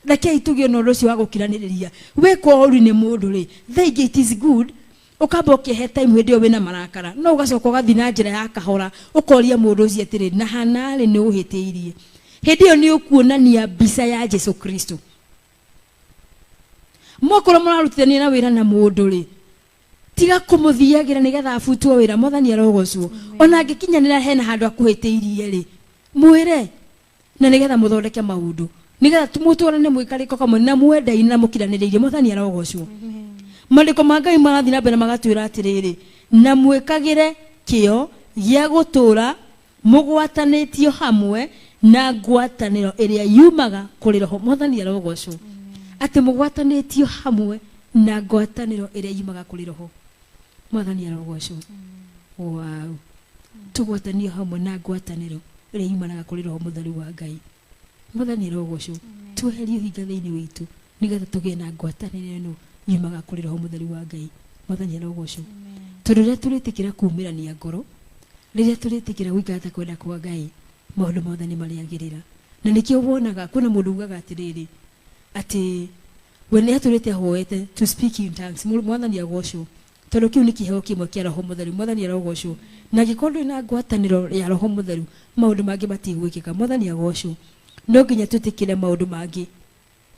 Rekei tũgĩe na ũndũ ũcio wa gũkiranĩrĩria. Wĩkwo ũru nĩ mũndũ rĩ, thaa ingĩ it is good ũkamba ũkĩhe time hĩndĩ ĩyo wĩna marakara, no ũgacoka ũgathiĩ na njĩra ya kahora ũkoria mũndũ ũcio atĩrĩ, na hanarĩ nĩ ũhĩtĩirie. Hĩndĩ ĩyo nĩ ũkuonania mbica ya Jesu Kristo. Mwakorwo mũrarutithania na wĩra na mũndũ rĩ, tiga kũmũthiagĩra nĩgetha abutwo wĩra. Mwathani arogocwo. Ona angĩkinyanĩra hena handũ akũhĩtĩirie rĩ, mwĩre na nĩgetha mũthondeke maũndũ, nĩgetha mũtwarane mwĩkarĩko kamwe na mwendaine na mũkiranĩrĩirie. Mwathani arogocwo. Maandĩko ma Ngai marathiĩ na mbere magatwĩra atĩrĩrĩ, na mwĩkagĩre kĩo gĩa gũtũũra mũgwatanĩtio hamwe na ngwatanĩro ĩrĩa yumaga kũrĩ Roho. Mwathani arogocwo. Atĩ mũgwatanĩtio hamwe na ngwatanĩro ĩrĩa yumaga kũrĩ Roho. Mwathani arogocwo. Wow, tũgwatanio hamwe na ngwatanĩro ĩrĩa yumanaga kũrĩ Roho Mũtheru wa Ngai. Mwathani arogocwo. Tweherie ũhinga thĩinĩ witũ nĩgetha tũgĩe na ngwatanĩro ĩno yumaga kũrĩ Roho Mũtheru wa Ngai. Mwathani arogocwo. Tondũ rĩrĩa tũrĩtĩkĩra kumĩrania ngoro, rĩrĩa tũrĩtĩkĩra gũikara ta kwenda kwa Ngai, maũndũ mothe nĩ marĩagĩrĩra. Na nĩkĩo wonaga kwĩna mũndũ ugaga atĩrĩrĩ, atĩ we nĩ atũrĩte ahoete to speak in tongues. Mwathani agocwo, tondũ kĩu nĩ kĩheo kĩmwe kĩa Roho Mũtheru. Mwathani arogocwo. Na angĩkorwo ndũrĩ na ngwatanĩro ya Roho Mũtheru, maũndũ mangĩ matigwĩkĩka. Mwathani agocwo. No nginya twĩtĩkĩre maũndũ mangĩ,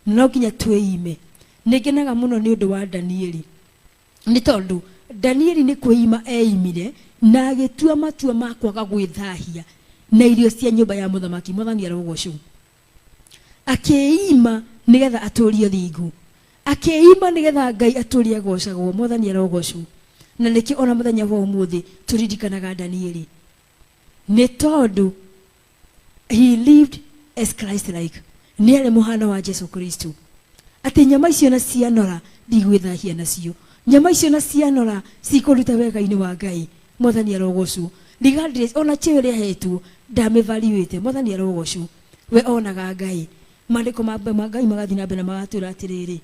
no nginya twĩime. Nĩ ngenaga mũno nĩ ũndũ wa Danieli, nĩ tondũ Danieli nĩ kwĩima eimire na agĩtua matua ma kwaga gwĩthahia na irio cia nyũmba ya mũthamaki. Mwathani arogocwo. Akĩima nĩgetha atũrie thingu, akĩima nĩgetha Ngai atũrie agocagwo. Mwathani arogocwo. Na nĩkĩo ona mũthenya wa ũmũthĩ tũririkanaga Danieli, nĩ tondũ he lived as Christ like, nĩ arĩ mũhano wa Jesu Kristo, atĩ nyama icio na cianora ndigwĩthahia nacio, nyama icio na cianora cikũruta wega-inĩ wa Ngai. Mwathani arogocwo. Regardless ona cheo ĩrĩa ahetwo, ndamĩvariwĩte. Mwathani arogocwo. We onaga Ngai. Maandĩko ma Ngai magathiĩ na mbere na magatwĩra atĩrĩrĩ,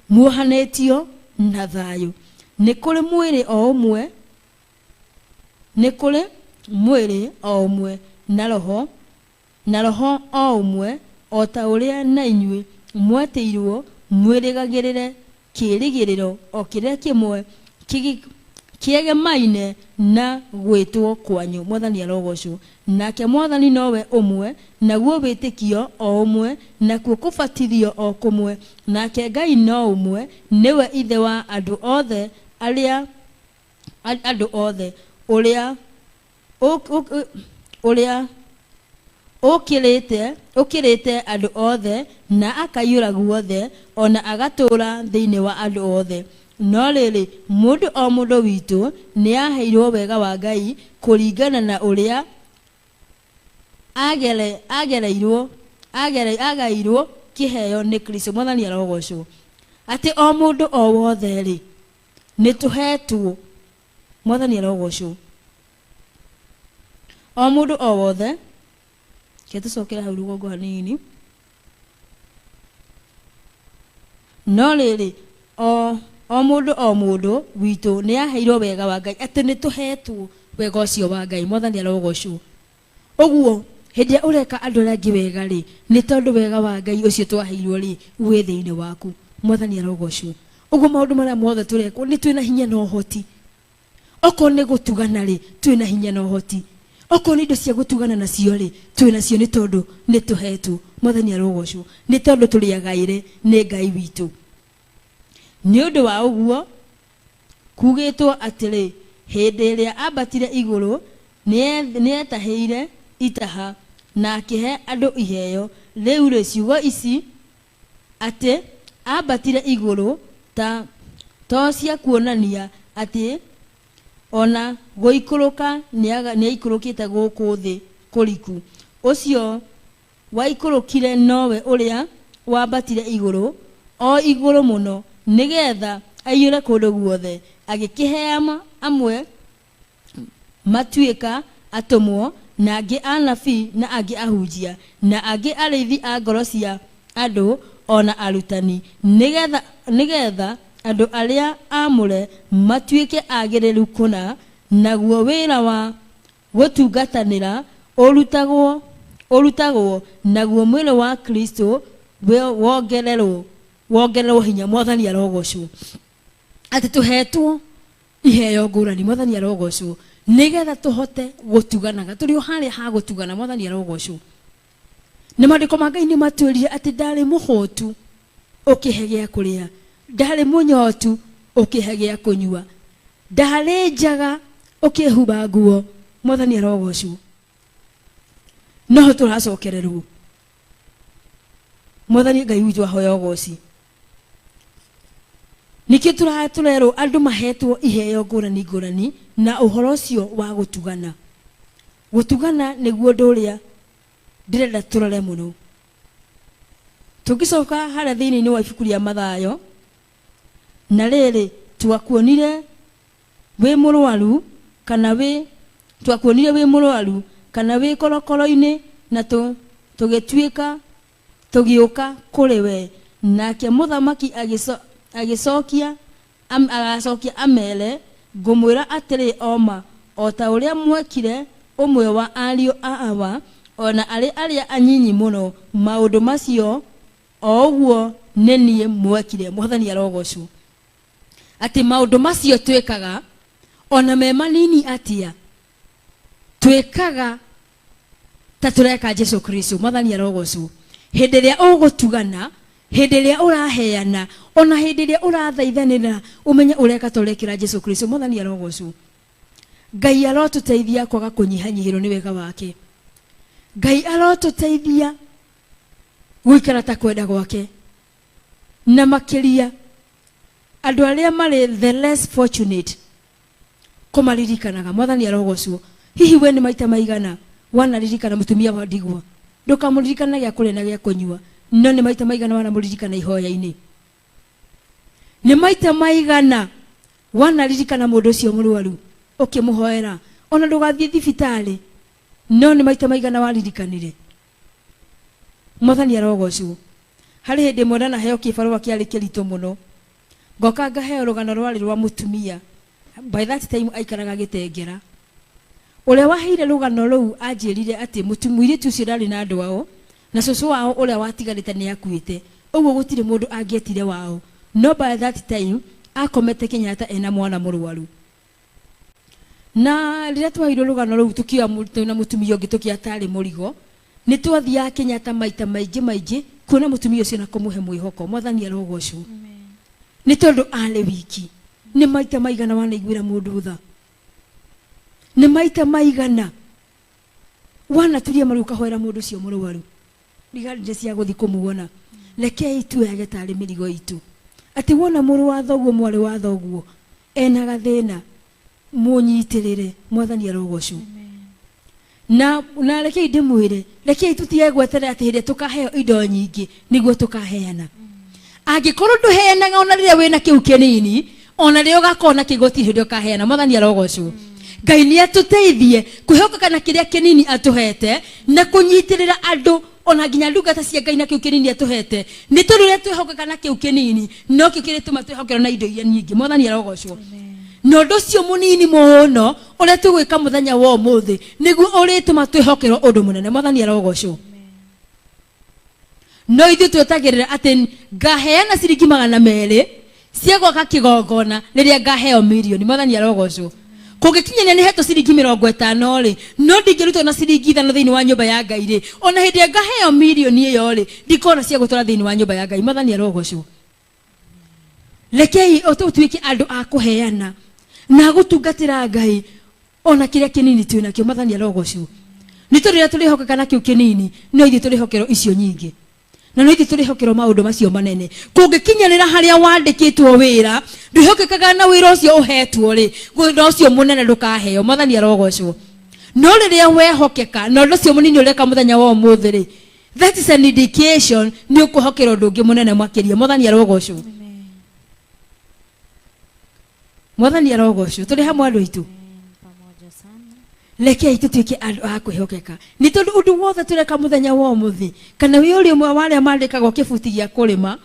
muohanĩtio na thayũ nĩ kũrĩ mwĩrĩ o ũmwe, nĩ kũrĩ mwĩrĩ o ũmwe na Roho o ũmwe, o ta ũrĩa na inyuĩ mwetĩirwo mwĩrĩgagĩrĩre kĩĩrĩgĩrĩro o kĩrĩa kĩmwe kĩegemaine na gwĩtwo kwanyu. Mwathani arogocwo. Nake Mwathani nowe ũmwe, naguo wĩtĩkio o ũmwe, nakuo kũbatithio o kũmwe, nake Ngai no ũmwe, nĩwe Ithe wa andũ othe arĩa andũ othe, ũrĩa ũkĩrĩte andũ othe na akaiyũra guothe ona agatũũra thĩinĩ wa andũ othe. No rĩrĩ, mũndũ o mũndũ witũ nĩ aheirwo wega wa Ngai kũringana na ũrĩa agereirwo agairwo kĩheo nĩ Kristo. Mwathani arogocwo. Atĩ o mũndũ o wothe rĩ, nĩ tũhetwo. Mwathani arogocwo. O mũndũ o wothe ke tũcokere hau rũgongo hanini. No rĩrĩ, o mũndũ o mũndũ witũ nĩ aheirwo wega wa Ngai, atĩ nĩ tũhetwo wega ũcio wa Ngai. Mwathani arogocwo. Ũguo hĩndĩ ĩrĩa ũreka andũ arĩa angĩ wega rĩ, nĩ tondũ wega wa Ngai ũcio twaheirwo rĩ, wĩ thĩinĩ waku. Mwathani arogocwo. Ũguo maũndũ marĩa mothe tũrekwo, nĩ twĩna hinya na ũhoti. Okorwo nĩ gũtugana rĩ, twĩna hinya na ũhoti. Okorwo nĩ indo cia gũtugana nacio rĩ, twĩ nacio nĩ tondũ nĩ tũhetwo. Mwathani arogocwo, nĩ tondũ tũrĩ agaĩre nĩ Ngai witũ. Nĩ ũndũ wa ũguo kugĩtwo atĩrĩ, hĩndĩ ĩrĩa ambatire igũrũ, nĩetahĩire itaha, na akĩhe andũ iheo. Rĩu rĩ, ciugo ici atĩ ambatire igũrũ ta to cia kuonania atĩ ona gũikũrũka nĩaikũrũkĩte gũkũ thĩ kũriku. Ũcio waikũrũkire nowe ũrĩa wambatire igũrũ, o igũrũ mũno, nĩgetha aiyũre kũndũ guothe. Agĩkĩheana amwe matuĩka atũmwo, na angĩ anabii, na angĩ ahunjia, na angĩ arĩithi a ngoro cia andũ, ona arutani, nĩgetha andũ arĩa aamũre matuĩke agĩrĩru kũna, naguo wĩra wa gũtungatanĩra ũrutagwo, naguo mwĩrĩ wa Kristo wongererwo hinya. Mwathani arogocwo. Atĩ tũhetwo iheo ngũrani, Mwathani arogocwo, nĩgetha tũhote gũtuganaga. Tũrĩ o harĩa ha gũtugana, Mwathani arogocwo. Na maandĩko ma Ngai nĩ matwĩrire atĩ ndarĩ mũhũtu ũkĩhe gĩa kũrĩa, ndarĩ mũnyotu ũkĩhe gĩa kũnyua, ndarĩ njaga ũkĩhumba nguo. Mwathani arogocwo. Noho tũracokererwo. Mwathani Ngai witũ ahoya ũgoci. Nĩkĩo tũrerwo andũ mahetwo iheo ngũrani ngũrani na ũhoro ũcio wa gũtugana. Gũtugana nĩguo ũndũ ũrĩa ndĩrenda tũrore mũno. Tũngĩcoka harĩa thĩinĩ wa ibuku rĩa Mathayo, na rĩrĩ, twakuonire wĩ mũrwaru kana wĩ twakuonire wĩ mũrwaru kana wĩ korokoro-inĩ, na tũgĩtuĩka tũgĩũka kũrĩ we. Nake mũthamaki agacokia amere, ngũmwĩra atĩrĩ oma, o ta ũrĩa mwekire ũmwe wa ariũ a awa, ona arĩ arĩa anyinyi mũno, maũndũ macio o ũguo nĩ niĩ mwekire. Mwathani arogocwo. Atĩ maũndũ macio twĩkaga ona me manini atĩa, twĩkaga ta tũreka Jesu Kristo. Mwathani arogocwo. Hĩndĩ ĩrĩa ũgũtugana, hĩndĩ ĩrĩa ũraheana, ona hĩndĩ ĩrĩa ũrathaithanĩra, ũmenye ũreka ta ũrekĩra Jesu Kristo. Mwathani arogocwo. Ngai arotũteithia kwaga kũnyihanyihĩrwo nĩ wega wake. Ngai arotũteithia gũikara ta kwenda gwake, na makĩria andũ arĩa marĩ the less fortunate kũmaririkanaga. Mwathani arogocwo. Hihi we nĩ maita maigana wanaririkana mũtumia wa ndigwa? Ndũkamũririkana gĩa kũrĩa na gĩa kũnyua, no nĩ maita maigana wanamũririkana ihoya-inĩ? Nĩ maita maigana wanaririkana mũndũ ũcio mũrwaru ũkĩmũhoera? Ona ndũgathiĩ thibitarĩ, no nĩ maita maigana waririkanire? Mwathani arogocwo. Harĩ hĩndĩ ĩmwe ndanaheo kĩbarũa kĩarĩ kĩritũ mũno, ngoka ngaheo rũgano rwarĩ rwa mũtumia. By that time aikaraga Gĩtengera. Ũrĩa waheire rũgano rũu anjĩrire atĩ mũirĩtu ũcio ndarĩ na andũ ao, na cũcũ wao ũrĩa watigarĩte nĩ akuĩte, ũguo gũtirĩ mũndũ angĩetire wao. No by that time akomete Kenyatta ena mwana mũrwaru. Na rĩrĩa twaheirwo rũgano rũu tũkĩoya na mũtumia ũngĩ tũkĩoya tarĩ mũrigo, nĩ twathiaga Kenyatta maita maingĩ maingĩ kuona mũtumia ũcio na kũmũhe mwĩhoko. Mwathani arogocwo. Nĩ tondũ arĩ wiki. Nĩ maita maigana wanaiguĩra mũndũ tha? Nĩ maita maigana wanaturia maru ũkahoera mũndũ ũcio mũrwaru? Rigarinde cia gũthiĩ kũmuona. Rekei tuoyage tarĩ mĩrigo itũ. Atĩ wona mũrũ wa thoguo, mwarĩ wa thoguo ena gathĩna, mũnyitĩrĩre. Mwathani arogocwo. Na rekei ndĩmwĩre, rekei tũtige gweterera atĩ hĩndĩ ĩrĩa tũkaheo indo nyingĩ nĩguo tũkaheana. Angĩkorwo ndũheanaga ona rĩrĩa wĩna kĩu kĩnini, ona rĩrĩa ũgakorwo na kĩu gũtirĩ hĩndĩ ũkaheana. Mwathani arogocwo. Ngai nĩ atũteithie kwĩhoka na kĩrĩa kĩnini atũhete, na kũnyitĩrĩra andũ ona nginya ndungata cia Ngai na kĩu kĩnini atũhete. Nĩ tondũ ũrĩa twĩhokaga na kĩu kĩnini nokĩo kĩrĩtũma twĩhokerwo na indo iria nyingĩ. Mwathani arogocwo. Na ũndũ ũcio mũnini mũno ũrĩa tũgwĩka mũthenya wa ũmũthĩ nĩguo ũrĩtũma twĩhokerwo ũndũ mũnene. Mwathani arogocwo. No ithuĩ twetagĩrĩra atĩ ngaheana ciringi 200 cia gwaka kĩgongona rĩrĩa ngaheo mirioni. Mwathani arogocwo. Kũngĩkinyania nĩ hetwo ciringi 50 rĩ, no ndingĩrutwo na ciringi 5 thĩinĩ wa nyũmba ya Ngai rĩ, ona hĩndĩ ĩrĩa ngaheo mirioni ĩyo rĩ, ndikona cia gũtwara thĩinĩ wa nyũmba ya Ngai. Mwathani arogocwo. Rekei tũtuĩke andũ a kũheana na gũtungatĩra Ngai ona kĩrĩa kĩnini twĩ nakĩo. Mwathani arogocwo. Nĩ tondũ rĩrĩa tũrĩhokeka na kĩu kĩnini, no ithuĩ tũrĩhokerwo icio nyingĩ, na no ithuĩ tũrĩhokerwo maũndũ macio manene. Kũngĩkinyanĩra harĩa wandĩkĩtwo wĩra, ndwĩhokekaga na wĩra ũcio ũhetwo rĩ, wĩra ũcio mũnene ndũkaheo. Mwathani arogocwo. No rĩrĩa wehokeka na ũndũ ũcio mũnini ũreka mũthenya wa ũmũthĩ rĩ, that is an indication nĩ ũkũhokera ũndũ ũngĩ mũnene makĩria. Mwathani arogocwo. Mwathani arogocwo. Tũrĩ hamwe andũ aitũ. Pamoja sana. Rekei tũtuĩke andũ a kwĩhokeka, nĩ tondũ ũndũ wothe tũreka mũthenya wa ũmũthĩ, kana wĩ ũrĩ ũmwe wa arĩa mandĩkagwo kĩbuti gĩa kũrĩma,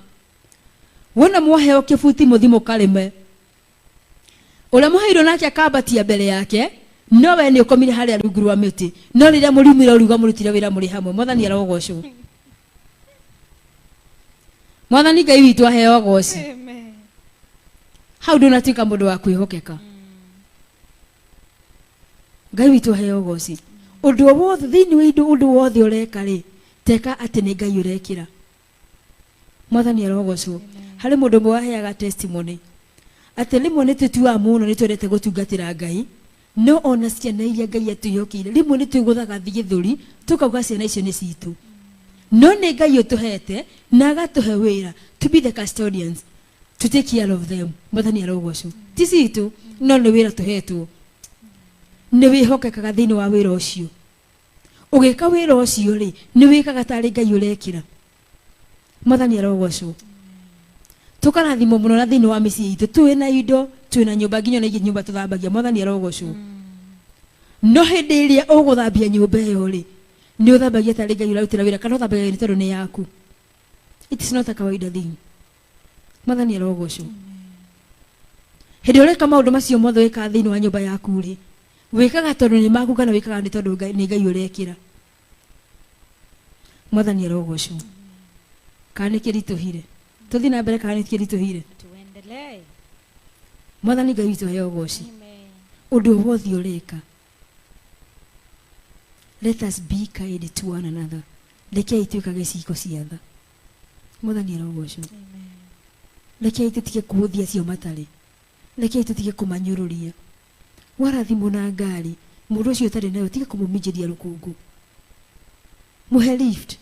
wona mwaheo kĩbuti mũthi mũkarĩme, ũrĩa mũheirwo nake akambatia mbere yake, no we nĩ ũkomire harĩa rungu rwa mĩtĩ, no rĩrĩa mũriumire ũriuga mũrutire wĩra mũrĩ hamwe. Mwathani arogocwo. Mwathani Ngai witũ aheo goci. Hau ndũnatuĩka mũndũ wa kwĩhokeka. Ngai witũ aheo goci. Ũndũ o wothe thĩinĩ wa indo, ũndũ wothe ũreka rĩ, teka atĩ nĩ Ngai ũrekĩra. Mwathani arogocwo. Harĩ mũndũ ũmwe waheaga testimony atĩ rĩmwe nĩ tũtuaga mũno nĩ twendete gũtungatĩra Ngai, no ona ciana iria Ngai atwĩhokeire rĩmwe nĩ twĩgũthaga gĩthũri tũkauga ciana icio nĩ citũ, no nĩ Ngai ũtũhete na agatũhe wĩra to be the custodians, to take care of them. Mwathani arogocwo. Ti citũ, no nĩ wĩra tũhetwo. Nĩ wĩhokekaga thĩinĩ wa wĩra ũcio. Ũgĩka wĩra ũcio rĩ, nĩ wĩkaga tarĩ Ngai ũrekĩra. Mwathani arogocwo. Tũkarathimwo mũno na thĩinĩ wa mĩciĩ itũ, twĩ na indo, twĩ na nyũmba, nginya ona ingĩ nyũmba tũthambagia. Mwathani arogocwo. No hĩndĩ ĩrĩa ũgũthambia nyũmba ĩyo rĩ, nĩ ũthambagia tarĩ Ngai ũrarutĩra wĩra, kana ũthambagia nĩ tondũ nĩ yaku? It is not a kawaida thing. Mwathani arogocwo. Hĩndĩ ĩrĩa ũreka maũndũ macio mothe wĩkaga thĩinĩ wa nyũmba yaku rĩ, wĩkaga tondũ nĩ maku, kana wĩkaga nĩ tondũ nĩ Ngai ũrekĩra? Mwathani arogocwo. Kana nĩ kĩritũhire? Tũthiĩ na mbere, kana nĩ kĩritũhire? Tuendelee. Mwathani Ngai witũ aheo goci. Amen. Ũndũ o wothe ũreka, let us be kind to one another. Rekei twĩkage ciĩko cia tha. Mwathani arogocwo. Rekei tũtige kũhũthia acio matarĩ, rekei tũtige kũmanyũrũria. Warathimwo na ngari, mũndũ ũcio ũtarĩ nayo tiga kũmũminjĩria rũkũngũ, mũhe lift,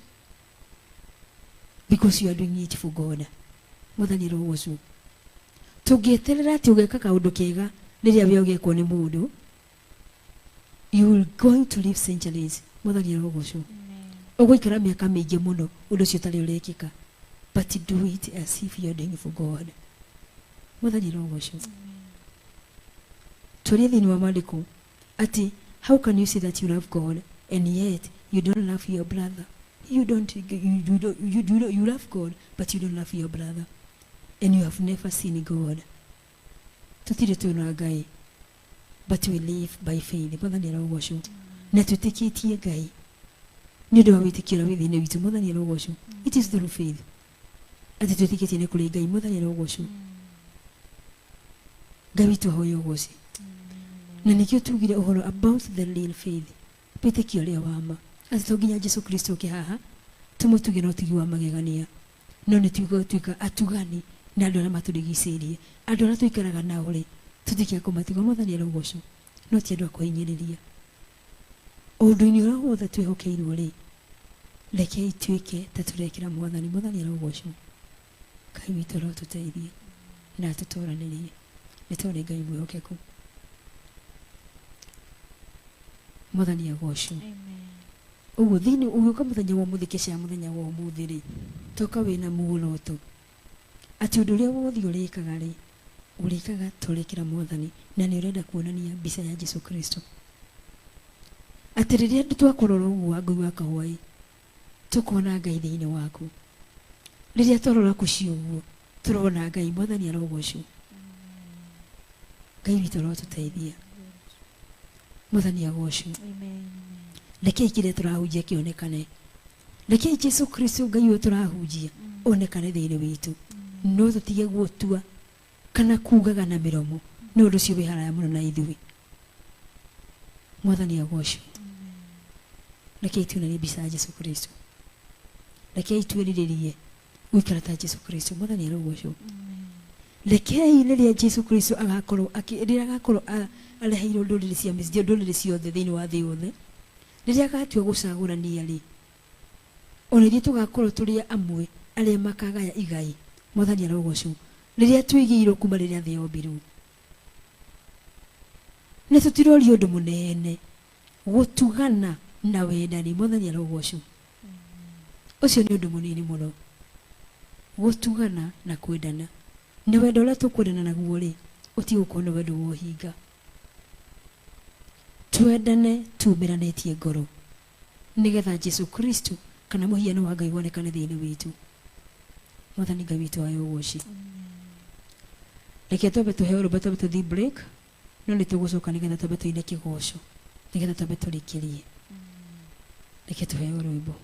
because you are doing it for God. Mwathani arogocwo. Tũngĩeterera atĩ ũgeka kaũndũ kega rĩrĩa we ũgekwo nĩ mũndũ, you will going to live centuries. Mwathani arogocwo. Ũgũikara mĩaka mĩingĩ mũno ũndũ ũcio ũtarĩ ũrekĩka, but do it as if you are doing for God. Mwathani arogocwo. Tũrĩ thĩinĩ wa maandĩko atĩ how can you say that you love God and yet you don't love your brother? You don't, you, you, don't, you, you, don't, you love God but you don't love your brother, and you have never seen God. Tũtirĩ tuona Ngai, but we live by faith. Mwathani arogocwo. Na twĩtĩkĩtie Ngai nĩ ũndũ wa wĩtĩkio ũrĩa wĩ thĩinĩ witũ. Mwathani arogocwo. It is through faith atĩ twĩtĩkĩtie nĩ kũrĩ Ngai. Mwathani arogocwo. Ngai witũ ahoe ũgoci. Na nĩkĩo tugire ũhoro about the real faith, wĩtĩkio ũrĩa wa ma, atĩ to nginya Jesu Kristo oke haha tũmũtuge na ũtugi wa magegania, no nĩ tuĩka atugani na andũ arĩa matũrigicĩirie, andũ arĩa tũikaraga nao rĩ, tũtuĩke a kũmatuga. Mwathani arogocwo. No ti andũ a kũhinyĩrĩria. Ũndũ-inĩ ũrĩa wothe twĩhokeirwo rĩ, rekei tuĩke ta tũrekĩra Mwathani. Mwathani arogocwo. Ngai witũ arotũteithie na atũtoranĩrie, nĩ tondũ nĩ Ngai mwĩhokeku. Mwathani agocwo. Ũguo thĩinĩ ũgĩũka mũthenya wa ũmũthĩ, kesha ya mũthenya wa ũmũthĩ rĩ, toka wĩna muoroto atĩ ũndũ ũrĩa wothe ũrĩkaga rĩ, ũrĩkaga tũrekĩra Mwathani, na nĩ ũrenda kuonania mbica ya Jesu Kristo, atĩ rĩrĩa andũ twakũrora ũguo Wangũi wa Kahũai, tũkona Ngai thĩinĩ waku. Rĩrĩa twarora kũci ũguo, tũrona Ngai. Mwathani arogocwo. Ngai witũ arotũteithia. Mwathani agocwo. Rekei kĩrĩa tũrahunjia kĩonekane. Rekei Jesu Kristo, Ngai ũyũ tũrahunjia, onekane thĩinĩ witũ. No tũtige gũtua kana kugaga na mĩromo, no ũndũ ũcio wĩ haraya mũno na ithuĩ. Mwathani agocwo. Rekei tuonanie mbica ya Jesu Kristo. Rekei twĩrirĩrie gũikara ta Jesu Kristo. Mwathani arogocwo. Rekei rĩrĩa Jesu Kristo agakorwo rĩrĩa agakorwo areheirwo ndũrĩrĩ cia mĩciĩ ndũrĩrĩ ciothe thĩinĩ wa thĩ yothe, rĩrĩa agatua gũcagũrania rĩ, ona ithuĩ tũgakorwo tũrĩ amwe arĩa makagaya igai. Mwathani arogocwo. Rĩrĩa twĩigĩirwo kuma rĩrĩa thĩ yombirwo, nĩ tũtirorio ũndũ mũnene gũtugana na wendani. Mwathani arogocwo. Ũcio nĩ ũndũ mũnini mũno, gũtugana na kwendana. Nĩ wendo ũrĩa tũkwendana naguo rĩ, ũtigũkorwo nĩ wendo wa ũhinga. Twendane tumĩranĩtie ngoro nĩgetha Jesu Kristo kana mũhiano wa Ngai wonekane thĩinĩ witũ. Mwathani Ngai witũ ayo ũgoci. Reke twambe tũheo rũmba, twambe tũthiĩ break, no nĩ tũgũcoka nĩgetha twambe tũine kĩgoco nĩgetha twambe tũrĩkĩrie. Reke tũheo rwĩmbo.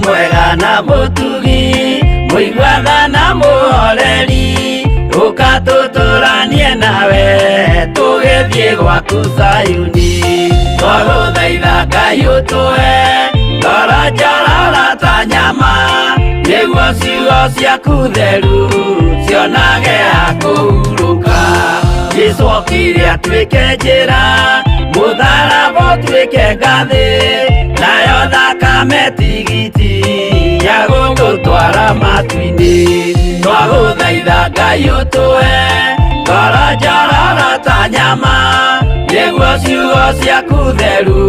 Mwega na mũtugi, mũiguatha na mũhoreri, ũka tũtũranie nawe tũgĩthiĩ gwaku Zayuni. Twagũthaitha Ngai ũtũhe ngoro njororo ta nyama, nĩguo ciugo ciaku theru cionage ha kũhurũka. Jesũ okire atuĩke njĩra, mũtharaba ũtuĩke ngathĩ, nayo thakame tigiti ya gũgũtwara matu-inĩ. Twagũthaitha Ngai ũtũhe ngoro njororo ta nyama, nĩguo ciugo ciaku theru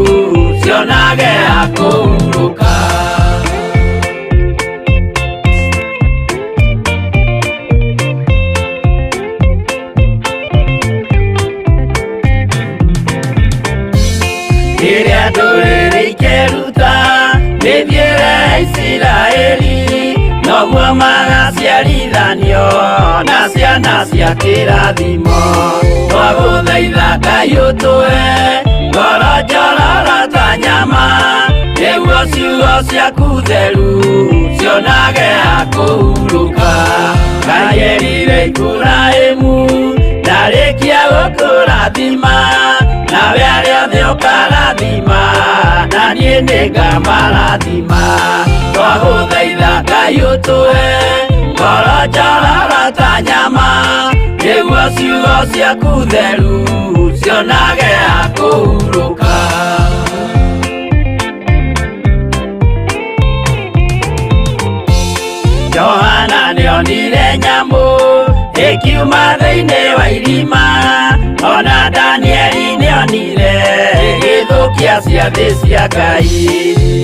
cionage ha kũhurũka. Rĩrĩa ndũrĩrĩ ikeruta mĩthiĩre ya Isiraeli, noguo magaciarithanio na ciana cia kĩrathimo. Twagũthaitha Ngai ũtũhe ngoro njororo ta nyama, nĩguo ciugo ciaku theru cionage ha kũhurũka. Ngai erire Iburahĩmu ndarĩkia gũkũrathima, nawe arĩa othe ũkarathima, na niĩ nĩngamarathima. Twagũthaitha Ngai ũtũhe ngoro njororo ta nyama, nĩguo ciugo ciaku theru cionage ha kũhurũka. Johana nĩonire nyamũ ĩkiuma thĩinĩ wa irima, ona Danieli nĩonire ĩgĩthũkia ciathĩ cia Ngai.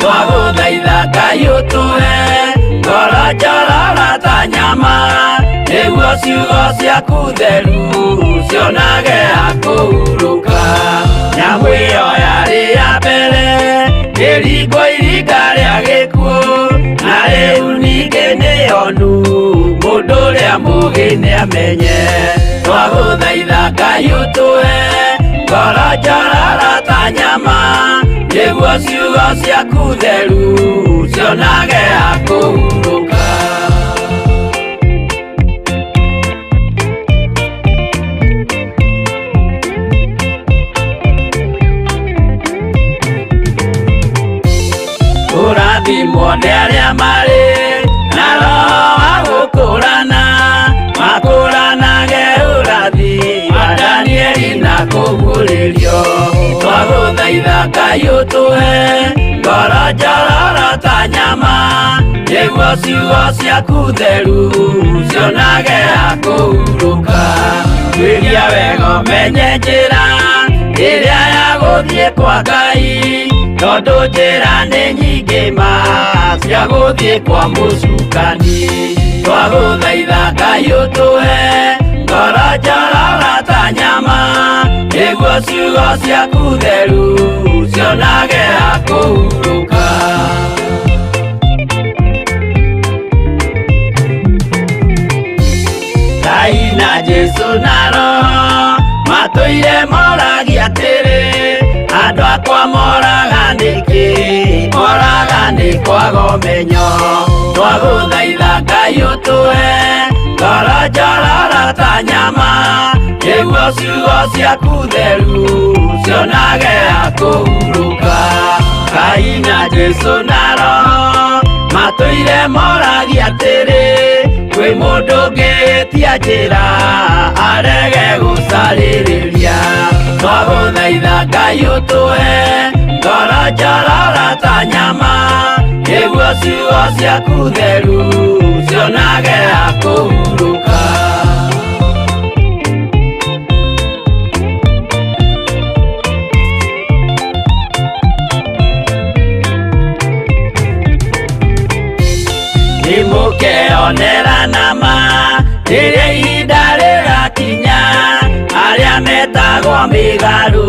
Twagũthaitha Ngai ũtũhe ngoro njororo ta nyama, nĩguo ciugo ciaku theru cionage ha kũhurũka. Nyamũ ĩyo yarĩ ya mbere ĩringwo iringa rĩa gĩkuũ, na rĩu ningĩ nĩyonu mũndũ ũrĩa mũũgĩ nĩamenye. Twagũthaitha Ngai ũtũhe ngoro njororo ta nyama, nĩguo ciugo ciaku theru cionage ha kũhurũka. Kũrathimwo nĩ arĩa marĩ na roho wa gũkũrana, makũranage ũrathi wa Danieli na kũguũrĩrio. Twagũthaitha Ngai ũtũhe ngoro njororo ta nyama, nĩguo ciugo ciaku theru cionage ha kũhurũka. Tuĩria wega ũmenye njĩra ĩrĩa ya gũthiĩ kwa Ngai, tondũ njĩra nĩ nyingĩ ma cia gũthiĩ kwa mũcukani. Twagũthaitha Ngai ũtũhe ngoro njororo ta nyama, nĩguo ciugo ciaku theru cionage ha kũhurũka. Ngai na Jesũ na Roho matũire moragia atĩrĩ, andũ akwa moraga nĩkĩ? Moraga nĩ kwaga ũmenyo. Twagũthaitha Ngai ũtũhe ngoro njororo ta nyama, nĩguo ciugo ciaku theru cionage ha kũhurũka. Ngai na Jesũ na Roho matũire moragia atĩrĩ, kwĩ mũndũ ũngĩtia njĩra arege gũcarĩrĩria. Twagũthaitha Ngai ũtũhe ngoro njororo ta nyama, nĩguo ciugo ciaku theru cionage ha kũhurũka. Nĩmũkeonera nama rĩrĩa ihinda rĩgakinya, arĩa metagwo mĩgarũ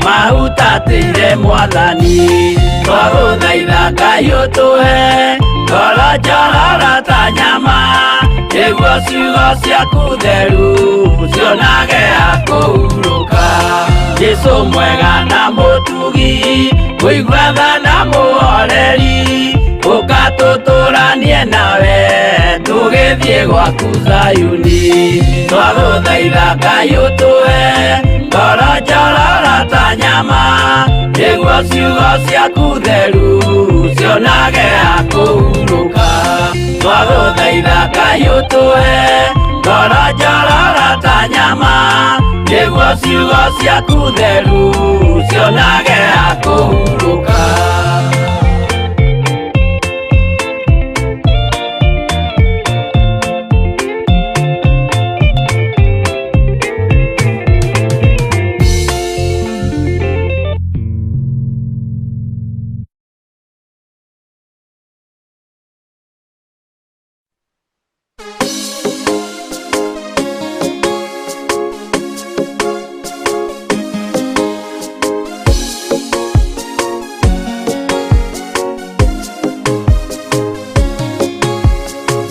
mahutatĩire Mwathani. Twagũthaitha Ngai ũtũhe ngoro njororo ta nyama, nĩguo ciugo ciaku theru cionage ha kũhurũka. Jesũ mwega na mũtugi, mũiguatha na mũhoreri, Ũka tũtũranie nawe tũgĩthiĩ gwaku Zayuni. Twagũthaitha Ngai ũtũhe ngoro njororo ta nyama, nĩguo ciugo ciaku theru cionage ha kũhurũka. Twagũthaitha Ngai ũtũhe ngoro njororo ta nyama, nĩguo ciugo ciaku theru cionage ha kũhurũka.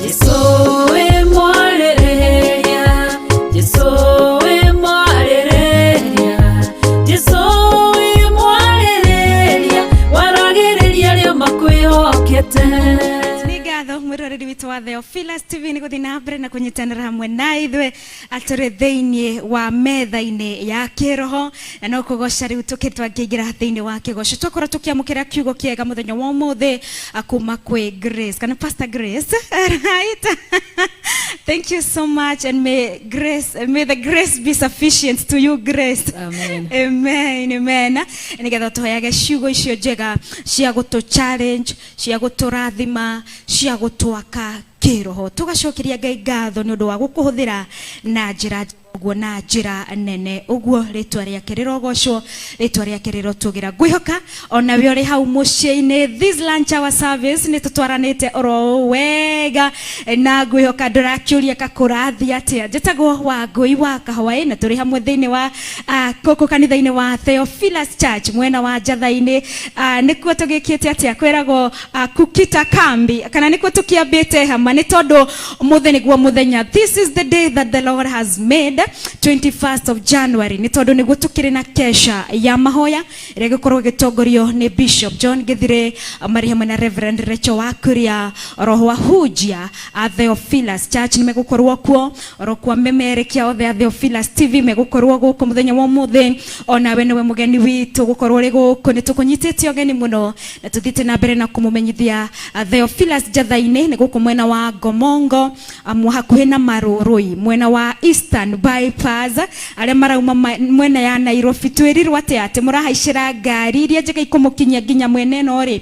Jesu we mwarĩrĩria, Jesu we mwarĩrĩria, Jesu we mwarĩrĩria, waragĩrĩria arĩa makwĩhokete. Nĩ ngatho mwĩroreri witũ wa Theophilus TV nĩ gũthiĩ na mbere na kũnyitanĩra hamwe na ithuĩ atũrĩ thĩinĩ wa metha-inĩ ya kĩroho, na no kũgoca rĩu tũkĩtwangĩingĩra thĩinĩ wa kĩgoco. Twakorwo tũkĩamũkĩra kiugo kĩega mũthenya wa ũmũthĩ kuma kwĩ Grace kana Pastor Grace, right? Thank you so much, and may the grace be sufficient to you, Grace. Amen. Amen, amen. Nĩgetha tũheage ciugo icio njega cia gũtũ challenge, cia gũtũrathima, cia gũtwaka kĩroho. Tũgacokeria Ngai ngatho nĩ ũndũ wa gũkũhũthĩra na njĩra ũguo, na njĩra nene ũguo. Rĩtwa rĩake rĩrogocwo, rĩtwa rĩake rĩrotũgĩra. Ngwĩhoka onawe ũrĩ hau mũciĩ-inĩ, this lunch hour service nĩ tũtwaranĩte oro wega, na ngwĩhoka ndũrakĩũria kakũrathiĩ atĩa. Njĩtagwo Wangũi wa Kahwaĩ, na tũrĩ hamwe thĩinĩ wa gũkũ kanitha-inĩ wa Theophilus Church mwena wa Njatha-inĩ. Nĩkuo tũgĩkĩte atĩa, kwĩragwo kukita kambi, kana nĩkuo tũkĩambĩte hama, nĩ tondũ ũmũthĩ nĩguo mũthenya. This is the day that the Lord has made, 21st of January, nĩ tondũ nĩguo tũkĩrĩ na kesha ya mahoya ĩrĩa ĩgũkorwo ĩgĩtongorio nĩ Bishop John Githire marĩ hamwe na Reverend Rachel Wakuria, oroho ahunjia a Theophilus Church nĩ megũkorwo kuo, oro kwa memerekia othe a Theophilus TV megũkorwo gũkũ mũthenya wa ũmũthĩ. Onawe nĩwe mũgeni witũ gũkorwo ũrĩ gũkũ, nĩ tũkũnyitĩte ũgeni mũno, na tũthiĩte na mbere na kũmũmenyithia Theophilus Njatha-inĩ nĩ gũkũ mwena wa Ngomongo, hakuhĩ na Marũrũi, mwena wa Eastern Bypass. Arĩa marauma mwena ya Nairobi, twĩrirwo atĩ mũrahaicĩra ngari iria njega ikũmũkinyia nginya mwena ĩno rĩ,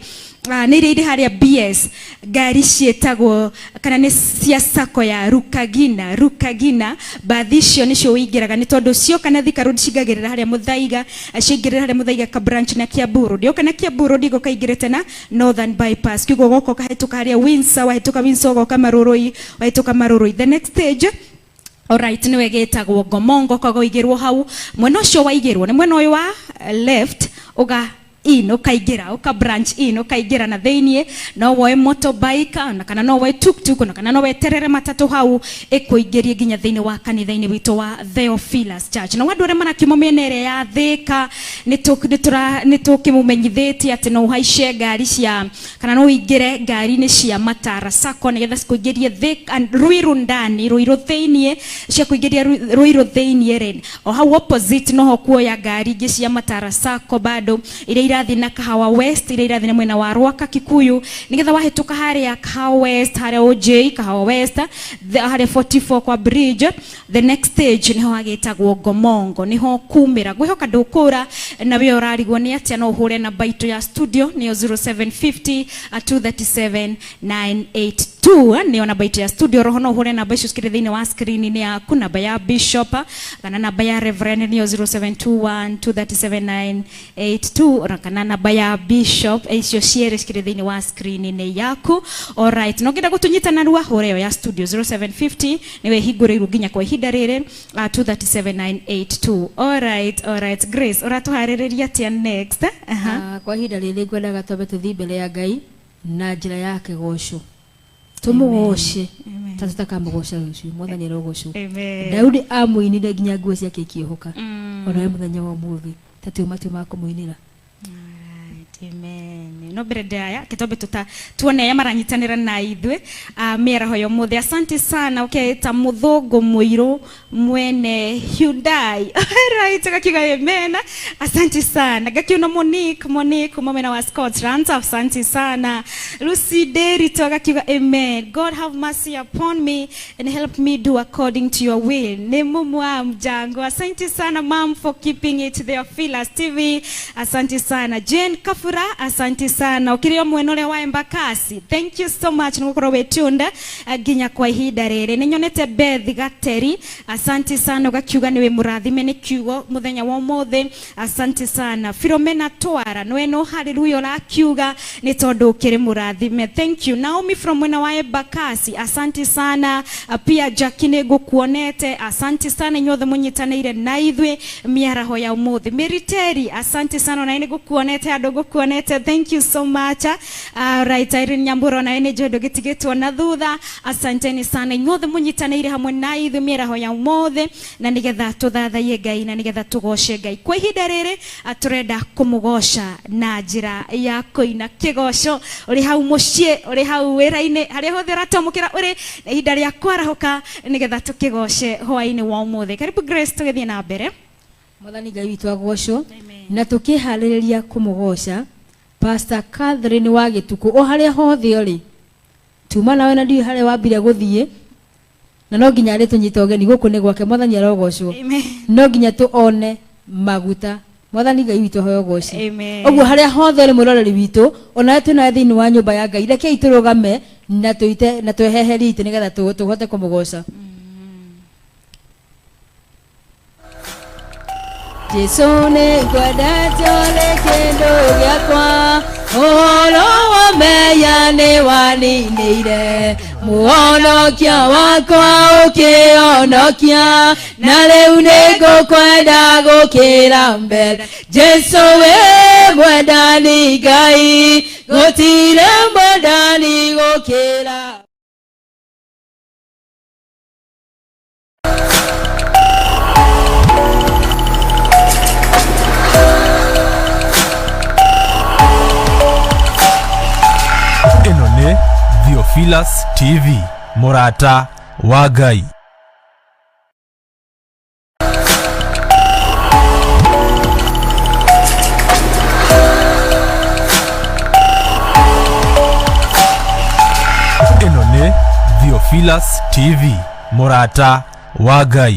nĩ iria irĩ harĩa BS, ngari ciĩtagwo kana nĩ cia sacco ya Rukagina. Rukagina bathi icio nĩcio ũingĩraga, nĩ tondũ cioka na Thika Road cingagĩrĩra harĩa Mũthaiga, ciaingĩrĩra harĩa Mũthaiga ka branch na Kiambu Road, yoka na Kiambu Road igoka ingĩrĩte na Northern Bypass, kiugo ũgoka ũkahĩtũka harĩa Windsor, wahĩtũka Windsor ũgoka Marũrũi, wahĩtũka Marũrũi the next stage. Alright, nĩwe gĩtagwo Ngomongo, koguo igĩrwo hau mwena ũcio waigĩrwo nĩ mwena ũyũ wa left, ũga in ũkaingĩra, ũka branch in ũkaingĩra na thĩiniĩ. No woe motorbike na kana no woe tuktuk na kana no weterere matatũ hau ĩkũingĩrie nginya thĩinĩ wa kanitha-inĩ witũ wa Theophilus Church. Na andũ arĩa marakiuma mĩena ĩrĩa ya Thĩka, nĩ tũkĩmũmenyithĩtie atĩ no ũhaice ngari cia kana no ũingĩre ngari-inĩ cia Matara Sacco nĩgetha cikũingĩrie Thĩka, Ruiru ndani, Ruiru thĩiniĩ, cia kũingĩria Ruiru thĩiniĩ rĩ, o hau opposite noho kuoya ngari ingĩ cia Matara Sacco bado iria irathiĩ na Kahawa West, iria irathiĩ na mwena wa Rwaka Kikuyu, nĩgetha wahĩtũka harĩa Kahawa West, harĩa OJ Kahawa West, harĩa 44 kwa bridge, the next stage niho hagĩtagwo Ngomongo, niho kumĩra. Ngwĩhoka ndũkũra, na we ũrarigwo nĩ atĩa, no ũhũre namba itũ ya studio nĩyo 0750 237 982, nĩyo namba itũ ya studio. Roho no ũhũre namba icio cikĩrĩ thĩinĩ wa screen-inĩ yaku, namba ya Bishop kana namba ya Reverend nĩyo 0721 237 982, na kana namba ya Bishop, icio cierĩ cikĩrĩ thĩinĩ wa screen-inĩ yaku. Alright, no ngĩenda gũtũnyita narua, hũra ĩyo ya studio 0750, nĩwe ĩhingũrĩirwo nginya kwa ihinda rĩrĩ, 237982. Alright, Grace, ũratũharĩrĩria atĩa next? Aha. Kwa ihinda rĩrĩ ngwendaga twambe tũthiĩ mbere ya Ngai na njĩra ya kĩgoco, tũmũgoce Amen. ta tũtakamũgoca rũciũ. Mwathani arogocwo. Amen. Daudi amũinire nginya nguo ciake ikĩohoka. Onawe mũthenya wa ũmũthĩ ta tuĩ matua ma kũmũinĩra. Alright. Amen. No mbere ndaya kitombe tuta tuone aya maranyitanĩra na ithuĩ mĩaraho ya ũmũthĩ. Asante sana. Okay, ta mũthũngũ mũirũ mwene Hyundai. Right, gakiuga amen. Asante sana. Gakiuna Monique, Monique kuma mwena wa Scotland. Asante sana. Lucy Derito gakiuga amen. God have mercy upon me and help me do according to your will. Nĩ mumwa mjango. Asante sana mom for keeping it there. Phyllis TV. Asante sana. Jane Kafura, asante sana. Ukirio mwena ũrĩa wa Embakasi. Thank you so much nĩ gũkorwo wĩ tuned nginya kwa ihinda rĩrĩ. Nĩ nyonete Beth Gateri. Asante sana ũgakiuga nĩ wĩ mũrathime nĩ kiugo mũthenya wa ũmũthĩ. Asante sana. Philomena Twara, nĩwe no haleluya ũrakiuga nĩ tondũ ũkĩrĩ mũrathime. Thank you. Naomi from mwena wa Embakasi. Asante sana. Pia Jackie nĩ ngũkuonete. Asante sana inyuothe mũnyitanĩire na ithuĩ mĩaraho ya ũmũthĩ. Mary Terry, asante sana ona nĩ ngũkuonete andũ ngũkuonete. Thank you so much. Right, Irene Nyambura ona nĩ njũĩ ndũgĩtigĩtwo na thutha. Asanteni sana inyuothe mũnyitanĩire hamwe na ithuĩ mĩaraho ya ũmũthĩ na nĩgetha tũthathaiye Ngai na nĩgetha tũgoce Ngai. Kwa ihinda rĩrĩ tũrenda kũmũgoca na njĩra ya kũina kĩgoco. Ũrĩ hau mũciĩ, ũrĩ hau wĩra-inĩ, harĩa hothe ũratwamũkĩra ũrĩ na ihinda rĩa kwarahũka nĩgetha tũkĩgoce hwaĩ-inĩ wa ũmũthĩ. Karibu Grace, tũgĩthiĩ na mbere. Mwathani Ngai witũ agocwo. Na tũkĩharĩrĩria kũmũgoca, Pastor Catherine wa Gĩtukũ, o harĩa hothe ũrĩ, tuma nawe na ndiũĩ harĩa wambire gũthiĩ, na no nginya arĩ tũnyite ũgeni gũkũ nĩ gwake. Mwathani arogocwo. Amen. No nginya tũone maguta. Mwathani Ngai witũ aheo ũgoci. Amen. Ũguo harĩa hothe ũrĩ mwĩroreri witũ, onawe twĩnawe thĩinĩ wa nyũmba ya Ngai, rekei tũrũgame na tũite na tweheherie itĩ nĩgetha tũhote kũmũgoca. Jesu nĩ ngwendete ũrĩ kĩndũ gĩakwa, ũhoro wa meya nĩ waninĩire, mũhonokia wakwa ũkĩhonokia, na rĩu nĩ ngũkwenda gũkĩra mbere. Jesu wĩ mwendani Ngai, gũtirĩ mwendani gũkĩra. Ĩno nĩ Theophilus TV, mũrata wa Ngai. Ĩno nĩ Theophilus TV, mũrata wa Ngai.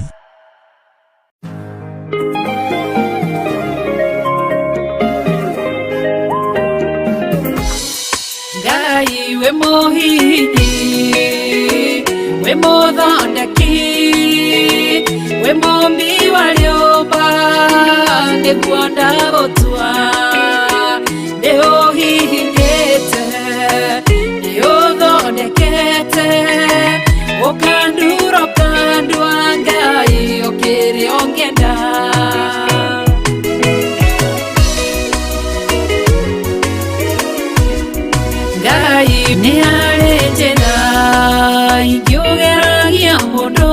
Ngai wĩ mũhihinyi, wĩ mũthondeki, wĩ mũmbi wa rĩũmba, nĩguo ndagũtua. Nĩ ũhihinyĩte, nĩ ũthondekete, ũkandura ũkandua, Ngai ũkĩrĩ ũngĩenda. Ngai nĩ harĩ njĩra ingĩũgeragia mũndũ,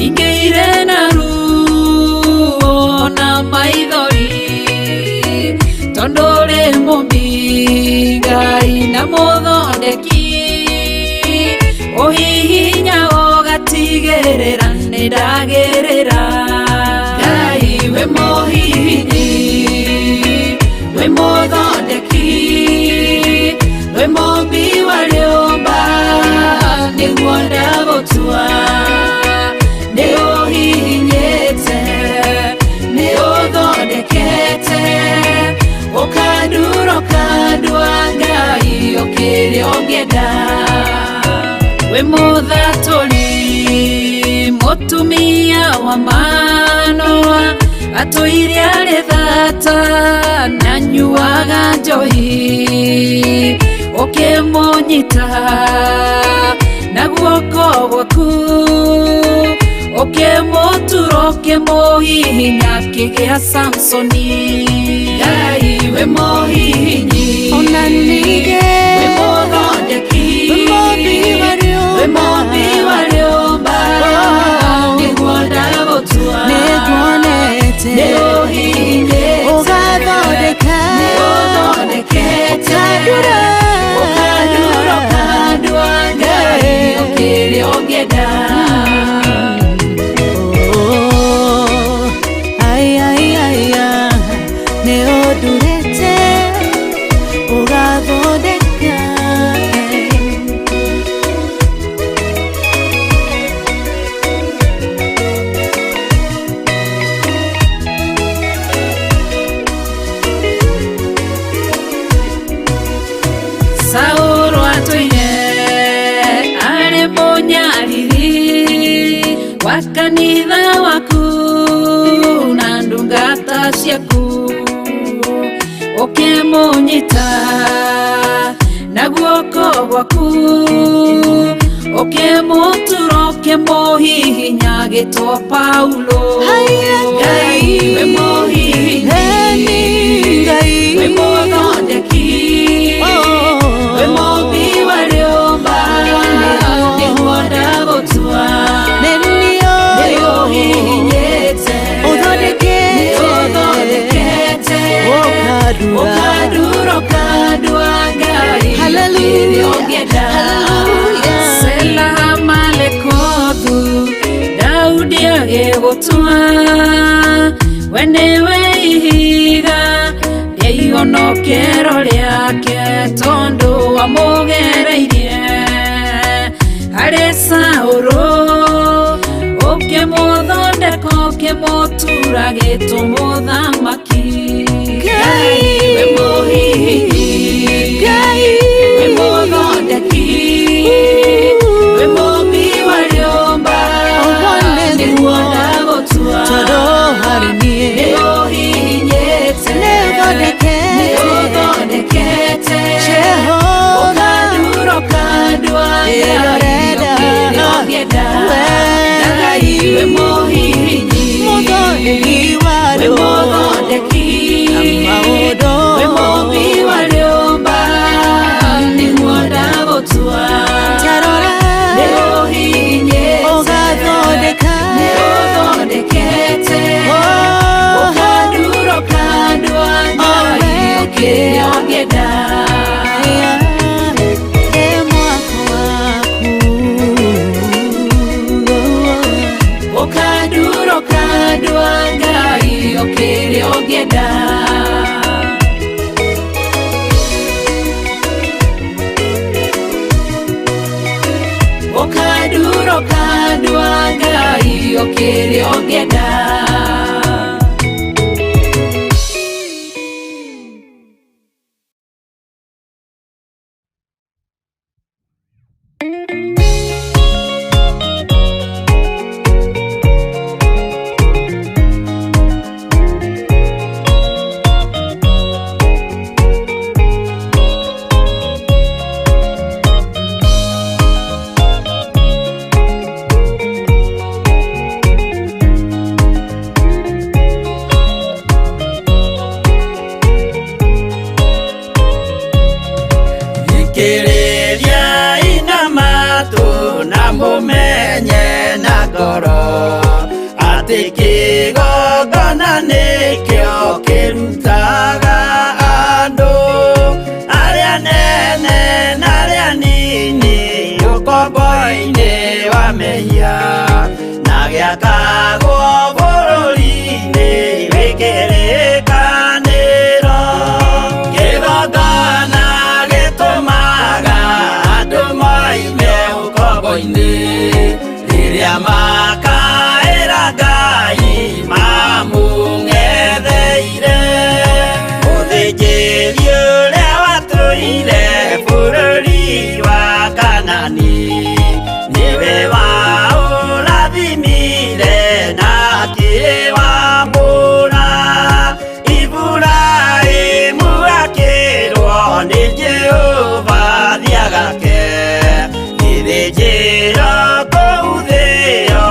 ingĩire na ruo na maithori, tondũ ũrĩ mũmbi Ngai na mũthondeki, ũhihinya ũgatigĩrĩra nĩ ndagĩrĩra. Ngai wĩ mũhihinyi, wĩ mũthondeki, wĩ mũmbi wa rĩũmba, nĩguo ndagũtua. Nĩ ũhihinyĩte, nĩ ũthondekete, ũkandura ũkandua, Ngai ũkĩrĩ ũngĩenda. Wĩ mũthatũri mũtumia wa Manoa, atũire arĩ thata na nyuaga njohi, ũkĩmũnyita na guoko gwaku, ũkĩmũtura ũkĩmũhihinya akĩgĩa Samsoni. Ngai wĩ mũhihinyi, Ona ningĩ wĩ mũthondeki, wĩ mũmbi wa rĩũmba. Wĩ mũmbi wa rĩũmba, nĩguo ndagũtua. Nĩnguonete Nĩ ũhihinyĩte, ũgathondeka, nĩ Ta kanitha waku na ndungata ciaku ukimunyita na guoko gwaku ukimutura ukimuhihinya gitwo Paulo. Ngai we muhihinyi, we muthondeki, we mũmbi wa rĩũmba, nĩguo ndagũtua. Nĩũhihinyĩte, nĩũthondekete, ũkandura ũkandua Ngai kĩrĩa ũngĩenda. Sela Malekothu Daudi agĩgũtua, we nĩwe ihiga rĩa ihonokero rĩake, tondũ wamũgereirie harĩ Saũlũ, ũkĩmũthondeka ũkĩmũtura gĩtũ mũthamaki. Ngai we mũhihinyi, we mũthondeki, we mũmbi wa rĩũmba, nĩguo ndagũtua. Nĩũhihinyĩte, nĩũthondekete, ũkandura ũkandua Ngai kĩrĩa ũngĩenda. Ngai we mũhihinyi, we mũthondeki, we mũmbi wa rĩũmba, nĩguo ndagũtua. Nĩũhihinyĩte, nĩũthondekete, ũkandura ũkandua Ngai kĩrĩa ũngĩenda. Ũkandura ũkandua Ngai kĩrĩa ũngĩenda. Ũkandura ũkandua Ngai kĩrĩa ũngĩenda. Thikĩrĩria ina matũ na mũmenye na ngoro atĩ kĩgongona nĩkĩo kĩrutaga andũ arĩa nene na arĩa nini ũkombo-inĩ wa mehia na gĩakagwo bũrũri-inĩ wĩ kĩrĩkanĩro. Kĩgongona gĩtũmaga andũ moime ũkombo-inĩ rĩrĩa makaĩra Ngai mamũng'etheire. Mũthĩnjĩri ũrĩa watũire bũrũri wa Kanani nĩwe waũrathimire na akĩwamũra. Iburahĩmu akĩrwo nĩ Jehova thiĩ agake gĩthĩnjĩro kũu thĩo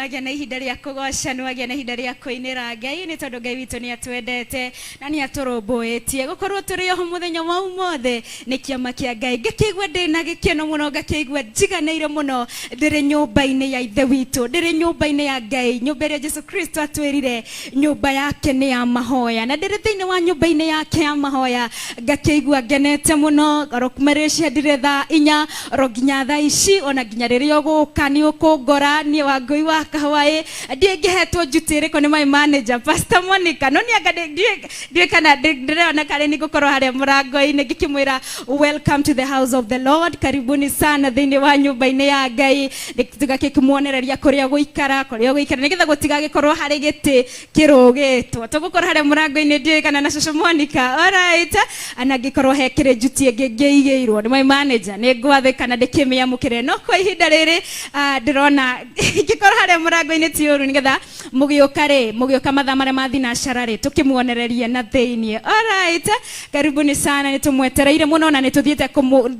Nĩwagĩa na ihinda rĩa kũgoca, nĩwagĩa na ihinda rĩa kũinĩra Ngai, nĩ tondũ Ngai witũ nĩ atwendete na nĩ atũrũmbũĩtie. Gũkorwo tũrĩ oho mũthenya wa ũmũthĩ nĩ kĩama kĩa Ngai. Ngakĩigua ndĩ na gĩkeno mũno, ngakĩigua njiganĩire mũno ndĩrĩ nyũmba-inĩ ya Ithe witũ, ndĩrĩ nyũmba-inĩ ya Ngai, nyũmba ĩrĩa Jesu Kristo atwĩrire nyũmba yake nĩ ya mahoya, na ndĩrĩ thĩinĩ wa nyũmba-inĩ yake ya mahoya ngakĩigua ngenete mũno. Oro kuma rĩrĩa ciendire thaa 4 oro nginya thaa ici, ona nginya rĩrĩa ũgũka nĩ ũkũngora niĩ Wangũi wa Kahwaĩ ndingĩhetwo njuti ĩrĩkũ nĩ my manager Pastor Monica, no nĩ anga ndiũĩ kana ndĩrona karĩ nĩ ngũkorwo harĩa mũrango-inĩ ngĩkĩmwĩra welcome to the house of the Lord, karibuni sana thĩinĩ wa nyũmba-inĩ ya Ngai, tũgakĩmuonereria kũrĩa gũikara, kũrĩa gũikara nĩgetha gũtigagĩkorwo harĩ gĩtĩ kĩrũgĩtwo. Tũgũkorwo harĩa mũrango-inĩ ndiũĩ kana na Cũcũ Monica, alright, ana angĩkorwo he kĩrĩ njuti ĩngĩ ngĩigĩirwo nĩ my manager nĩ ngwathĩka na ndĩkĩmĩamũkĩre, no kwa ihinda rĩrĩ ndĩrona ingĩkorwo harĩa mũrango-inĩ ti ũru, nĩgetha mũgĩũka rĩ, mũgĩũka mathaa marĩa ma thinacara rĩ, tũkĩmuonererie na thĩiniĩ. Alright, karibuni sana, nĩ tũmwetereire mũno na nĩ tũthiĩte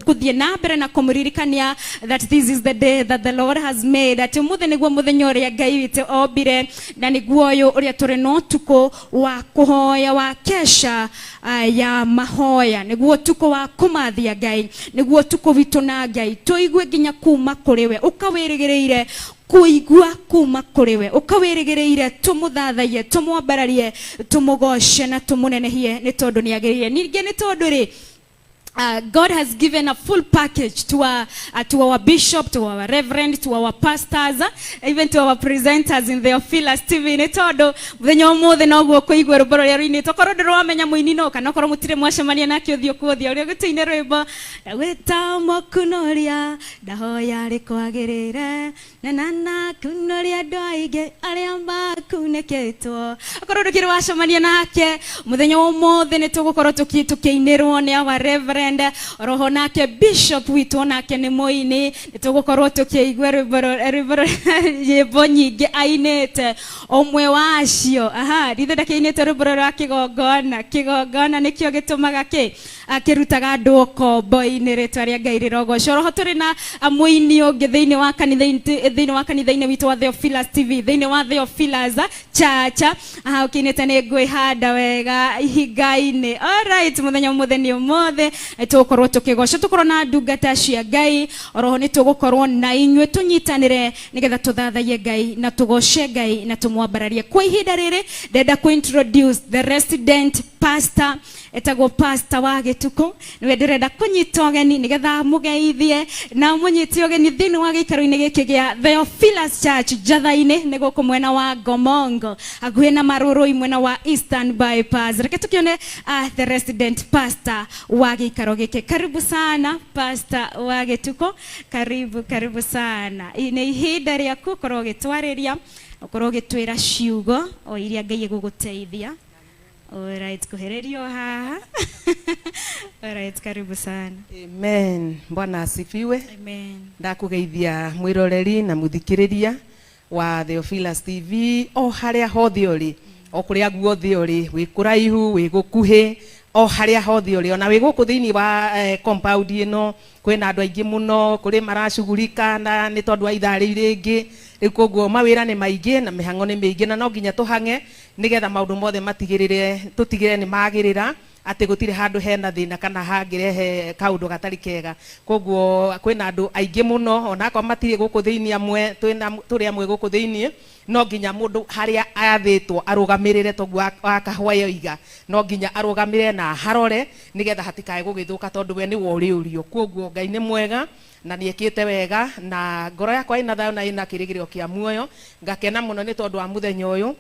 gũthiĩ na mbere na kũmũririkania that this is the day that the Lord has made, atĩ ũmũthĩ nĩguo mũthenya ũrĩa Ngai witũ ombire, na nĩguo ũyũ ũrĩa tũrĩ na ũtukũ wa kũhoya wa kesha ya mahoya, nĩguo ũtukũ wa kũmathia Ngai, nĩguo ũtukũ witũ na Ngai tũigue nginya kuma kũrĩ we, ũkawĩrĩgĩrĩire kuigua kuma kũrĩ we, ũkawĩrĩgĩrĩire tũmũthathaiye, tũmwambararie, tũmũgoce na tũmũnenehie, nĩ tondũ nĩ agĩrĩire. Ningĩ nĩ tondũ rĩ, God has given a full package to our bishop, to our reverend, to our pastors, even to our presenters in Theophilus TV. Nĩ tondũ mũthenya ũmũthĩ noguo kũigua rwĩmbo rũrĩa rũinĩtwo, korwo ndũramenya mũini no kana okorwo mũtirĩ mwacemania nake ũthiũ kwa ũthiũ, ũrĩa ũgĩtũine rwĩmbo ndagwĩta mokunoria ndahoya rĩkwagĩrĩre na na na kunoria andũ aingĩ arĩa makunĩkĩtwo. Okorwo ndũkĩrĩ wacemania nake mũthenya wa ũmũthĩ nĩ tũgũkorwo tũkĩinĩrwo nĩ our reverend, oroho nake bishop witũ onake nĩ mũini, nĩ tũgũkorwo tũkĩigua rwĩmbo nyĩmbo nyingĩ ainĩte, ũmwe wacio aha rithe ndakĩinĩte rwĩmbo rwa kĩgongona. Kĩgongona nĩkĩo gĩtũmaga kĩ akĩrutaga andũ ũkombo-inĩ, rĩtwa rĩa Ngai rĩrogocwo. Oroho tũrĩ na mũini ũngĩ thĩinĩ wa kanitha, thĩinĩ wa kanitha-inĩ witũ wa Theophilus TV, thĩinĩ wa Theophilus Church, aha ũkĩinĩte nĩ ngwĩhanda wega ihinga-inĩ. Alright, mũthenya ũmũthĩ nĩ ũmũthĩ tũgũkorwo tũkĩgoca, tũkorwo na ndungata cia Ngai, oroho nĩ tũgũkorwo na inyuĩ tũnyitanĩre nĩgetha tũthathaiye Ngai na tũgoce Ngai na tũmwambararie. Kwa ihinda rĩrĩ ndenda kũ introduce the resident pastor, etagwo Pastor wa Gĩtukũ, nĩwe ndĩrenda kũnyita ũgeni nĩgetha mũgeithie na mũnyite ũgeni thĩinĩ wa gĩikaro-inĩ gĩkĩ gĩa Theophilus Church Njatha-inĩ, nĩ gũkũ mwena wa Ngomongo hakuhĩ na Marũrũi mwena wa Eastern Bypass. Reke tũkĩone the resident pastor wa gĩikaro gĩkĩ. Karibu sana Pastor wa Gĩtukũ, karibu karibu sana. Nĩ ihinda rĩaku ũkorwo ũgĩtwarĩria, ũkorwo ũgĩtwĩra ciugo o iria Ngai egũgũteithia. Alright, kuhererio haha. Alright, karibu sana. Amen. Bwana asifiwe. Amen. Ndakugeithia mwiroreri na muthikiriria wa Theophilus TV o haria hothe uri, o kuria guothe uri, wi kuraihu, wi gukuhi, o haria hothe uri, ona wi guku thiini wa compound ino kwina andu aingi muno kuri maracugurika na ni tondu wa ithaa riu ringi. Riu koguo mawira ni maingi na mihango ni miingi na no nginya tuhange nigetha maundu mothe matigirire tutigire ni magirira ati gutire handu hena thina kana hangirehe kaundu gatari kega. Koguo kwina andu aingi muno onakwa matire guku thiini, amwe twina turi amwe guku thiini, no nginya mundu haria athitwo arugamirire toguo wa kahwayo iga, no nginya arugamire na harore nigetha hatikae gugithuka tondu we ni woriurio. Koguo Ngai ni mwega na niekite wega na ngoro yakwa ina thayo na ina kirigiro kia muoyo. Ngakena muno ni tondu wa muthenya uyu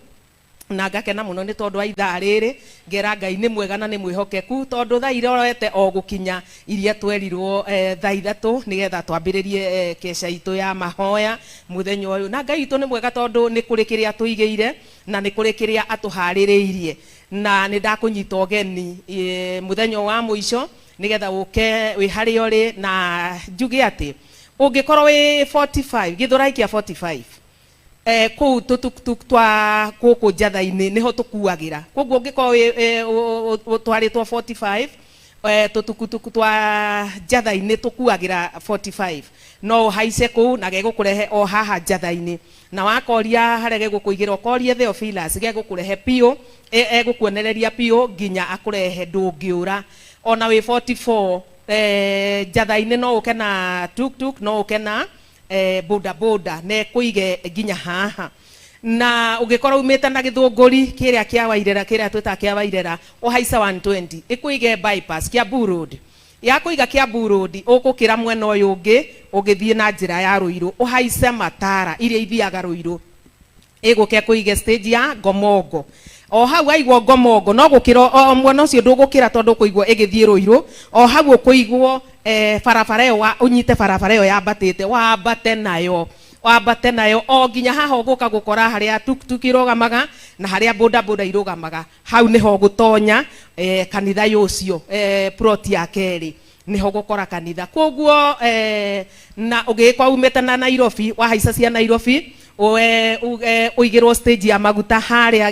na ngakena muno ni tondu wa ithaa riri, ngera Ngai ni mwega na ni mwihokeku tondu thaa irorete o gukinya iria twerirwo thaa 3 nigetha twambiririe kesha itu ya mahoya muthenya uyu. Na Ngai itu ni mwega tondu ni kuri kiria tuigeire na ni kuri kiria atuhaririirie, na ni ndakunyita ugeni muthenya wa muico nigetha uke wi haria uri. Na njuge ati ungikorwo wi 45 githurai kia 45 kuu tutuktuk twa guku Njatha-inĩ niho tukuagira. Koguo ungikorwo twaritwo 45 Tutukutuku twa njatha-inĩ tũkuagĩra 45 no ũhaice kũu na gegũkũrehe o haha njatha-inĩ na wakoria harĩa gegũkũigĩra ũkorie Theophilus gegũkũrehe piũ egũkuonereria piũ nginya akũrehe ndũngĩũra ona wĩ 44 njatha-inĩ no ũke na tuktuk no ũke na boda boda na ĩkũige nginya haha na ũngĩkorwo umĩte na gĩthũngũri kĩrĩa kĩa Wairera kĩrĩa twĩtaga kĩa Wairera ũhaica 120 ĩkũige bypass Kiambu Road yakũiga Kiambu Road ũgũkĩra mwena ũyũ ũngĩ ũgĩthiĩ na njĩra ya Ruiru ũhaice matara iria ithiaga Ruiru ĩgũke kũige stage ya Ngomongo o hau waigwo Ngomongo no gũkĩra o mwena ũcio ndũgũkĩra tondũ ũkũigwo ĩgĩthiĩ Ruiru o hau ũkũigwo barabara ĩyo ũnyite barabara ĩyo yambatĩte wambate nayo o nginya haha ũgũka gũkora harĩa tuktuk irũgamaga na harĩa boda boda irũgamaga hau nĩho ũgũtonya kanitha ũcio plot ya kerĩ nĩho gũkora kanitha koguo na ũgĩkwa umĩte na Nairobi wahaica cia Nairobi ũigĩrwo stage ya maguta harĩa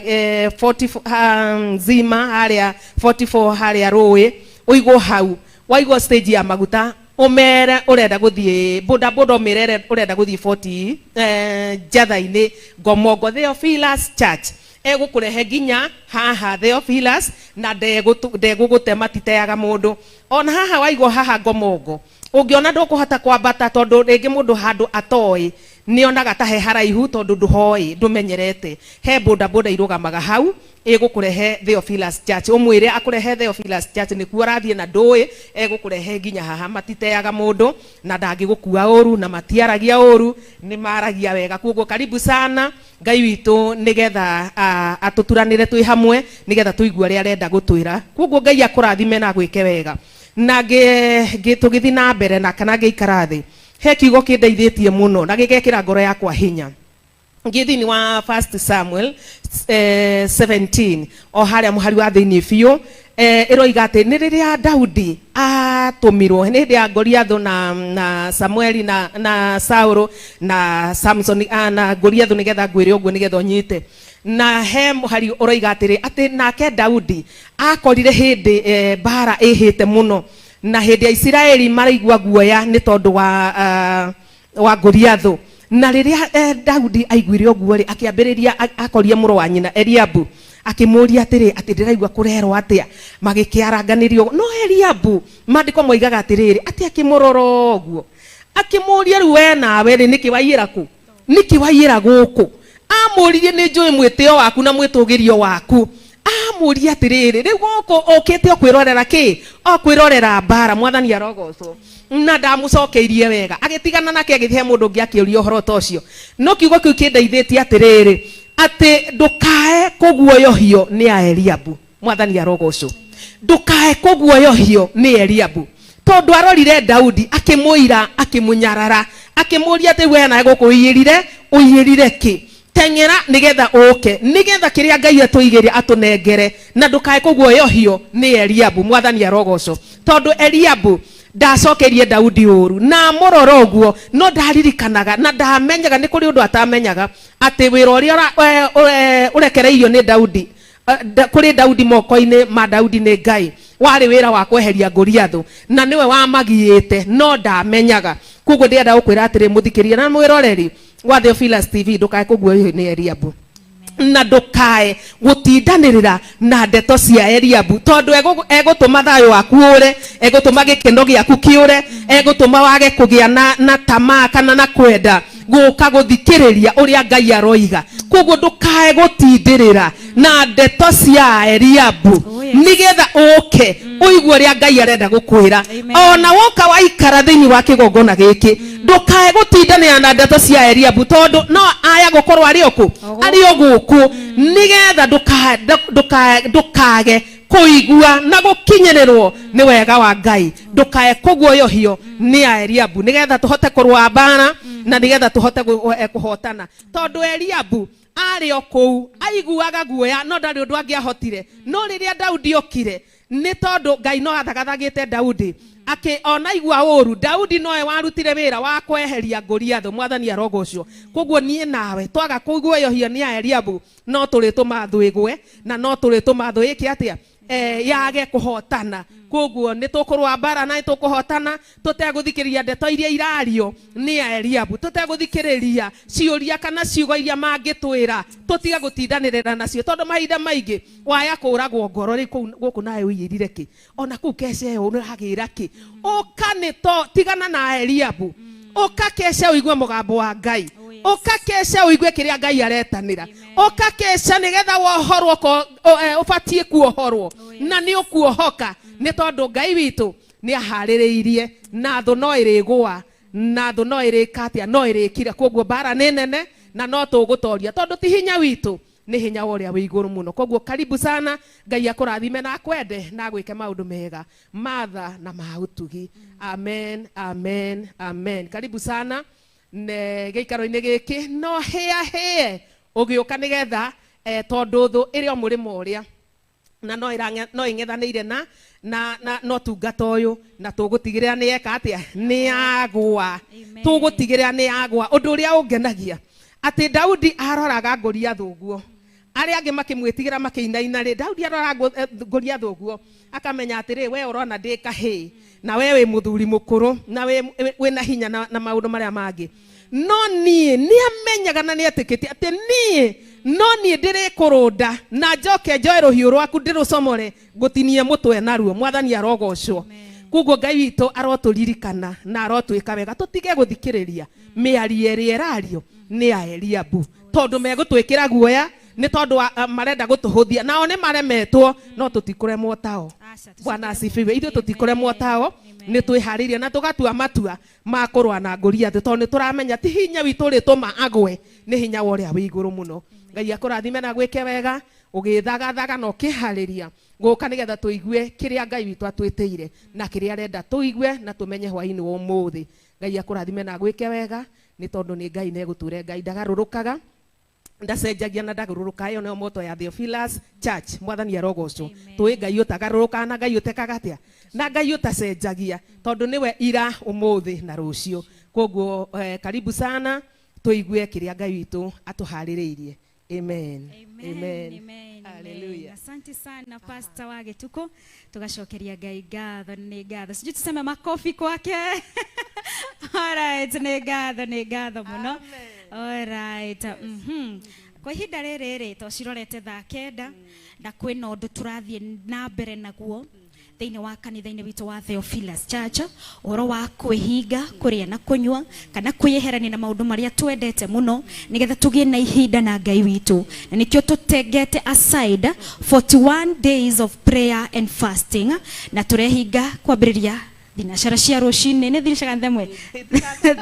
40 nzima harĩa 44 harĩa rũĩ ũigwo hau waigwo stage ya maguta umere urenda guthie boda boda umirere urenda guthie 40 njatha-inĩ Ngomongo Theophilus Church egũkũrehe nginya haha Theophilus na ndegũgũte matiteaga mũndũ ona haha waigwo haha Ngomongo ũngĩona ndũkũhota kwambata tondũ rĩngĩ mũndũ handũ atoĩ nĩonaga ta he haraihu tondũ ndũhoĩ ndũmenyerete he boda boda irũgamaga hau ĩgũkũrehe Theophilus Church ũmwĩre akũrehe Theophilus Church nĩkuo arathiĩ na ndũĩ egũkũrehe nginya haha matiteaga mũndũ na ndangĩgũkua ũru na matiaragia ũru nĩ maragia wega koguo karibu sana Ngai witũ nĩgetha atũturanĩre twĩ hamwe nĩgetha tũigue ũrĩa arenda gũtwĩra koguo Ngai akũrathime na agwĩke wega na tũgĩthiĩ na mbere na kana ngĩikara thĩ he kiugo kĩndeithĩtie mũno na gĩgekĩra ngoro yakwa hinya ngĩthini wa 1 Samuel 17 o harĩa mũhari wa thĩinĩ biũ ĩroiga atĩ nĩ rĩrĩa Daudi atũmirwo nĩ hĩndĩ ya Goliathũ na Samueli na Saũlũ na Samson na Goliathũ nĩgetha ngwĩre ũguo nĩgetha ũnyite na he mũhari ũroiga atĩrĩ atĩ nake Daudi akorire hĩndĩ mbara ĩhĩte mũno na hĩndĩ ya Isiraeli maraigua guoya nĩ tondũ wa Goliathũ na rĩrĩa Daudi aiguire ũguo rĩ akĩambĩrĩria akoria mũrũ wa nyina Eliabu akĩmũria atĩrĩ atĩ ndĩraigua kũrerwo atĩa magĩkĩaranganĩrio no Eliabu maandĩko moigaga atĩrĩrĩ atĩ akĩmũrora ũguo akĩmũria rĩu we nawe rĩ nĩkĩ waiyĩra kũ nĩkĩ waiyĩra gũkũ amũririe nĩ njũĩ mwĩtĩo waku na mwĩtũgĩrio waku amũria atĩrĩrĩ rĩu gũkũ ũkĩte o kwĩrorera kĩ o kwĩrorera mbara mwathani arogocwo na ndamũcokeirie wega agĩtigana nake agĩthiĩ he mũndũ ũngĩ akĩũria ũhoro ta ũcio no kiugo kĩu kĩndeithĩtie atĩrĩrĩ atĩ ndũkae kũguoyohio nĩ a Eliabu mwathani arogocwo ndũkae kũguoyohio nĩ Eliabu tondũ arorire Daudi akĩmũira akĩmũnyarara akĩmũria atĩ we nawe gũkũ ũiyĩrire ũiyĩrire kĩ teng'era nigetha ũke nigetha kĩrĩa Ngai atũigĩire atũnengere na ndũkae kũguoyohio nĩ Eliabu mwathani arogocwo tondũ Eliabu ndacokerie Daudi ũru na mũrora ũguo no ndaririkanaga na ndamenyaga nĩ kũrĩ ũndũ atamenyaga atĩ wĩra ũrĩa ũrekereirio nĩ Daudi kũrĩ Daudi moko-inĩ ma Daudi nĩ Ngai warĩ wĩra wa kweheria Goliathũ na nĩwe wamagiĩte no ndamenyaga koguo ndĩrenda gũkwĩra atĩrĩ mũthikĩria na mwĩroreri wa Theophilus TV ndũkae kũguoyohio nĩ Eliabu na ndũkae gũtindanĩrĩra na ndeto cia Eliabu tondũ egũtũma thayũ waku ũre egũtũma gĩkeno gĩaku kĩũre egũtũma wage kũgĩa na tamaa kana na kwenda gũka gũthikĩrĩria ũrĩa Ngai aroiga koguo ndũkae gũtindĩrĩra na ndeto cia Eliabu nĩgetha ũke ũigue ũrĩa Ngai arenda gũkwĩra ona woka waikara thĩinĩ wa kĩgongona gĩkĩ ndũkae gũtindanĩra na ndeto cia Eliabu tondũ no aya gũkorwo arĩ o kũ arĩ o gũkũ nĩgetha ndũkage kũigua na gũkinyĩrĩrwo nĩ wega wa Ngai ndũkae kũguoyohio nĩ a Eliabu nĩgetha tũhote kũrũa mbara na nĩgetha tũhote kũhotana tondũ Eliabu arĩ o kũu aiguaga guoya no ndarĩ ũndũ angĩahotire no rĩrĩa Daudi okire nĩ tondũ Ngai no athagathagĩte Daudi akĩ ona igua ũru Daudi nowe warutire wĩra wa kweheria Goliathũ mwathani arogocwo koguo niĩ nawe twaga kũguoyohio nĩ a Eliabu no tũrĩtũma thũ ĩgwe na no tũrĩtũma thũ ĩke atĩa yage kuhotana koguo ni tukurwa mbara na tukuhotana tuteguthikiriria ndeto iria irario ni Eliabu tuteguthikiriria ciuria kana ciugo iria mangitwira tutiga gutindanirira nacio tondu mahinda maingi waya kuragwo ngoro ri kuu guku nawe uiyirire ki ona kuu kece iyo uragira ki uka ni to tigana na Eliabu uka kece uigue mugambo wa Ngai uka kece uigue kiria Ngai aretanira uka kece nigetha wohorwo ko ubatie kuohorwo na ni ukuohoka ni tondu Ngai witu ni ahaririirie na thu no irigwa na thu no irikatia no irikira koguo bara ni nene na no tugutoria tondu ti hinya witu ni hinya wa uria wi iguru muno koguo karibu sana Ngai akurathime na akwende na agwike maundu mega matha na ma utugi amen amen amen karibu sana ne giikaro-ini giki no hia hie ugiuka nigetha tondu thu iri o murimo uria na no iranga no ing'ethanĩire na na no tungata ũyũ na tũgũtigĩrĩra nĩ eka atĩa nĩ agwa tũgũtigĩrĩra nĩ agwa ũndũ ũrĩa ũngenagia atĩ Daudi aroraga Goliathũ ũguo arĩa angĩ makĩmwĩtigĩra makĩinaina rĩ Daudi aroraga Goliathũ ũguo akamenya atĩrĩ we ũrona ndĩ kahĩĩ na we wĩ mũthuri mũkũrũ na wĩ na hinya na maũndũ marĩa mangĩ no niĩ nĩamenyaga na nĩetĩkĩtie atĩ niĩ no niĩ ndĩrĩkũrũnda na njoke njoe rũhiũ rwaku ndĩrũcomore ngũtinie mũtwe naruo mwathani arogocwo koguo Ngai witũ arotũririkana na arotwĩka wega tũtige gũthikĩrĩria mĩario ĩrĩa ĩrario nĩ ya Eliabu tondũ megũtwĩkĩra guoya nĩ tondũ marenda gũtũhũthia nao nĩ maremetwo no tũtikũremwo tao Bwana asifiwe ithuĩ tũtikũremwo tao nĩ twĩharĩirie na tũgatua matua ma kũrũa na Goliathũ tondũ nĩ tũramenya ti hinya witũ ũrĩtũma agwe nĩ hinya wa ũrĩa wĩ igũrũ mũno Ngai akũrathime na gwĩke wega ũgĩthagathaga na ũkĩharĩria gũka nĩgetha tũigue kĩrĩa Ngai witũ atwĩtĩire na kĩrĩa arenda tũigue na tũmenye hwaĩ-inĩ wa ũmũthĩ Ngai akũrathime na gwĩke wega nĩ tondũ nĩ Ngai na egũtũre Ngai ndagarũrũkaga ndacenjagia na ndagarũrũka ĩyo nĩyo motto ya Theophilus Church mwathani arogocwo tũĩ Ngai ũtagarũrũkaga na Ngai ũtekaga atĩa na Ngai ũtacenjagia tondũ nĩwe ira ũmũthĩ na rũciũ koguo karibu sana tũigue kĩrĩa Ngai witũ atũharĩrĩirie amen amen amen hallelujah. Asante sana Pastor wa Gĩtukũ tugacokeria Ngai ngatho nĩ ngatho sijui tuseme makofi kwake all right nĩ ngatho mũno all right kwa ihinda rĩrĩ rĩ to cirorete thaa 9 na kwĩna ũndũ tũrathiĩ na mbere naguo thĩinĩ wa kanitha-inĩ witũ wa Theophilus Church ũhoro wa kwĩhinga kũrĩa na kũnyua kana kwĩyeherania na maũndũ marĩa twendete mũno nĩgetha tũgĩe na ihinda na Ngai witũ na nĩkĩo tũtengete aside 41 days of prayer and fasting na tũrehinga kwambĩrĩria thinacara cia rũcinĩ nĩ thinacara themwe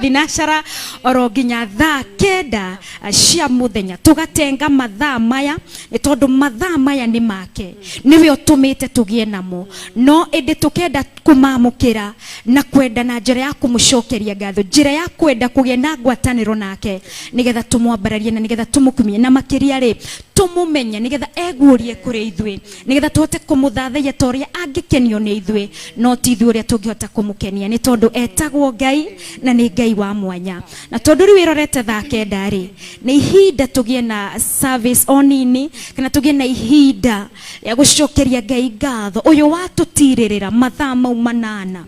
thinacara oro nginya thaa 9 cia mũthenya tũgatenga mathaa maya nĩ tondũ mathaa maya nĩ make nĩwe ũtũmĩte tũgĩe namo no ĩndĩ tũkenda kũmamũkĩra na kwenda na njĩra ya kũmũcokeria ngatho njĩra ya kwenda kũgĩa na ngwatanĩro nake nĩgetha tũmwambararie na nĩgetha tũmũkumie na makĩria rĩ tũmũmenye nĩgetha eguũrie kũrĩ ithuĩ nĩgetha tũhote kũmũthathaiya ta ũrĩa angĩkenio nĩ ithuĩ no ti ithuĩ ũrĩa tũngĩhota kũmũkenia nĩ tondũ etagwo Ngai na nĩ Ngai wa mwanya na tondũ rĩu ĩrorete thaa 9 rĩ nĩ ihinda tũgĩe na service o nini kana tũgĩe na ihinda rĩa gũcokeria Ngai ngatho ũyũ watũtirĩrĩra mathaa mau 8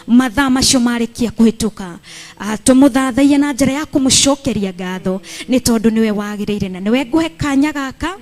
mathaa macio marĩkia kũhĩtũka tũmũthathaiye na njĩra ya kũmũcokeria ngatho nĩ tondũ nĩwe wagĩrĩire na nĩwe ngũhe kanya gaka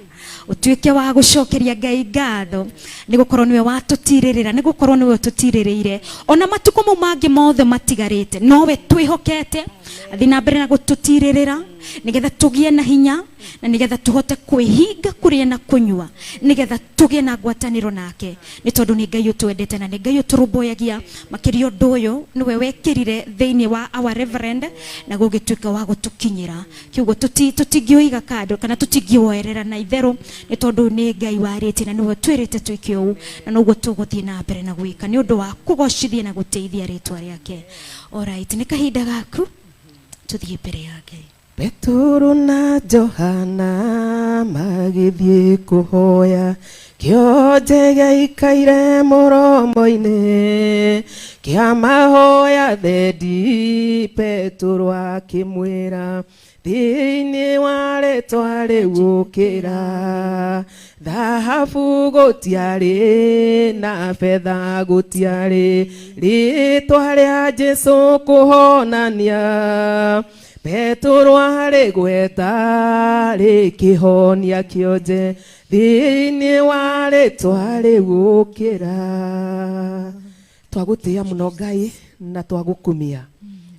ũtuĩke wa gũcokeria Ngai ngatho nĩ gũkorwo nĩwe watũtirĩrĩra nĩ gũkorwo nĩwe ũtũtirĩrĩire ona matukũ mau mangĩ mothe matigarĩte nowe twĩhokete athiĩ na mbere na gũtũtirĩrĩra nĩgetha tũgĩe na hinya na nĩgetha tũhote kwĩhinga kũrĩa na kũnyua nĩgetha tũgĩe na ngwatanĩro nake nĩ tondũ nĩ Ngai ũtwendete na nĩ Ngai ũtũrũmbũyagia makĩria ũndũ ũyũ nĩwe wekĩrire thĩinĩ wa our reverend na gũgĩtuĩka wa gũtũkinyĩra kiugo tũtingĩũiga kando kana tũtingĩwoerera na itherũ nĩ tondũ nĩ Ngai warĩtie na nĩwe twĩrĩte twĩke ũũ na noguo tũgũthiĩ na mbere na gwĩka nĩ ũndũ wa kũgocithia na gũtĩithia rĩtwa rĩake. Alright, nĩ kahinda gaku tũthiĩ mbere ya Ngai. Petero na Johana magĩthiĩ kũhoya kĩonje gĩaikaire mũromo-inĩ kĩa mahoya thendi Petero akĩmwĩra thĩinĩ wa rĩtwa rĩu ũkĩra Thahabu gũtiarĩ na betha gũtiarĩ, rĩtwa rĩa Jesũ kũhonania. Petero arĩ gweta rĩkĩhonia kĩonje, thĩinĩ wa rĩtwa rĩu ũkĩra. Twagũtĩĩa mũno Ngai na twagũkumia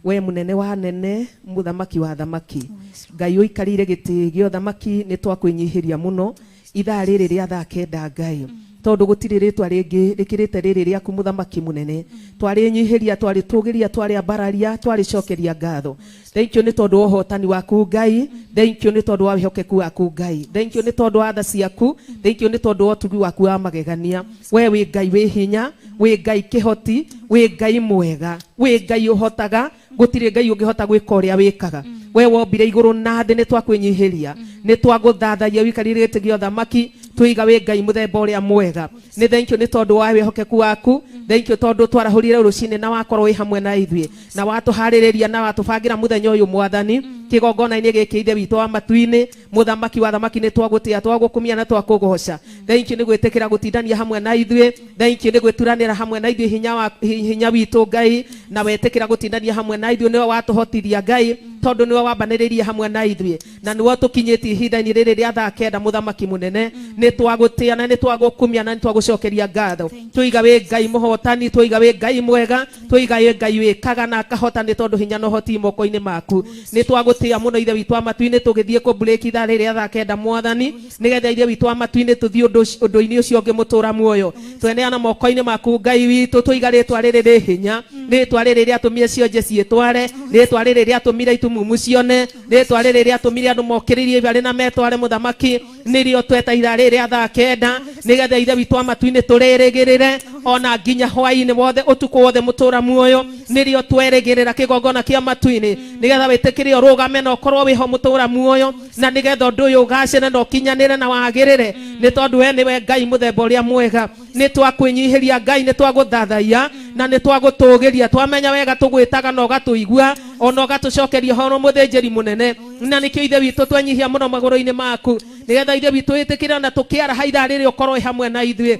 we munene wa nene, muthamaki wa thamaki, Ngai ũikarĩire gĩtĩ gĩa ũthamaki. Nĩ twakwĩnyihĩria mũno ithaa rĩrĩ rĩa thaa 9, Ngai, tondũ gũtirĩ rĩtwa rĩngĩ rĩkĩrĩte rĩrĩ rĩaku, mũthamaki mũnene. Twarĩnyihĩria, twarĩtũgĩria, twarĩambararia, twarĩcokeria ngatho. Thank you nĩ tondũ wa ũhotani waku, Ngai. Thank you nĩ tondũ wa wĩhokeku waku, Ngai. Thank you nĩ tondũ wa tha ciaku. Thank you nĩ tondũ wa ũtugi waku wa magegania. We wĩ Ngai wĩ hinya, wĩ Ngai kĩhoti, wĩ Ngai mwega, wĩ Ngai ũhotaga. Gũtirĩ Ngai ũngĩhota gwĩka ũrĩa wĩkaga. We wombire igũrũ na thĩ. Nĩ twakwĩnyihĩria, nĩ twagũthathaia, ũikarĩire gĩtĩ gĩa ũthamaki. Tũiga wĩ Ngai mũthemba ũrĩa mwega. Nĩ thank you nĩ tondũ wa wĩhokeku waku. Thank you tondũ twarahũrire rũcinĩ na wakorwo wĩ hamwe na ithuĩ na watũharĩrĩria na watũbangĩra mũthenya ũyũ, Mwathani, kĩgongona-inĩ gĩkĩ. Ithe witũ wa matu-inĩ, mũthamaki wa thamaki, nĩ twagũtĩa, twagũkumia na twakũgoca. Thank you nĩ gwĩtĩkĩra gũtindania hamwe na ithuĩ. Thank you nĩ gwĩturanĩra hamwe na ithuĩ, hinya wa hinya witũ, Ngai, na wetĩkĩra gũtindania hamwe na ithuĩ. Nĩwe watũhotithia, Ngai, tondũ nĩwe wambanĩrĩirie hamwe na ithuĩ na nĩwe ũtũkinyĩtie ihinda-inĩ rĩrĩ rĩa thaa 9. Mũthamaki mũnene, nĩ twagũtĩa na nĩ twagũkumia na nĩ twagũcokeria ngatho. Tũiga wĩ Ngai mũhotani, tũiga wĩ Ngai mwega, tũiga wĩ Ngai wĩkaga na akahota, nĩ tondũ hinya na ũhoti moko-inĩ maku. Nĩ twagũtĩa mũno, Ithe witũ wa matu-inĩ. Tũgĩthiĩ kũ break ithaa rĩrĩ rĩa thaa 9, Mwathani, nĩgetha Ithe witũ wa matu-inĩ tũthiĩ ũndũ-inĩ ũcio ũngĩ. Mũtũra muoyo, tweneana moko-inĩ maku, Ngai witũ. Tũiga rĩtwa rĩrĩ rĩ hinya, rĩtwa rĩrĩ rĩatũmire cionje ciĩtware, rĩtwa rĩrĩ rĩatũmire itumumu cione, rĩtwa rĩrĩ rĩatũmire andũ mokĩrĩrie ibarĩ na metware. Mũthamaki, nĩrĩo tweta ithaa rĩrĩ rĩa thaa 9, nĩgetha Ithe witũ wa matu-inĩ tũrĩrĩgĩrĩre ona nginya hwaĩ-inĩ wothe, ũtukũ wothe. Mũtũra muoyo, nĩrĩo twerĩgĩrĩra kĩgongona kĩa matu-inĩ, nĩgetha wĩtĩkĩre ũrũgame na ũkorwo wĩho, mũtũra muoyo, na nĩgetha ũndũ ũyũ ũgacĩre na ũkinyanĩre na wagĩrĩre, nĩ tondũ we nĩwe Ngai mũthemba ũrĩa mwega. Nĩ twakwĩnyihĩria, Ngai, nĩ twagũthathaiya na nĩ twagũtũgĩria. Twamenya wega tũgwĩtaga na ũgatũigua ona ũgatũcokeria ũhoro, mũthĩnjĩri mũnene, na nĩkĩo, Ithe witũ, twenyihia mũno magũrũ-inĩ maku, nĩgetha, Ithe witũ, wĩtĩkĩre ona tũkĩaraha ithaa rĩrĩ ũkorwo wĩ hamwe na ithuĩ,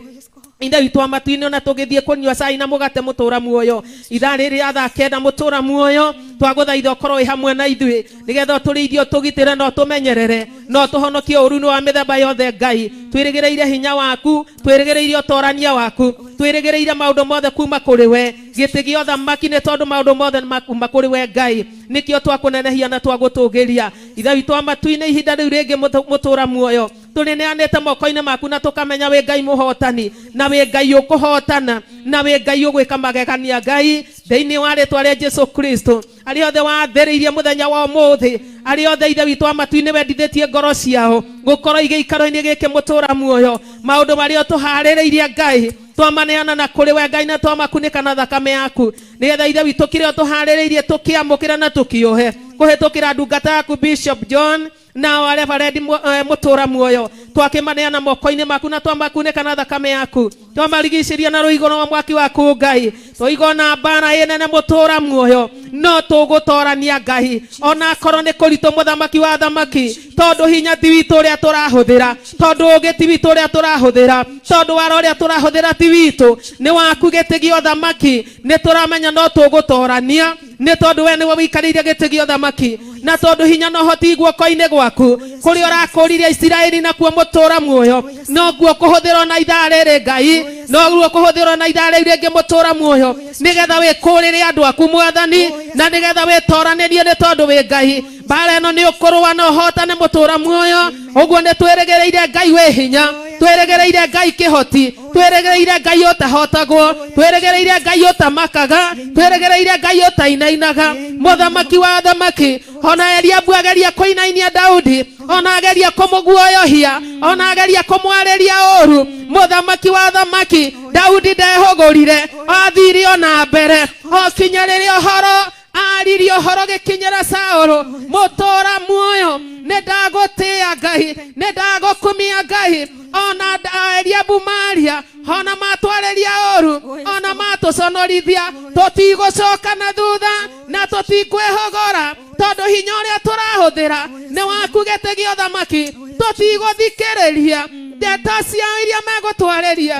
Ithe witũ wa matu-inĩ, ona tũgĩthiĩ kũnyua cai na mũgate. Mũtũra muoyo, ithaa rĩrĩ rĩa thaa 9, mũtũra muoyo, twagũthaitha ũkorwo wĩ hamwe na ithuĩ, nĩgetha ũtũrĩithie, ũtũgitĩre na ũtũmenyerere na ũtũhonokie ũũru-inĩ wa mĩthemba yothe. Ngai, twĩrĩgĩrĩire hinya waku, twĩrĩgĩrĩire ũtorania waku, twĩrĩgĩrĩire maũndũ mothe kuma kũrĩ we, gĩtĩ gĩa ũthamaki, nĩ tondũ maũndũ mothe kuma kũrĩ we, Ngai. Nĩkĩo twakũnenehia na twagũtũgĩria, Ithe witũ wa matu-inĩ. Ihinda rĩu rĩngĩ, mũtũra muoyo, tũrĩneanĩte moko-inĩ maku na tũkamenya wĩ Ngai mũhotani na wĩ Ngai ũkũhotana na wĩ Ngai ũgwĩka magegania. Ngai, thĩinĩ wa rĩtwa rĩa Jesu Kristo, arĩa othe wathĩrĩirie mũthenya wa ũmũthĩ, arĩa othe, Ithe witũ wa matu-inĩ, wendithĩtie ngoro ciao gũkorwo igĩikaro-inĩ gĩkĩ, mũtũra muoyo, maũndũ marĩa ũtũharĩrĩirie, Ngai, twamaneana na kũrĩ we, Ngai, na twamakunĩka na thakame yaku, nĩgetha, Ithe witũ, kĩrĩa ũtũharĩrĩirie tũkĩamũkĩra na tũkĩũhe kũhĩtũkĩra ndungata yaku Bishop John nao arĩa barendi. Mũtũra muoyo, twakĩmaneana moko-inĩ maku na twamakunĩka na thakame yaku, twamarigicĩria na rũigũ rwa mwaki waku, Ngai. Twaigona mbara ĩnene, mũtũra muoyo, no tũgũtorania, Ngai, ona akorwo nĩ kũritũ, mũthamaki wa thamaki, tondũ hinya ti witũ ũrĩa tũrahũthĩra, tondũ ũgĩ ti witũ ũrĩa tũrahũthĩra, tondũ wara ũrĩa tũrahũthĩra ti witũ, nĩ waku, gĩtĩ gĩa ũthamaki. Nĩ tũramenya no tũgũtorania, nĩ tondũ we nĩwe wĩikarĩire gĩtĩ gĩa ũthamaki, na tondũ hinya na ũhoti guoko-inĩ gwaku. Kũrĩa ũrakũririe Isiraeli nakuo, mũtũra muoyo, noguo kũhũthĩrwo na ithaa rĩrĩ, Ngai, noguo kũhũthĩrwo na ithaa rĩu rĩngĩ, mũtũra muoyo, nĩgetha wĩkũrĩre andũ aku, Mwathani, na nĩgetha wĩtoranĩrie, nĩ tondũ wĩ Ngai. Mbara ĩno nĩ ũkũrũa na ũhotane, mũtũra muoyo. Ũguo nĩ twĩrĩgĩrĩire Ngai wĩ hinya, twĩrĩgĩrĩire Ngai kĩhoti, twĩrĩgĩrĩire Ngai ũtahotagwo, twĩrĩgĩrĩire Ngai ũtamakaga, twĩrĩgĩrĩire Ngai ũtainainaga, mũthamaki wa athamaki. Ona Eliabu ageria kũinainia Daudi, ona ageria kũmũguoyohia, ona ageria kũmwarĩria ũru, mũthamaki wa athamaki, Daudi ndehũgũrire, athire ona mbere o kinya rĩrĩa ũhoro aririe ũhoro gĩkinyĩra Saũlũ. Mũtũra muoyo, nĩ ndagũtĩĩa, Ngai, nĩ ndagũkumia, Ngai. Ona Eliabu maria, ona matwarĩria ũru, ona matũconorithia, tũtigũcoka na thutha na tũtikwĩhũgũra, tondũ hinya ũrĩa tũrahũthĩra nĩ waku, gĩtĩ gĩa ũthamaki. Tũtigũthikĩrĩria. Ndeto ciao iria megũtwarĩria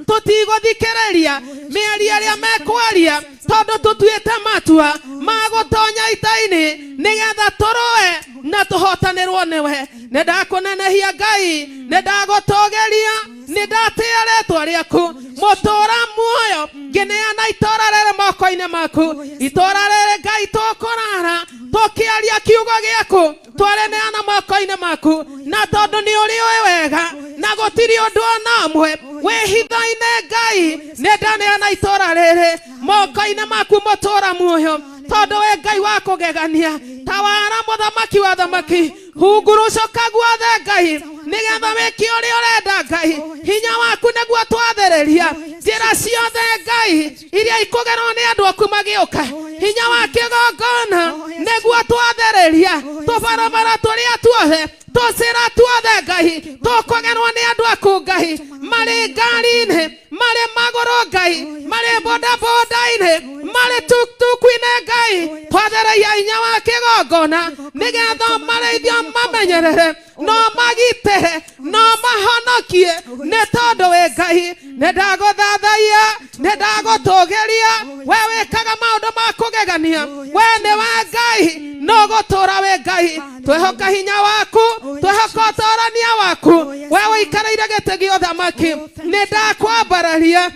tũtigũthikĩrĩria, mĩario ĩrĩa mekwaria, tondũ tũtuĩte matua ma gũtonya ita-inĩ nĩgetha tũrũe na tũhotanĩrwo nĩwe. Nĩ ndakũnenehia Ngai, nĩ ndagũtũgĩria, nĩ ndatĩĩa rĩtwa rĩaku. Mũtũra muoyo ngĩneana itũra rĩrĩ moko-inĩ maku. Itũra rĩrĩ Ngai tũkũrara tũkĩaria kiugo gĩaku, twarĩneana moko-inĩ maku, na tondũ nĩ ũrĩ ũĩ wega na gũtirĩ ũndũ ona ũmwe wĩ hitho-inĩ Ngai, nĩ ndaneana itũra rĩrĩ moko-inĩ maku mũtũra muoyo, tondũ wĩ Ngai wa kũgegania. Tawara mũthamaki wa thamaki, hungurucũka guothe Ngai, nĩgetha wĩke ũrĩa ũrenda Ngai. Hinya waku nĩguo twathĩrĩria njĩra ciothe Ngai iria ikũgerwo nĩ andũ aku magĩũka. Hinya wa kĩgongona nĩguo twathĩrĩria tũbarabara tũrĩa tuothe, tũcĩra tuothe Ngai tũkũgerwo nĩ andũ aku Ngai, marĩ ngari-inĩ, marĩ magũrũ Ngai, marĩ bodaboda-inĩ, marĩ tuktuku-inĩ Ngai, twathĩrĩria hinya wa kĩgongona nĩgetha marĩithio mamenyerere, no magitĩre, no mahonokie, nĩ tondũ wĩ Ngai. Nĩ ndagũthathaiya, nĩ ndagũtũgĩria, we wĩkaga maũndũ ma kũgegania, we nĩwe Ngai, no gũtũra wĩ Ngai. Twehoka hinya waku, twehoka ũtorania waku, we ũikarĩire gĩtĩ gĩa ũthamaki. Nĩ ndakwambararia,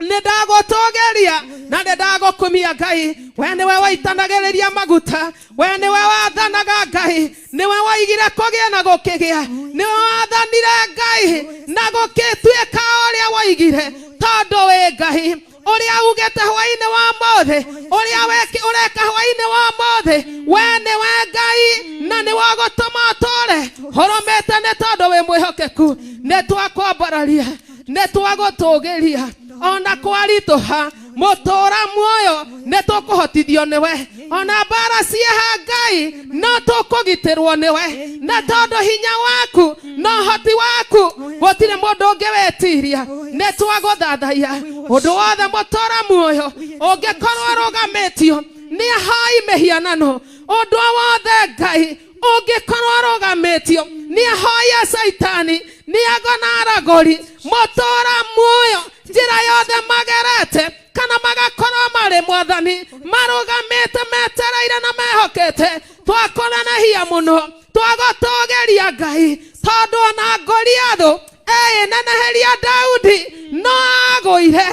nĩ ndagũtũgĩria, na nĩ ndagũkumia Ngai. We nĩwe waitanagĩrĩria maguta, we nĩwe wathanaga Ngai, nĩwe waigire kũgĩa na gũkĩgĩa, nĩwe wathanire Ngai na gũkĩtuĩka ũrĩa waigire, tondũ wĩ Ngai. Ũrĩa ugĩte hwaĩ-inĩ wa ũmũthĩ, ũrĩa ũreka hwaĩ-inĩ wa ũmũthĩ, we nĩwe Ngai na nĩwe ũgũtũma ũtũũre ũrũmĩte, nĩ tondũ wĩ mwĩhokeku. Nĩ twakwambararia, nĩ twagũtũgĩria, ona kwaritũha mũtũra muoyo nĩ tũkũhotithio nĩwe, ona mbara cieha Ngai no tũkũgitĩrwo nĩwe, na tondũ hinya waku na ũhoti waku gũtirĩ mũndũ ũngĩ wetiria. Nĩ twagũthathaiya ũndũ wothe mũtũra muoyo ũngĩkorwo ũrũgamĩtio nĩ ahoi mĩhianano, ũndũ wothe Ngai ũngĩkorwo ũrũgamĩtio nĩ ahoi a Caitani, nĩ ago na aragũri, mũtũra muoyo njĩra yothe magerete kana magakorwo marĩ mwathani marũgamĩte metereire na mehokete, twakũnenehia mũno, twagũtũgĩria Ngai, tondũ ona Goliathũ ĩneneheria Daudi no agũire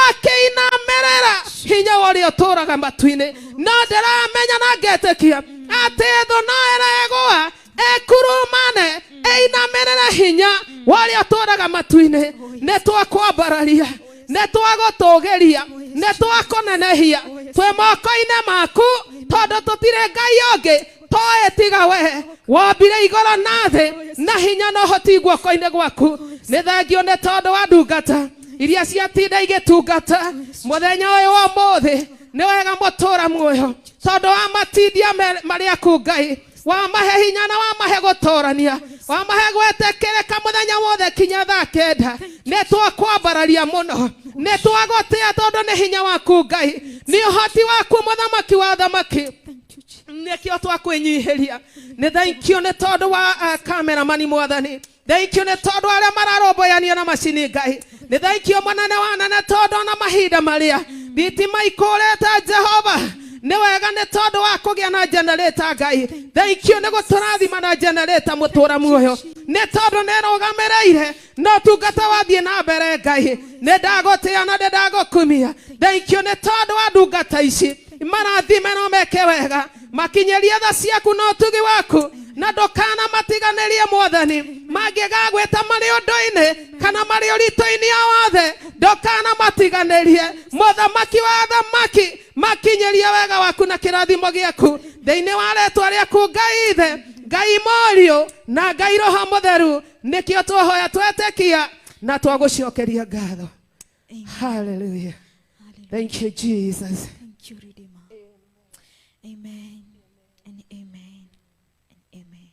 akĩinamĩrĩra hinya wa ũrĩa ũtũũraga matu-inĩ. No ndĩramenya na ngetĩkia atĩ thũ no ĩregũa ĩkurumane ĩinamĩrĩre hinya wa ũrĩa ũtũũraga matu-inĩ. Nĩ twakwambararia, nĩ twagũtũgĩria, nĩ twakũnenehia, twĩ moko-inĩ maku, tondũ tũtirĩ Ngai ũngĩ toĩ tiga we. Wombire igũrũ na thĩ na hinya na ũhoti guoko-inĩ gwaku. Nĩ thengio nĩ tondũ wa ndungata iria ciatinda igĩtungata mũthenya ũyũ wa ũmũthĩ. Nĩ wega mũtũra muoyo, tondũ wa matindia marĩ aku Ngai, wamahe hinya na wamahe gũtũrania, wamahe gwĩtĩkĩrĩka mũthenya wothe kinya thaa kenda. Nĩ twakwambararia mũno, nĩ twagũtĩa, tondũ nĩ hinya waku Ngai, nĩ ũhoti waku mũthamaki wa thamaki, nĩkĩo twakwĩnyihĩria. Nĩ thankio nĩ tondũ wa kameramani mwathani, thankio nĩ tondũ arĩa mararũmbũyania na macini Ngai, nĩ thankio mũnene wa nene, tondũ ona mahinda marĩa thitima ikũrĩte Jehova, nĩ wega nĩ tondũ wa kũgĩa na generator Ngai. Thankio nĩ gũtũrathima na generator mũtũra muoyo, nĩ tondũ nĩ ĩrũgamĩrĩire na ũtungata wathiĩ na mbere Ngai. Nĩ ndagũtĩa na nĩ ndagũkumia. Thankio nĩ tondũ wa ndungata ici, marathime no meke wega, makinyĩrie tha ciaku na ũtugi waku, na ndũkana matiganĩrie mwathani. Mangĩgagwĩta marĩ ũndũ-inĩ kana marĩ ũritũ-inĩ o wothe, ndũkana matiganĩrie mũthamaki wa thamaki, makinyĩrie wega waku na kĩrathimo gĩaku thĩinĩ wa rĩtwa rĩaku Ngai Ithe, Ngai Mũriũ na Ngai Roho Mũtheru. Nĩkĩo twahoya twetĩkia na twagũcokeria ngatho. Hallelujah. Thank you Jesus. Thank you Redeemer. Amen and amen and amen.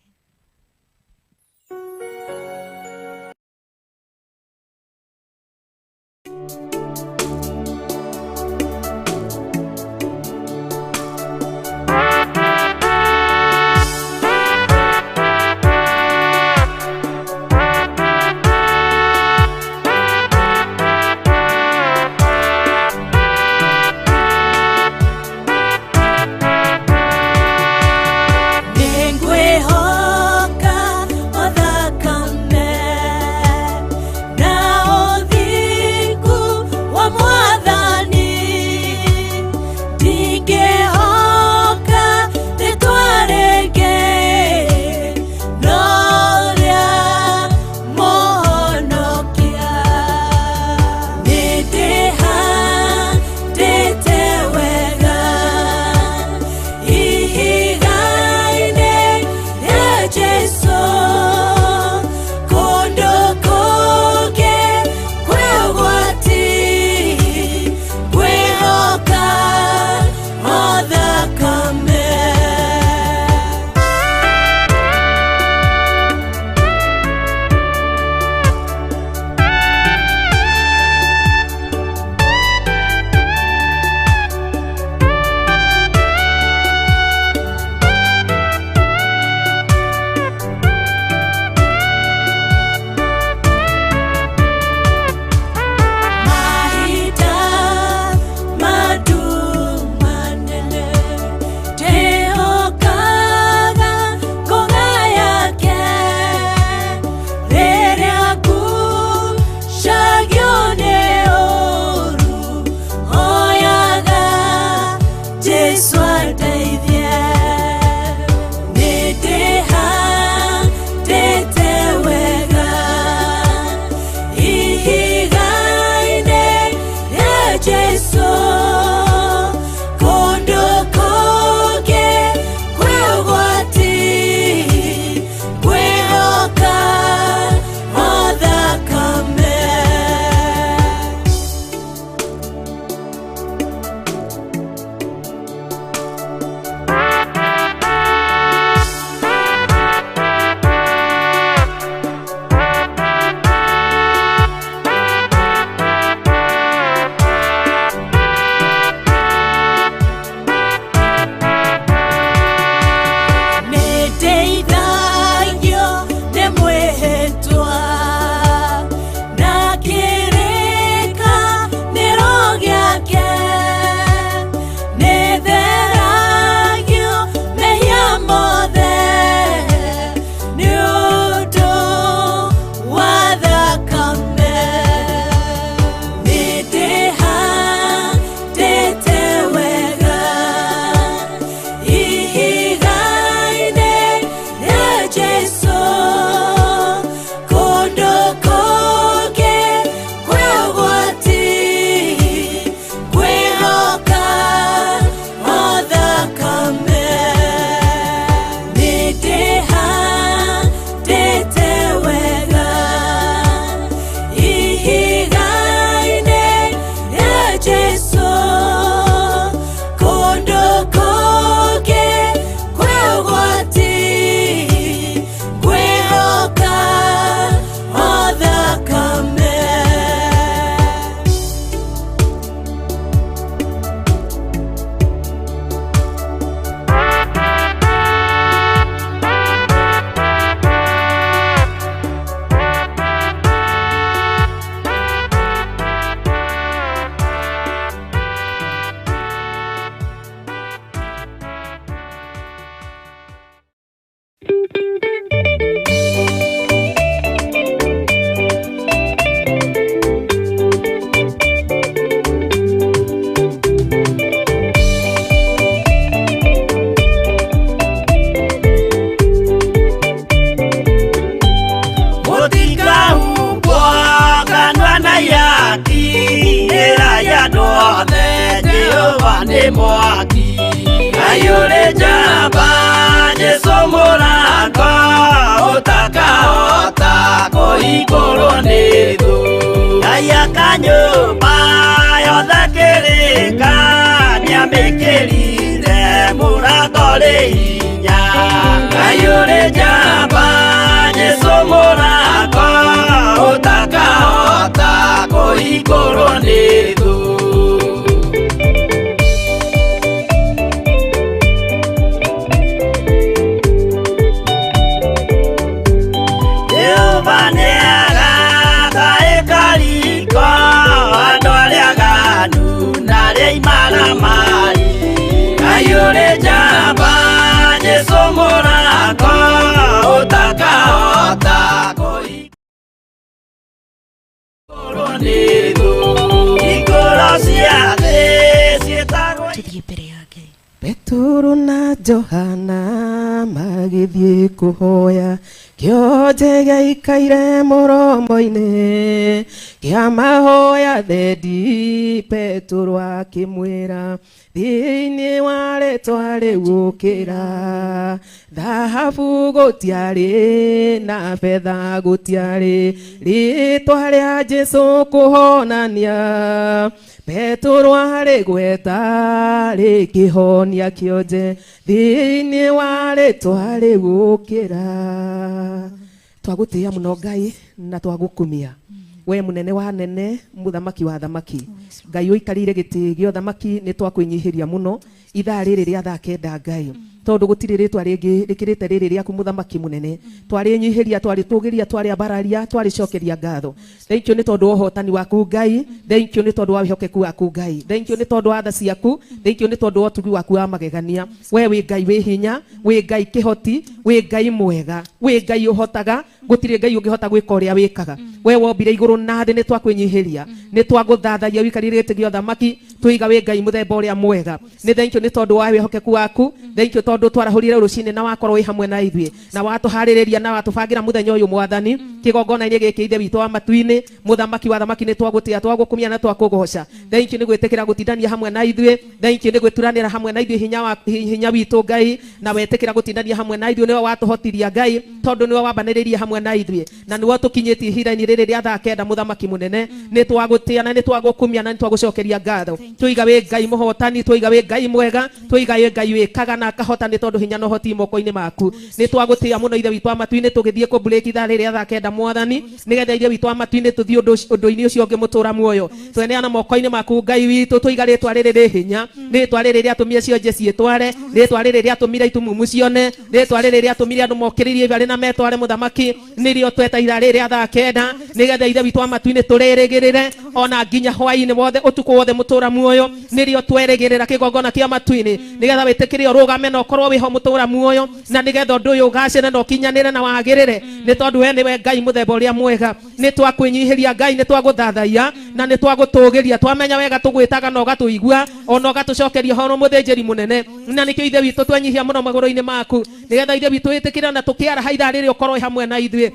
Mwaki Ngai ũrĩ njamba Jesũ mũrango ũtakahota kũhingũrwo nĩ thũ Ngai akanyũmba yothe kĩrĩka nĩamĩkĩrire mũrango rĩ hinya Ngai ũrĩ njamba Jesũ mũrango ũtakahota kũhingũrwo nĩ thũ. Jehova nĩagaka ĩkariko andũ arĩa aganu na arĩa imaramari Ngai ũrĩ njamba Jesũ mũrango ũtakahota kũhingũrwo nĩ thũ Ikũro cia thĩ ciĩtagwo Tuthiĩ mbere ya Ngai. Petero na Johana magĩthiĩ kũhoya kĩonje gĩaikaire mũromo-inĩ kĩamahoya thendi Petero akĩmwĩra thĩinĩ wa rĩtwa rĩu ũkĩra thahabu gũtiarĩ na betha gũtiarĩ rĩtwa rĩa Jesũ kũhonania Petero arĩ gweta rĩkĩhonia kĩonje thĩinĩ wa rĩtwa rĩu ũkĩra. Twagũtĩĩa mũno Ngai na twagũkumia we munene wa nene muthamaki wa thamaki Ngai ũikarĩire gĩtĩ gĩa ũthamaki nĩ twakwĩnyihĩria mũno ithaa rĩrĩ rĩa thaa kenda Ngai tondũ gũtirĩ rĩtwa rĩngĩ rĩkĩrĩte rĩrĩ rĩaku mũthamaki mũnene twarĩnyihĩria twarĩtũgĩria twarĩambararia twarĩcokeria ngatho. Thank you nĩ tondũ wa ũhotani waku Ngai, thank you nĩ tondũ wa wĩhokeku waku Ngai, thank you nĩ tondũ wa tha ciaku, thank you nĩ tondũ wa ũtugi waku wa magegania. We wĩ Ngai wĩ hinya, wĩ Ngai kĩhoti, wĩ Ngai mwega, wĩ Ngai ũhotaga, gũtirĩ Ngai ũngĩhota gwĩka ũrĩa wĩkaga. We wombire igũrũ na thĩ, nĩ twakwĩnyihĩria, nĩ twagũthathaia ũikarĩire gĩtĩ gĩa ũthamaki, tũiga wĩ Ngai mũthemba ũrĩa mwega. Nĩ thank you nĩ tondũ wa wĩhokeku waku, thank you tondũ twarahũrire rũcinĩ na wakorwo wĩ hamwe na ithuĩ na watũharĩrĩria na watũbangĩra mũthenya ũyũ mwathani kĩgongona-inĩ gĩkĩ ithe witũ wa matu-inĩ mũthamaki wa thamaki nĩ twagũtĩa twagũkumia na twakũgoca. Thank you nĩ gwĩtĩkĩra gũtindania hamwe na ithuĩ, thank you nĩ gwĩturanĩra hamwe na ithuĩ hinya wa hinya witũ Ngai na wetĩkĩra gũtindania hamwe na ithuĩ nĩwe watũhotiria Ngai tondũ nĩwe wambanĩrĩirie hamwe na ithuĩ na nĩwe ũtũkinyĩtie ihinda-inĩ rĩrĩ rĩa thaa kenda mũthamaki mũnene nĩ twagũtĩa na nĩ twagũkumia na nĩ twagũcokeria ngatho. Tũiga wĩ Ngai mũhotani, tũiga wĩ Ngai mwega, tũiga wĩ Ngai wĩkaga na akahota nĩ tondũ hinya na ũhoti moko-inĩ maku. Nĩ twagũtĩa mũno ithe witũ wa matu-inĩ tũgĩthiĩ kũ break ithaa rĩrĩ rĩa thaa kenda mwathani nĩgetha ithe witũ wa matu-inĩ tũthiĩ ũndũ-inĩ ũcio ũngĩ mũtũra muoyo tweneana moko-inĩ maku Ngai witũ tũiga rĩtwa rĩrĩ rĩ hinya rĩtwa rĩrĩ rĩatũmire cionje ciĩtware rĩtwa rĩrĩ rĩatũmire itumumu cione rĩtwa rĩrĩ rĩatũmire andũ mokĩrĩrie ibarĩ na metware mũthamaki nĩrĩo tweta ithaa rĩrĩ rĩa thaa kenda nĩgetha ithe witũ wa matu-inĩ tũrĩrĩgĩrĩre ona nginya hwaĩ-inĩ wothe ũtukũ wothe mũtũra muoyo nĩrĩo twerĩgĩrĩra kĩgongona kĩa matu-inĩ nĩgetha wĩtĩkĩre ũrũgame na ũkorwo wĩho mũtũra muoyo na nĩgetha ũndũ ũyũ ũgacĩre na ũkinyanĩre na wagĩrĩre nĩ tondũ we nĩwe Ngai mũthemba ũrĩa mwega. Nĩ twakwĩnyihĩria Ngai, nĩ twagũthathaiya na nĩ twagũtũgĩria twamenya wega tũgwĩtaga na ũgatũigua ona ũgatũcokeria ũhoro mũthĩnjĩri mũnene na nĩkĩo ithe witũ twenyihia mũno magũrũ-inĩ maku nĩgetha ithe witũ wĩtĩkĩre na tũkĩaraha ithaa rĩrĩ ũkorwo hamwe na ithuĩ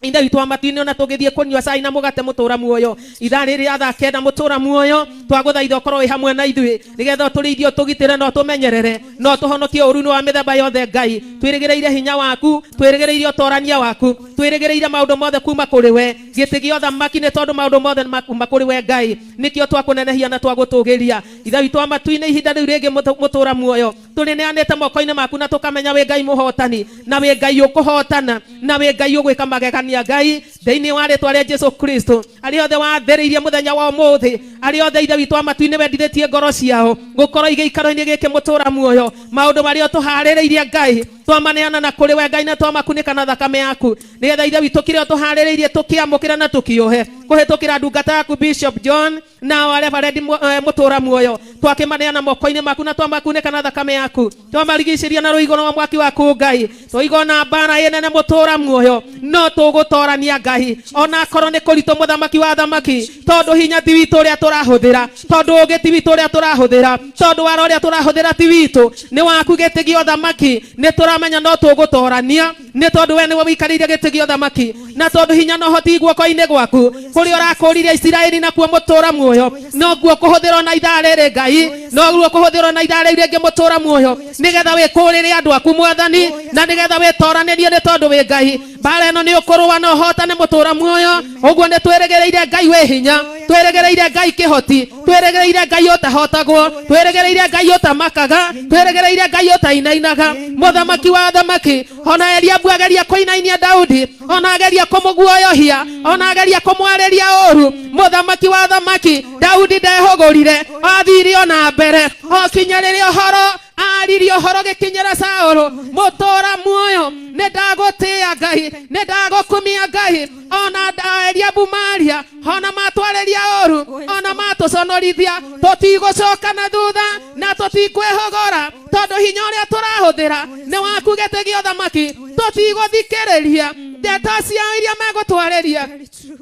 ithe witũ wa matu-inĩ ona tũgĩthiĩ kũnyua cai na mũgate mũtũra muoyo ithaa rĩrĩ rĩa thaa kenda mũtũra muoyo twagũthaitha ũkorwo wĩ hamwe na ithuĩ nĩgetha ũtũrĩithie ũtũgitĩre na ũtũmenyerere na ũtũhonokie ũũru-inĩ wa mĩthemba yothe Ngai. Twĩrĩgĩrĩire hinya waku, twĩrĩgĩrĩire ũtorania waku, twĩrĩgĩrĩire maũndũ mothe kuma kũrĩ we gĩtĩ gĩa ũthamaki nĩ tondũ maũndũ mothe kuma kũrĩ we Ngai nĩkĩo twakũnenehia na twagũtũgĩria ithe witũ wa matu-inĩ ihinda rĩu rĩngĩ mũtũra muoyo tũrĩneanĩte moko-inĩ maku na tũkamenya wĩ Ngai mũhotani na wĩ Ngai ũkũhotana na wĩ Ngai ũgwĩka magegania Ngai thĩinĩ wa rĩtwa rĩa Jesu Kristo arĩa othe wathĩrĩirie mũthenya wa ũmũthĩ arĩa othe ithe witũ wa matu-inĩ wendithĩtie ngoro ciao gũkorwo igĩikaro-inĩ gĩkĩ mũtũra muoyo maũndũ marĩa ũtũharĩrĩirie Ngai twamaneana na kũrĩ we Ngai na twamakunĩka na thakame yaku nĩgetha ithe witũ kĩrĩa ũtũharĩrĩirie tũkĩamũkĩra na tũkĩohe kũhĩtũkĩra ndungata yaku Bishop John na wa Reverend mũtũra muoyo twakĩmaneana moko-inĩ maku na twamakunĩka na thakame yaku twamarigicĩria na rũigũ rwa mwaki waku Ngai tũigona mbara ĩnene mũtũra muoyo no tũgũtorania Ngai ona akorwo nĩ kũritũ mũthamaki wa thamaki tondũ hinya ti witũ ũrĩa tũrahũthĩra tondũ ũgĩ ti witũ ũrĩa tũrahũthĩra tondũ wara ũrĩa tũrahũthĩra ti witũ nĩ waku gĩtĩ gĩa ũthamaki nĩ tũramenya no tũgũtorania Nĩ tondũ we nĩwe wĩikarĩire gĩtĩ gĩa ũthamaki, na tondũ hinya na ũhoti guoko-inĩ gwaku, kũrĩa ũrakũũrire Isiraeli nakuo mũtũũra muoyo, noguo kũhũthĩrwo na ithaa rĩrĩ Ngai, noguo kũhũthĩrwo na ithaa rĩu rĩngĩ mũtũũra muoyo, nĩgetha wĩkũũrĩre andũ aku mwathani, na nĩgetha wĩtoranĩrie nĩ tondũ wĩ Ngai. Mbara ĩno nĩ ũkũrũa na ũhotane mũtũũra muoyo. Ũguo nĩ twĩrĩgĩrĩire Ngai wĩ hinya, twĩrĩgĩrĩire Ngai kĩhoti, twĩrĩgĩrĩire Ngai ũtahotagwo, twĩrĩgĩrĩire Ngai ũtamakaga, twĩrĩgĩrĩire Ngai ũtainainaga, mũthamaki wa athamaki. Ona Eliabu ageria kũinainia Daudi, ona ageria kũmũguoyohia, ona ageria kũmwarĩria ũru, mũthamaki wa athamaki Daudi ndehũgũrire, athire ona mbere o kinya rĩrĩa ũhoro aririe ũhoro gĩkinyĩra Saũlũ. Mũtũũra muoyo, nĩ ndagũtĩĩa Ngai, nĩ ndagũkumia Ngai. Ona Eliabu maria, ona matwarĩria ũru, ona matũconorithia, tũtigũcoka na thutha na tũtikwĩhũgũra, tondũ hinya ũrĩa tũrahũthĩra nĩ waku gĩtĩ gĩa ũthamaki. Tũtigũthikĩrĩria ndeto ciao iria megũtwarĩria,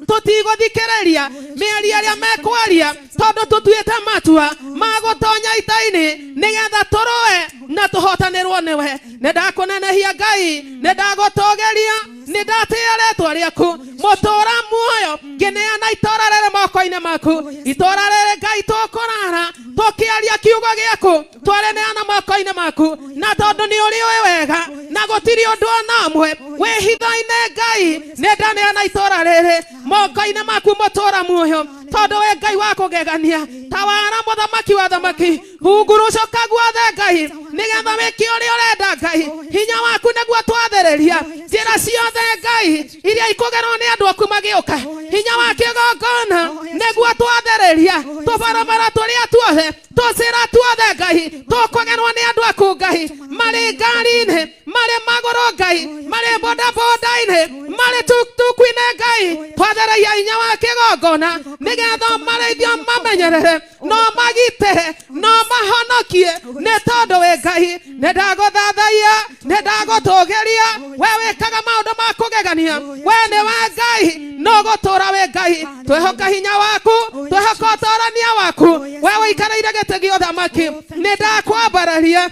tũtigũthikĩrĩria mĩario ĩrĩa mekwaria, tondũ tũtuĩte matua ma gũtonya ita-inĩ nĩgetha tũrũe na tũhotanĩrwo nĩwe. Nĩ ndakũnenehia Ngai, nĩ ndagũtũgĩria, nĩ ndatĩĩa rĩtwa rĩaku. Mũtũũra muoyo, ngĩneana itũũra rĩrĩ moko-inĩ maku. Itũũra rĩrĩ Ngai tũkũrara tũkĩaria kiugo gĩaku, twarĩneana moko-inĩ maku, na tondũ nĩ ũrĩ ũĩ wega na gũtirĩ ũndũ ona ũmwe wĩ hitho-inĩ Ngai, nĩ ndaneana itũũra rĩrĩ moko-inĩ maku mũtũũra muoyo, tondũ wĩ Ngai wa kũgegania. Tawara mũthamaki wa thamaki, hungurucũka guothe Ngai, nĩgetha wĩke ũrĩa ũrenda Ngai. Hinya waku nĩguo twathĩrĩria njĩra ciothe Ngai iria ikũgerwo nĩ andũ aku magĩũka. Hinya wa kĩgongona nĩguo twathĩrĩria tũbarabara tũrĩa tuothe, tũcĩra tuothe Ngai tũkũgerwo nĩ andũ aku Ngai, marĩ ngari-inĩ, marĩ magũrũ Ngai, marĩ bodaboda-inĩ, marĩ tuktuku-inĩ Ngai, twathĩrĩria hinya wa kĩgongona nĩgetha marĩithio mamenyerere, no magitĩre, no mahonokie, nĩ tondũ wĩ Ngai. Nĩ ndagũthathaiya, nĩ ndagũtũgĩria, we wĩkaga maũndũ ma kũgegania, we nĩwe Ngai, no gũtũũra wĩ Ngai. Twĩhoka hinya waku, twĩhoka ũtorania waku, we wĩikarĩire gĩtĩ gĩa ũthamaki. Nĩ ndakwambararia,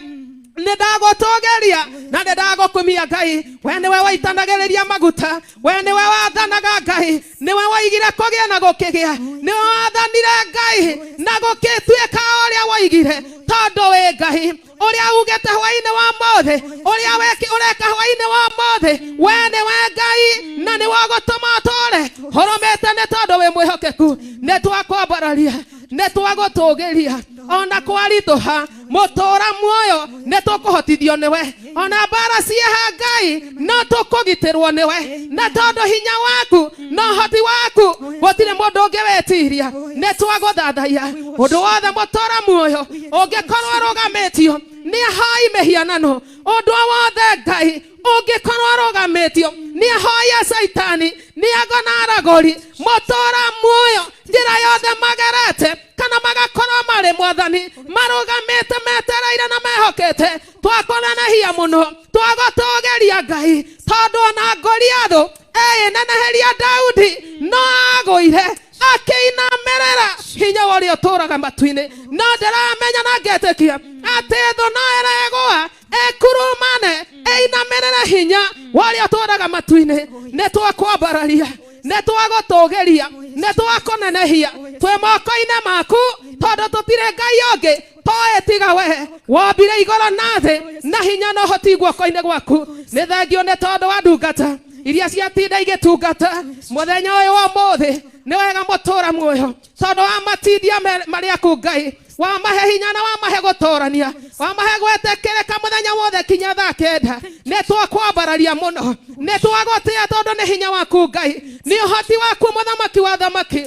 nĩ ndagũtũgĩria, na nĩ ndagũkumia Ngai. We nĩwe waitanagĩrĩria maguta, we nĩwe wathanaga Ngai, nĩwe waigire kũgĩa na gũkĩgĩa, nĩwe wathanire Ngai na gũkĩtuĩka ũrĩa waigire, tondũ wĩ Ngai. Ũrĩa ugĩte hwaĩ-inĩ wa ũmũthĩ, ũrĩa ũreka hwaĩ-inĩ wa ũmũthĩ, we nĩwe Ngai na nĩwe ũgũtũma ũtũũre ũrũmĩte, nĩ tondũ wĩ mwĩhokeku. Nĩ twakwambararia, nĩ twagũtũgĩria, ona kwaritũha mũtũũra muoyo nĩ tũkũhotithio nĩwe, ona mbara cieha Ngai no tũkũgitĩrwo nĩwe, na tondũ hinya waku na ũhoti waku gũtirĩ mũndũ ũngĩ wetiria. Nĩ twagũthathaiya ũndũ wothe mũtũũra muoyo ũngĩkorwo ũrũgamĩtio nĩ ahoi mĩhianano, ũndũ o wothe Ngai ũngĩkorwo ũrũgamĩtio nĩ ahoi a Caitani, nĩ ago na aragũri, mũtũũra muoyo njĩra yothe magerete kana magakorwo marĩ mwathani marũgamĩte metereire na mehokete, twakũnenehia mũno, twagũtũgĩria Ngai, tondũ ona Goliathũ eĩneneheria Daudi no agũire akĩinamĩrĩra hinya wa ũrĩa ũtũũraga matu-inĩ. No ndĩramenya na ngetĩkia atĩ thũ no ĩregũa ĩkurumane ĩinamĩrĩre hinya wa ũrĩa ũtũũraga matu-inĩ. Nĩ twakwambararia, nĩ twagũtũgĩria, nĩ twakũnenehia, twĩ moko-inĩ maku, tondũ tũtirĩ Ngai ũngĩ toĩ tiga we. Wombire igũrũ na thĩ na hinya na ũhoti guoko-inĩ gwaku. Nĩ thengio nĩ tondũ wa ndungata iria ciatinda igĩtungata mũthenya ũyũ wa ũmũthĩ. Nĩ wega mũtũũra muoyo, tondũ wa matindia marĩ aku Ngai, wamahe hinya na wamahe gũtũrania, wamahe gwĩtĩkĩrĩka mũthenya wothe kinya thaa 9. Nĩ twakwambararia mũno, nĩ twagũtĩĩa, tondũ nĩ hinya waku Ngai, nĩ ũhoti waku mũthamaki wa thamaki,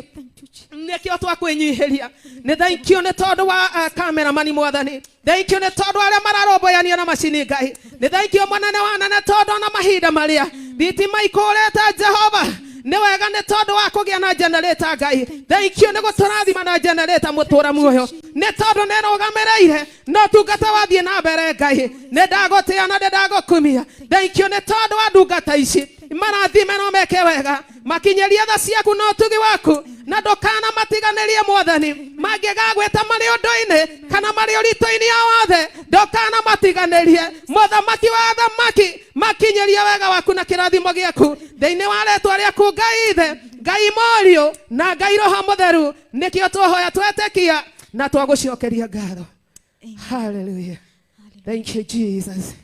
nĩkĩo twakwĩnyihĩria. Nĩ thankio nĩ tondũ wa kameramani mwathani, thankio nĩ tondũ arĩa mararũmbũyania na macini Ngai, nĩ thankio mũnene wa nene, tondũ ona mahinda marĩa thitima ikũrĩte Jehova, nĩ wega nĩ tondũ wa kũgĩa na generator Ngai. Thankio nĩ gũtũrathima na generator mũtũũra muoyo, nĩ tondũ nĩ rũgamĩrĩire no tungata wathiĩ na mbere Ngai. Nĩ ndagũtĩĩa na nĩ ndagũkumia. Thankio nĩ tondũ wa ndungata ici, marathime no meke wega, makinyĩrie tha ciaku na ũtugi waku na Na ndũkanamatiganĩrie Mwathani, mangĩgagwĩta marĩ ũndũ-inĩ kana marĩ ũritũ-inĩ o wothe, ndũkanamatiganĩrie. Mũthamaki wa athamaki, makinyĩrie wega waku na kĩrathimo gĩaku thĩinĩ wa rĩtwa rĩaku Ngai Ithe, Ngai Mũriũ na Ngai Roho Mũtheru. Nĩkĩo twahoya twetekia na twagũcokeria ngatho. Hallelujah. Thank you, Jesus.